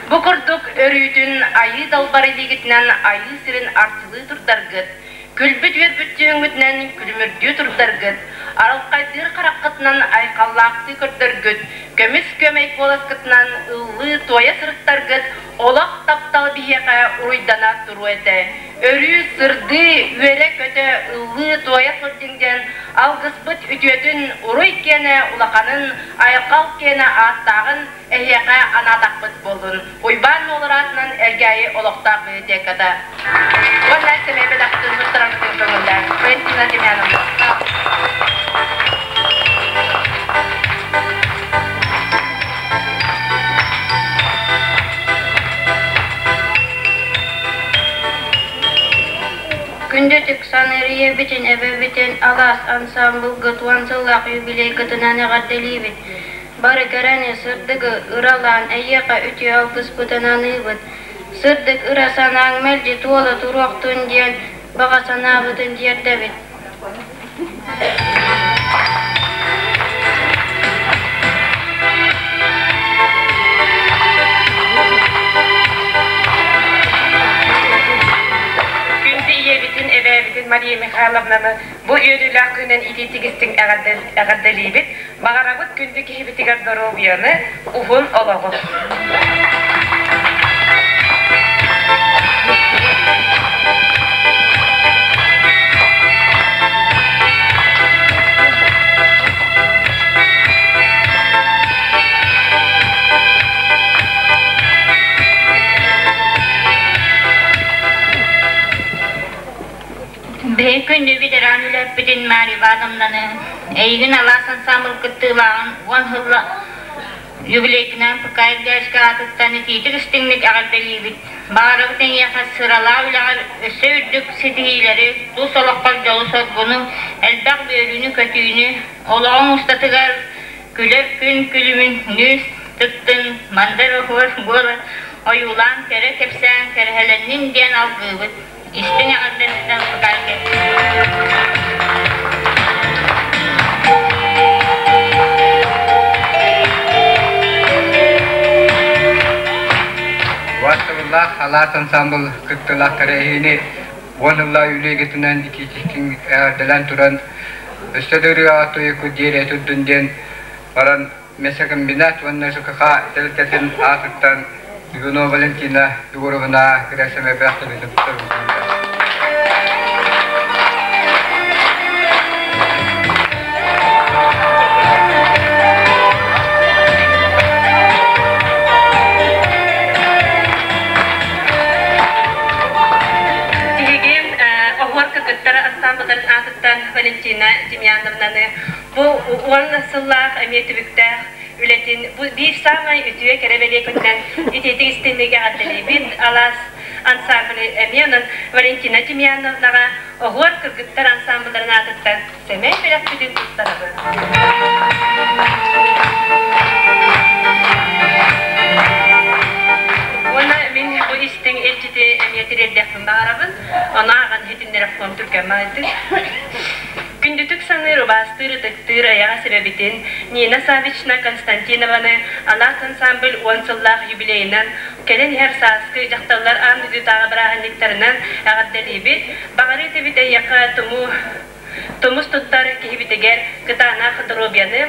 Бу курдук өрүүтүн айыы далбар илиигитинэн айыы сирин арчылыы турдаргыт, күлбүт-үөрбүт түһүҥҥүтүнэн күлүмүрдүү турдаргыт, арылхайдыыр хараххытынан айхаллаахтыы көрдөргүт, көмүс күөмэй куоласкытынан ыллыы-туойа сырыттаргыт, олох таптал биһиэхэ уруйдана туруо этэ. Өрүү сырдыы, үөрэ-көтө, ыллыы-туойа сылдьыҥ диэн алгыспыт үтүөтүн, уруй киэнэ улаханын, айхал киэнэ ааттааҕын эһиэхэ анаатахпыт буоллун. Уйбаан Нуолур аатынан Элгээйи олохтоох библиотеката. Уонна сэмэй бэлэхтин туттарарбытын көҥүллээн. Валентина Демьяновна. Күндүтүк саныыр ийэбитин, эбэбитин Алаас ансаамбылгыт уон сыллаах юбилейгытынан эҕэрдэлиибит! Бары кэрэни, сырдыгы ыралаан эйиэхэ үтүө алгыспытын аныыбыт. Сырдык ыра санааҥ мэлдьи туола туруохтун диэн баҕа санаабытын тиэрдэбит. Күндү ийэбитин, эбээбитин Мария Михайловнаны бу үөрүүлээх күнүнэн итиитик-истиҥ эҕэрдэлиибит. Баҕарабыт күндү киһибитигэр доруобуйаны, уһун олоҕу. Биһи күндү ветеран үлэппитин Марья Ивановнаны, эйигин алаас ансаамбыл кыттыылааҕын уон сылла юбилейкынан Пыкаев дядька аатыттан итиитик истиҥник эҕэрдэлиибит. Баҕарабыт эйиэхэ сыралаах үлэҕэр өссө үрдүк ситиһиилэри, тус олоххор дьолу-соргуну, элбэх үөрүүнү-көтүүнү, олоҕуҥ устатыгар күлэр күн күлүмүн нүс тыктын, мандар оһуор буола ойуулаан кэрэ кэпсээн кэрэһэлэннин диэн алгыыбыт. Истиҥ эҕэрдэлэртэн Пыкаев Убаастабыллаах Алаас ансаамбыл кыттыылаах тэрээһини уон ыллаа үлээгитинэн итиитиктин эҕэрдэлээн туран өссө да ырыаҕа тойуку диэри турдун диэн баран мясокомбинат уонна ЖКХ тэрилтэтин аатыттан Юно Валентина Егоровна Герасимова Биһиги оһуор кыргыттара ансаамбылларын аатыттан Валентина Демьяновнаны Бу уон сыллаах эмиэ түбүктээх үлэтин бу биир саамай үтүө кэрэ бэлиэ күнүнэн итиитик истиҥник эҕэрдэлиибит. Алаас ансамблы эмиэ онон Валентина Демьяновнаҕа Оһуор кыргыттар ансамблларын аатыттан сэмэй бэлэхпитин туттарабыт. Уонна мин бу истиҥ илдьити эмиэ тириэрдиэхпин баҕарабын. Ону ааҕан иһитиннэрэ фон түргэн баҕайытык. Күндүтүк саныыр, убаастыыр, ытыктыыр эйэҕэс эбэбитин Нина Саввична Константинованы Алаас ансамбль уон сыллаах юбилейынан, кэлэн иһэр сааскы дьахталлар аан дойдутааҕы бырааһынньыктарынан эҕэрдэлиибит. Баҕарыы этэбит эйиэхэ тумуу тумус туттар киһибитигэр кытаанах доруобуйаны,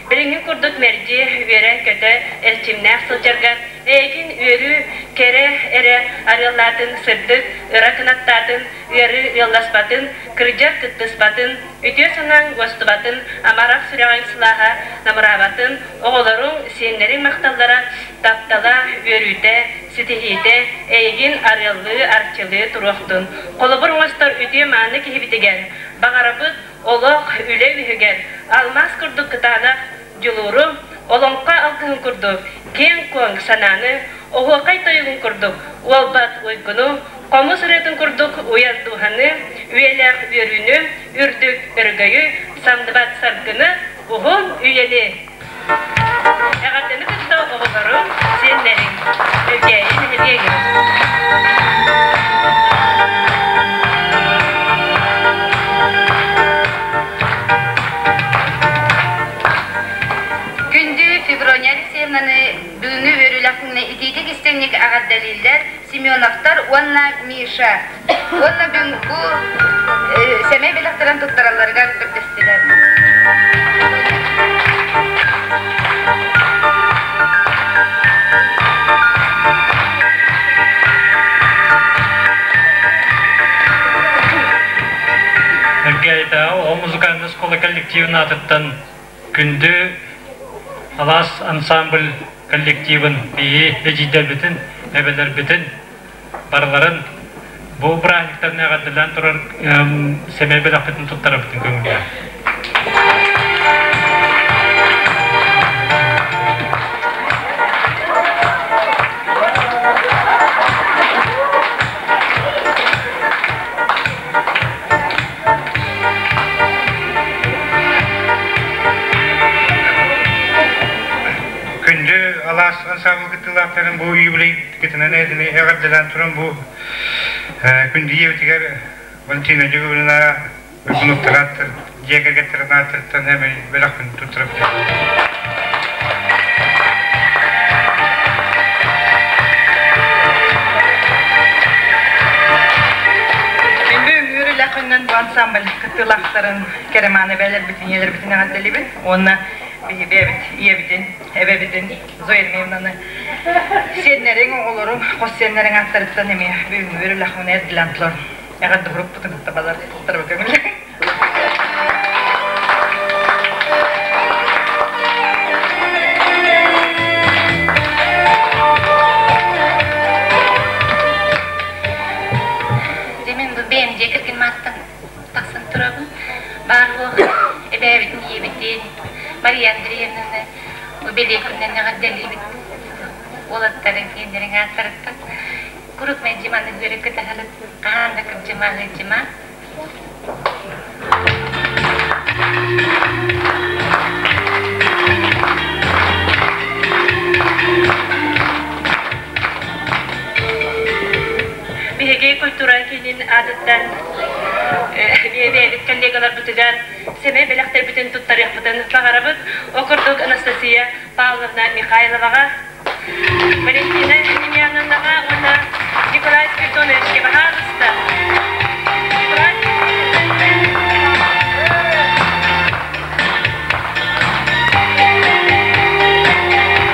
билиҥҥи курдук мэлдьи үөрэ-көтө, эрчимнээх сылдьаргар эйигин үөрүү кэрэ эрэ арыаллаатын, сырдык ыра кынаттаатын, ыарыы ыалласпатын, кырдьар кыттыспатын, үтүө санааҥ уостубатын, амарах сүрэҕиҥ сылааһа намыраабатын, оҕолоруҥ, сиэннэриҥ махталлара, таптала, үөрүүтэ, ситиһиитэ эйигин арыаллыы, арчылыы туруохтун. Холобур оҥостор үтүө-мааны киһибитигэр баҕарабыт олох, үлэ үһүгэр алмаас курдук кытаанах дьулууру, олоҥхо алгыһын курдук киэҥ-куоҥ санааны, оһуохай тойугун курдук уолбат уйгуну, Хомус ырыатын курдук уйан дууһаны, үйэлээх үөрүүнү, үрдүк өрөгөйү, самныбат саргыны, уһун үйэни! Эҕэрдэни кытта оҕолорум, сиэннэриҥ, Элгээйи нэһилиэгин. Күндү Феврония Алексеевнаны бүгүҥҥү үөрүүлээх күҥҥэ итиитик истиҥник эҕэрдэлииллэр Семеновтар уонна Миша. Уонна бүгүн бу сэмэй бэлэхтэрин туттаралларыгар көрдөстүлэр. Эргээйитээҕи оҕо музыкальнай оскуола коллективын аатыттан күндү Алаас ансамбль коллективын биһи эдьиийдэрбитин, эбэлэрбитин барыларын бу бырааһынньыктарын эҕэрдэлээн турар сэмэй бэлэхпитин туттарабытын көҥүллээх. Күндү алаас ансаамбыл кыттыылаахтарын бу юбилейгытынан эҕэрдэлээн туран бу күндү ийэбитигэр Валентина Дьөгүрүнэ Уйгунуктар дьиэ кэргэттэрин ааттарыттан эмэй бэлэхпин туттарабыт. Күндү үҥүүр үлэхүннэн бу ансамбль кыттыылаахтарын кэрэмааны бээлэрбитин, ийэлэрбитин эҕэрдэлибин уонна биһиги ийэбитин, эбэбитин Зоя Ермеевнаны сиэннэриҥ, оҕолоруҥ, хос сиэннэриҥ ааттарыттан эмиэ бүгүҥҥү үлэхүн эрдилээн турар эҕэрдэ урукпутун кытта балар туттарба көҥүллээх. Дьэ мин бу бэйэм дьиэ кэргэн мааттан тахсан турабын. Баар-суох эбээбитин, ийэбитин, Мария Андреевнаны бу бэлиэ күнүнэн эҕэрдэлиибит. Уолаттарын, сиэннэрин ааттарыттан. Куруук мэлдьи маннык үөрэ кытаһарыт, хаһан да кырдьыма, ыалдьыма. Биһиги культура киинин аатыттан бэйэбит коллегаларбытыгар сэмэй бэлэхтэрбитин туттарыахпытын баҕарабыт. Ол курдук Анастасия Павловна Михайловаҕа, Валентина Емельяновнаҕа уонна Николай Спиридоновичка баһаалыста.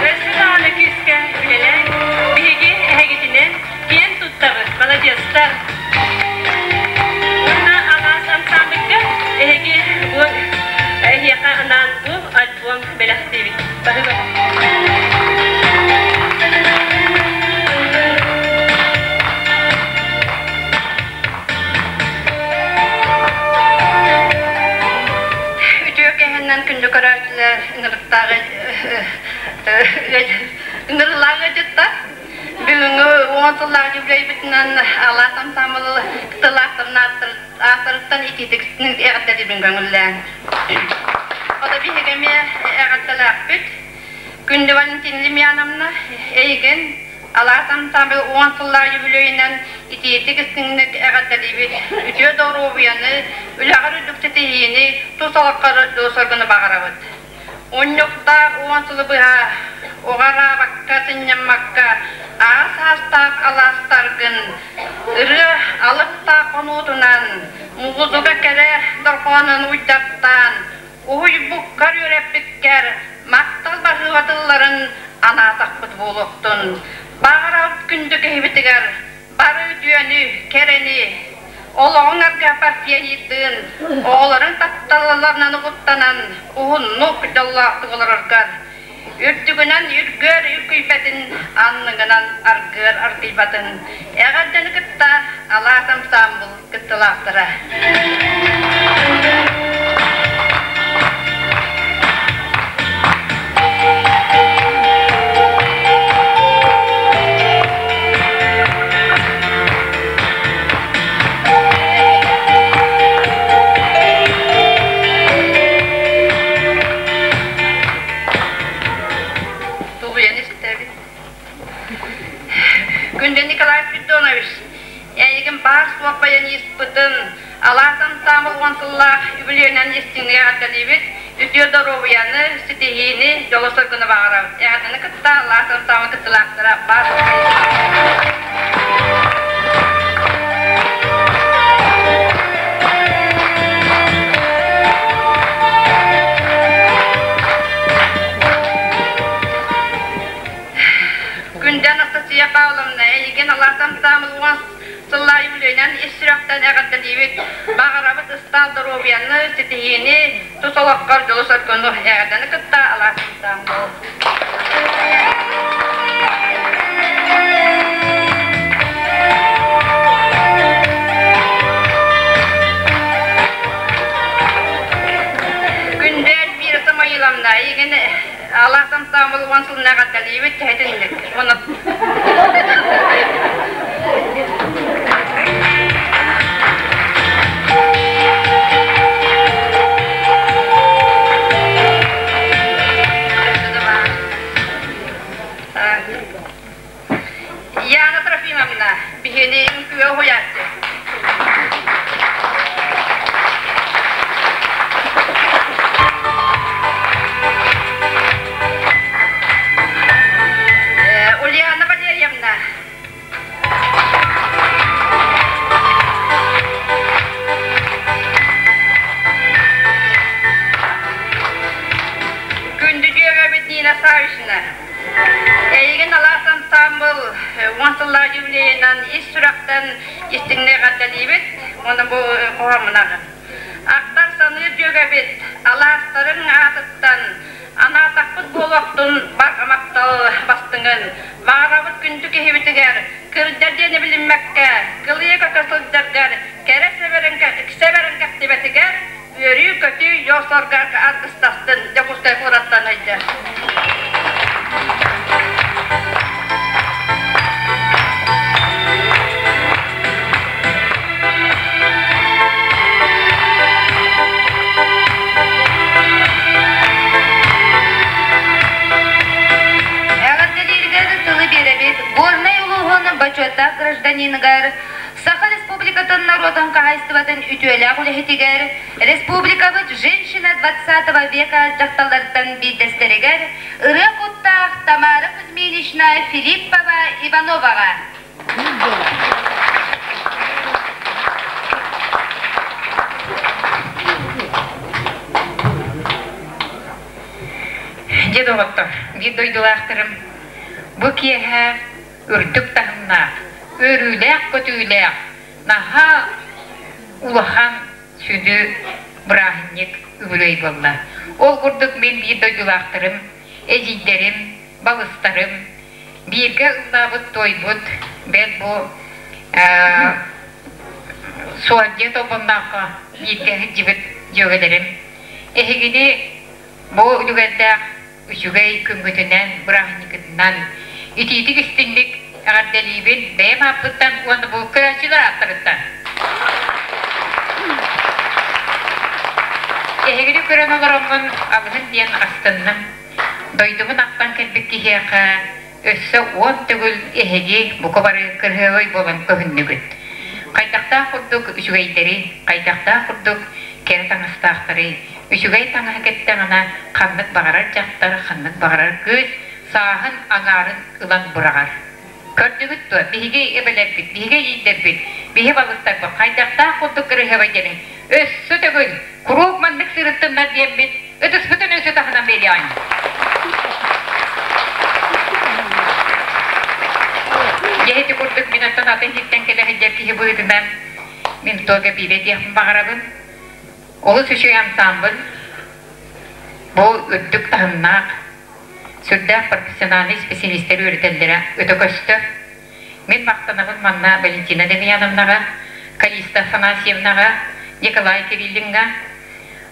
Өссө даҕаны күүскэ үлэлээн, биһиги эһигитинэн киэн туттабыт, маладьыастар! Уонна алаас ансаамбылга эһиги бу эһиэхэ анаан бу альбом бэлэхтиибит. Баһыыба. Үтүө кэһиннэн күндү көрөөччүлэр ыҥырыктааҕы ыҥырылаах ыалдьыттар бүгүҥҥү уон сыллаах юбилейбытынан Алаас ансаамбыл кыттыылаахтарын ааттарыттан итиитик эҕэрдэлиибин көҥүллээн. Ото биһиги эмиэ эҕэрдэлээхпит. Күндү Валентина Демьяновна, эйигин Алаас ансаамбыл уон сыллаах юбилейынан итиитик истиҥник эҕэрдэлиибит. Үтүө доруобуйаны, үлэҕэр үрдүк ситиһиини, тус олоххор соргуну баҕарабыт. Унньуктаах уон сылы быһа уҕараабакка, сынньаммакка аҕа саастаах алаастаргын ырыа алыптаах хонуутунан, музыка кэрэ дорҕоонун уйдаттаан, уһуйбуккар үөрэппиккэр махтал баһыыба тылларын анаатахпыт буолуохтун. Баҕарабыт күндү киһибитигэр бары үтүөнү, кэрэни, олоҕуҥ аргыһаппар пианистыын, оҕолорун тапталларынан угуттанан, уһуннук, дьоллоохтук олороргор, үрдүгүнэн үргүөр үргүйбэтин, анныгынан аргыар аргыйбатын эҕэрдэни кытта Алаас ансаамбыл кыттылаахтара. солиспытын Алаас ансаамбыл уон сыллаах үбүлүөйүнэн истиҥник эҕэрдэлиибит, үтүө доруобуйаны, ситиһиини, дьолу-соргуну баҕарабыт. Эҕэрдэни кытта Алаас ансаамбыл кыттыылаахтара баар Күндэ Анастасия Павловна, эйигин Алаас ансаамбыл уон сыллаах үбүлүөйүнэн ис сүрэхтэн эҕэрдэлиибит. Баҕарабыт ыстаал доруобуйаны, ситиһиини, тус олоххор дьолу-соргуну эҕэрдэни кытта Алаас ансаамбыл. Күндэ Эльвира Самоиловна, эйигин Алаас ансаамбыл уон сылын эҕэрдэлиибит, тэһитинник. Уонна Яна Трофимовна, биһини үҥкүүгэ уһуйааччы. Ульяна Валерьевна. Күндү дьүөгэбит Нина Савична, эйигин алаас ансаамбыл уон сыллаах юбилейынан ис сүрэхтэн истиҥник эҕэрдэлиибит уонна бу хоһооммун Ахтар саныыр дьүөгэбит алаастарыҥ аатыттан анаатахпыт буолуохтун барҕа махтал бастыҥын. Баҕарабыт күндү киһибитигэр кырдьар диэни билиммэккэ, кылыйа көтө сылдьаргар, кэрэ сэбэрэҥ кэхтибэтигэр үөрүү-көтүү дьол-сорго аргыстастын Дьокуускай куораттан ыйда. Эҕэрдэлииригэр тылы биэрэбит Горнай улууһун бочуоттаах гражданиныгар, Саха Республикатын норуотун хаһаайыстыбатын үтүөлээх үлэһитигэр, республикабыт «Женщина XX века» дьахталлартан биирдэстэригэр ырыа куттаах Тамара Кузьминична Филиппова Ивановаҕа. Дьэ доҕоттор, биир дойдулаахтарым, бу киэһэ үрдүк таһымнаах, үөрүүлээх-көтүүлээх, наһаа улахан сүдү бырааһынньык үбүлүөй буолла. Ол курдук мин биир дойдулаахтарым, эдьиийдэрим, балыстарым бииргэ ыллаабыт-туойбут бэл бу Суордьа Толбоннооххо бииргэ сылдьыбыт дьүөгэлэрим эһигини бу үлүгэрдээх үчүгэй күҥҥүтүнэн, бырааһынньыккытынан итиитик-истиҥник эҕэрдэлиибин бэйэм ааппыттан уонна бу көрөөччүлэр ааттарыттан. Эһигини көрөн олороммун алыһын диэн астынным. Дойдубун ахтан кэлбит киһиэхэ өссө уон төгүл эһиги бука бары кырһыабай буолан көһүннүгүт. Хайдахтаах курдук үчүгэйдэри, хайдахтаах курдук кэрэ таҥастаахтарый, үчүгэй таҥаһы кэттэҕинэ ханнык баҕарар дьахтар, ханнык баҕарар кыыс сааһын аҥаарын ылан быраҕар. Көрдүгүт дуо, биһиги эбэлэрбит, биһиги эдьиийдэрбит, биһи балыстарбыт хайдахтаах курдук кырыһыабай диэни өссө төгүл куруук маннык сырыттыннар диэммит ытыспытын өссө таһынан биэриэҕиҥ. Дьэ ити курдук мин оттон атын сиртэн кэлэ сылдьар киһи быһыытынан мин туога биирэ диэхпин баҕарабын. Олус үчүгэй ансаамбыл. Бу үрдүк таһымнаах, сүрдээх профессиональнай специалистэр үөрэтэллэрэ өтө көстөр. Мин махтанабын манна Валентина Демьяновнаҕа, Калиста Афанасьевнаҕа, Николай Кириллиҥҥа.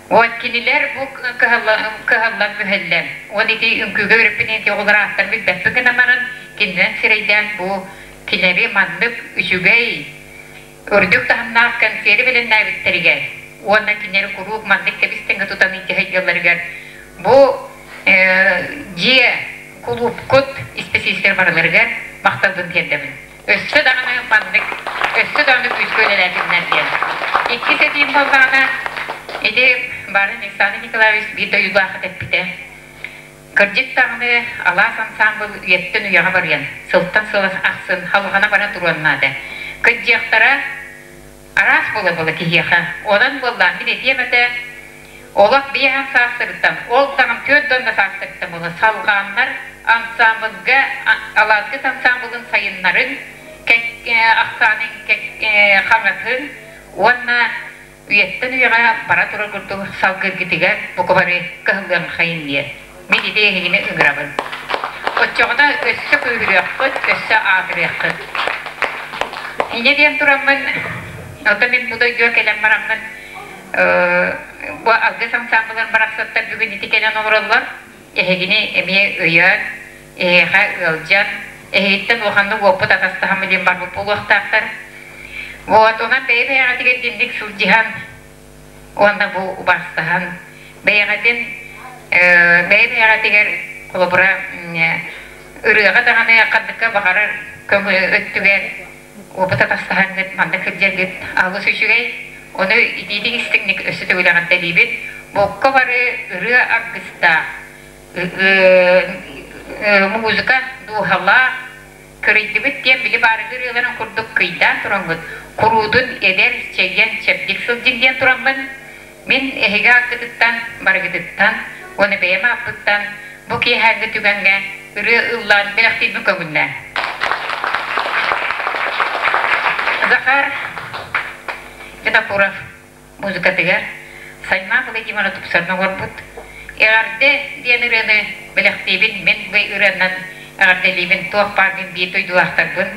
Вот кинилэр бу кыһаллан мүһэллэн, уон ити үҥкүүгэ үөрэппит ити оҕолор ааттарын билбэппин гынан баран, кининэн сирэйдээн бу кинилэри маннык үчүгэй, үрдүк таһымнаах кэнсиэри бэлэмнээбиттэригэр уонна кинилэри куруук маннык тэбис-тэҥҥэ тутан илдьэ сылдьалларыгар бу дьиэ кулуупкут исписэлиистэр барыларыгар махталбын тиэрдэбин. Өссө даҕаны маннык, өссө даҕаны күүскэ үлэлээтиннэр диэн. Иккис этиим буоллаҕына, ити Барын Александр Николаевич биир дойдулаахыт эппитэ. Кырдьык даҕаны, алаас ансаамбыл үйэттэн үйэҕэ барыан, сылтан сыл ахсын халҕана бара туруон наада. Кырдьыахтара араас буола-буола киһиэхэ. Онон буоллаан мин этиэм этэ, олох биэһэн саастарыттан, ол даҕаны түөрт да саастарыттан буола салҕааннар ансаамбылга, алааскыт ансаамбылын сайыннарын, ахсаанын хаҥатын уонна үйэттэн үйэҕэ бара турар курдук салгыргытыгар бука бары кыһыллыаҥхайын диэн. Мин ити эһигини ыҥырабын. Оччоҕуна өссө күүһүрүөххүт, өссө аатырыаххыт. Инньэ диэн тураммын, оттон мин бу дойдуга кэлэн бараммын, бу алгыс ансаамбылын барахсаттар бүгүн ити кэлэн олороллор. Эһигини эмиэ өйөөн, эһиэхэ ыалдьан, эһигиттэн улаханнык уоппут атастаһаммын диэн барбыт буолуохтаахтар. Вот, онон бэйэ-бэйэҕитигэр динник сылдьыһан уонна бу убаастаһан бэйэҕитин бэйэ-бэйэҕитигэр холобура ырыаҕа даҕаны ханныкка баҕарар көҥү өттүгэр уопут атастаһаҥҥыт маннык сылдьаргыт алыс үчүгэй. Ону итиитик истиҥник өссө төгүл эҕэрдэлиибит. Бокка бары ырыа аргыстаах, музыка дууһалаах, кырыйдыбыт диэн били баарыгы ырыаларын курдук кыйдаан тураммыт, куруутун эдэр, чэгиэн, чэбдик сылдьыҥ диэн тураммын, мин эһиги ааккытыттан, барыгытыттан уонна бэйэм ааппыттан бу киэһээҥҥи түгэҥҥэ ырыа ыллаан бэлэхтиирбин көҥүллээн. Захар Винокуров музыкатыгар Саймаа Владимировна тупсаран оҥорбут «Эҕэрдэ» диэн ырыаны бэлэхтиибин мин бу ырыанан эҕэрдэлиибин туох баар мин биир дойдулаахтарбын.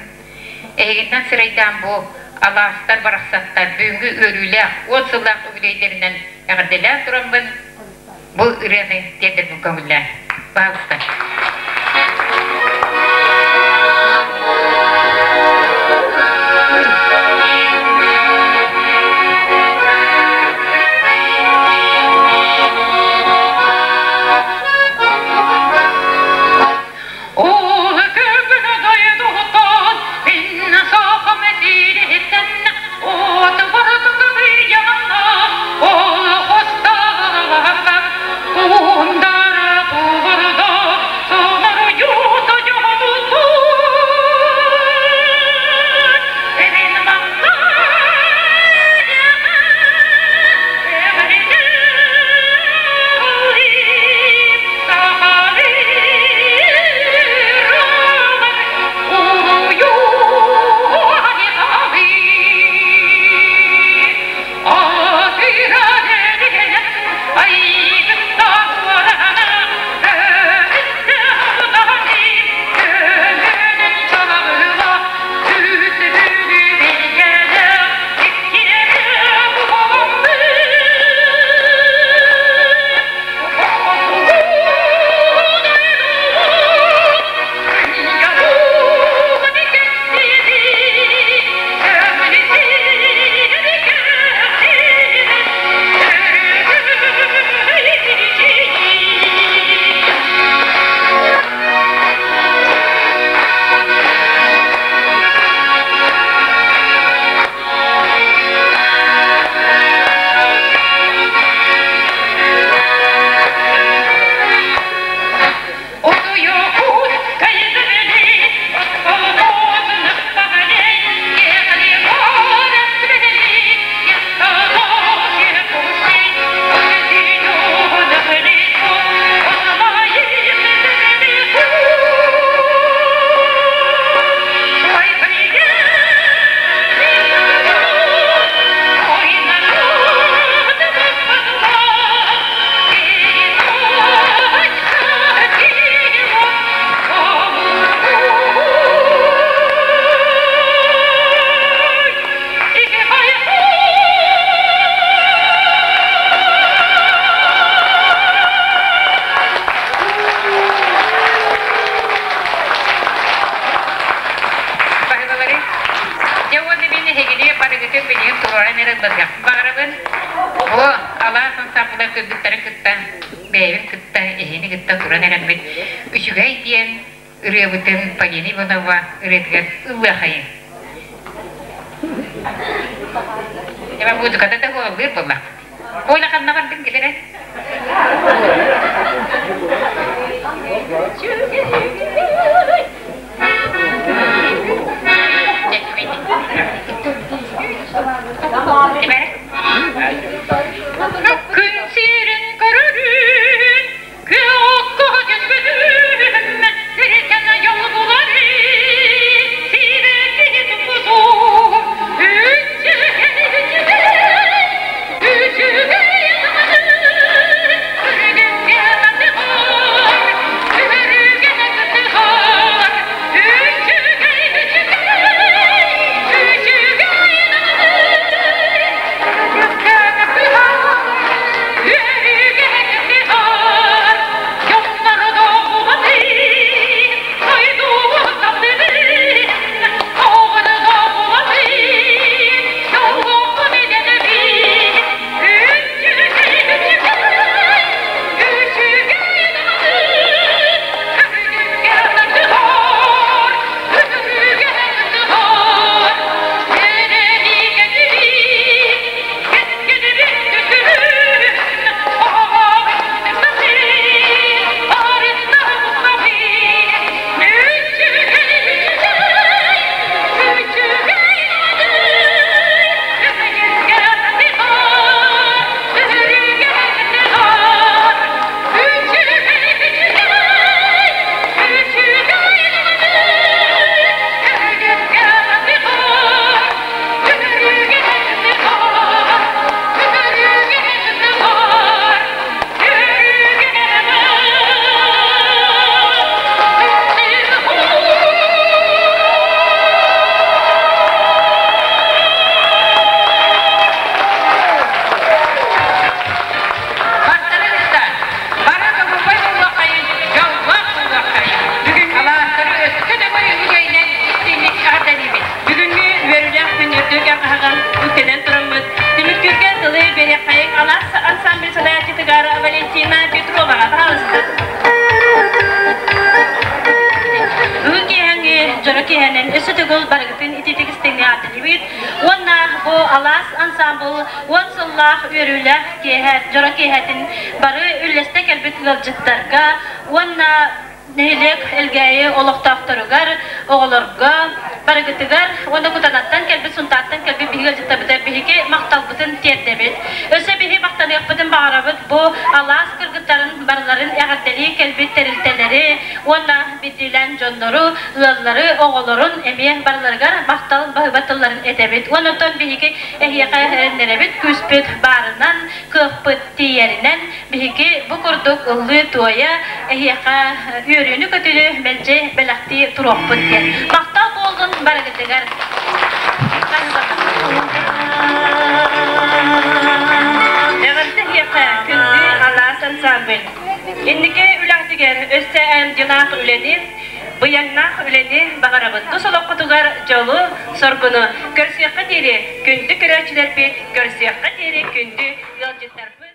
Эһигиннэн сырайдаан бу алаастар барахсаттар бүгүҥҥү үөрүүлээх уон сыллаах үбүлүөйдэринэн эҕэрдэлээн тураммын бу ырыаны тиэрдэрбин көҥүллээн. Пожалуйста. Ол көбүнэ дойдутун мин сахам сириттэн от бардык быйаҥна ол хостаабакка тундара туурда соморуйута дьонутун мин манна Баһылалары, дьэ уонна мин эһигини барыгытын билигин туруоран эрэ ылларыахпын баҕарабын. Бу алаас ансамблар кыргыттарын кытта, бэйэбин кытта, эһигини кытта туран эрэммит үчүгэй диэн ырыабытын Полина Иванова ырыатыгар ыллыахайын. Эбэ музыката да ыллыыр буолла. Коля ханна бардын кэлэрэ? Күн сирин көрөрүн, күөх түспүтүн, сиртэн айыл буларын, сибэкки туппутун, үчүгэй, үчүгэй Бүгүҥҥү үөрүүлээх күн үрдүк арҕаһыгар үктэнэн тураммыт, түмүктүүргэ тылы биэриэххэйиҥ Алаас ансамбль салайааччытыгар Валентина Петроваҕа пожалуйста. Бүгүн киэһэҥҥи дьоро киэһэнэн өссө төгүл барыгытын ититик истиҥҥэ ааттаныбыт уонна бу Алаас ансамбл уон сыллаах үөрүүлээх киэһэ дьоро киэһэтин бары үллэстэ кэлбит ыалдьыттарга уонна нэһилиэк Элгээйи олохтоохторугар, оҕолорго, барыгытыгар уонна Кутанаттан кэлбит, Сунтаартан кэлбит биһиги ыалдьыттарбытыгар биһиги махталбытын тиэрдэбит. Өссө биһи махтаныахпытын баҕарабыт бу алаас кыргыттарын барыларын эҕэрдэлии кэлбит тэрилтэлэри уонна биирдиилээн дьоннору, ыаллары, оҕолорун эмиэ барыларыгар махтал баһыыба тылларын этэбит. Уонна оттон биһиги эһиэхэ эрэннэрэбит күүспүт баарынан, кыахпыт тиийэринэн Биһиги бу курдук ыллыы-туойа, эһиэхэ үөрүүнү-көтүүнү мэлдьи бэлэхтии туруохпут диэн. Махтал буоллун барыгытыгар. Эҕэрдэ эһиэхэ күндү алаас ансамбль. Инники үлэҕитигэр өссө аймдьылаах үлэни, быйаҥнаах үлэни баҕарабыт. Тус олоххутугар дьолу, соргуну көрсүөххэ диэри күндү көрөөччүлэрбит, көрсүөххэ диэри күндү ыалдьыттарбыт.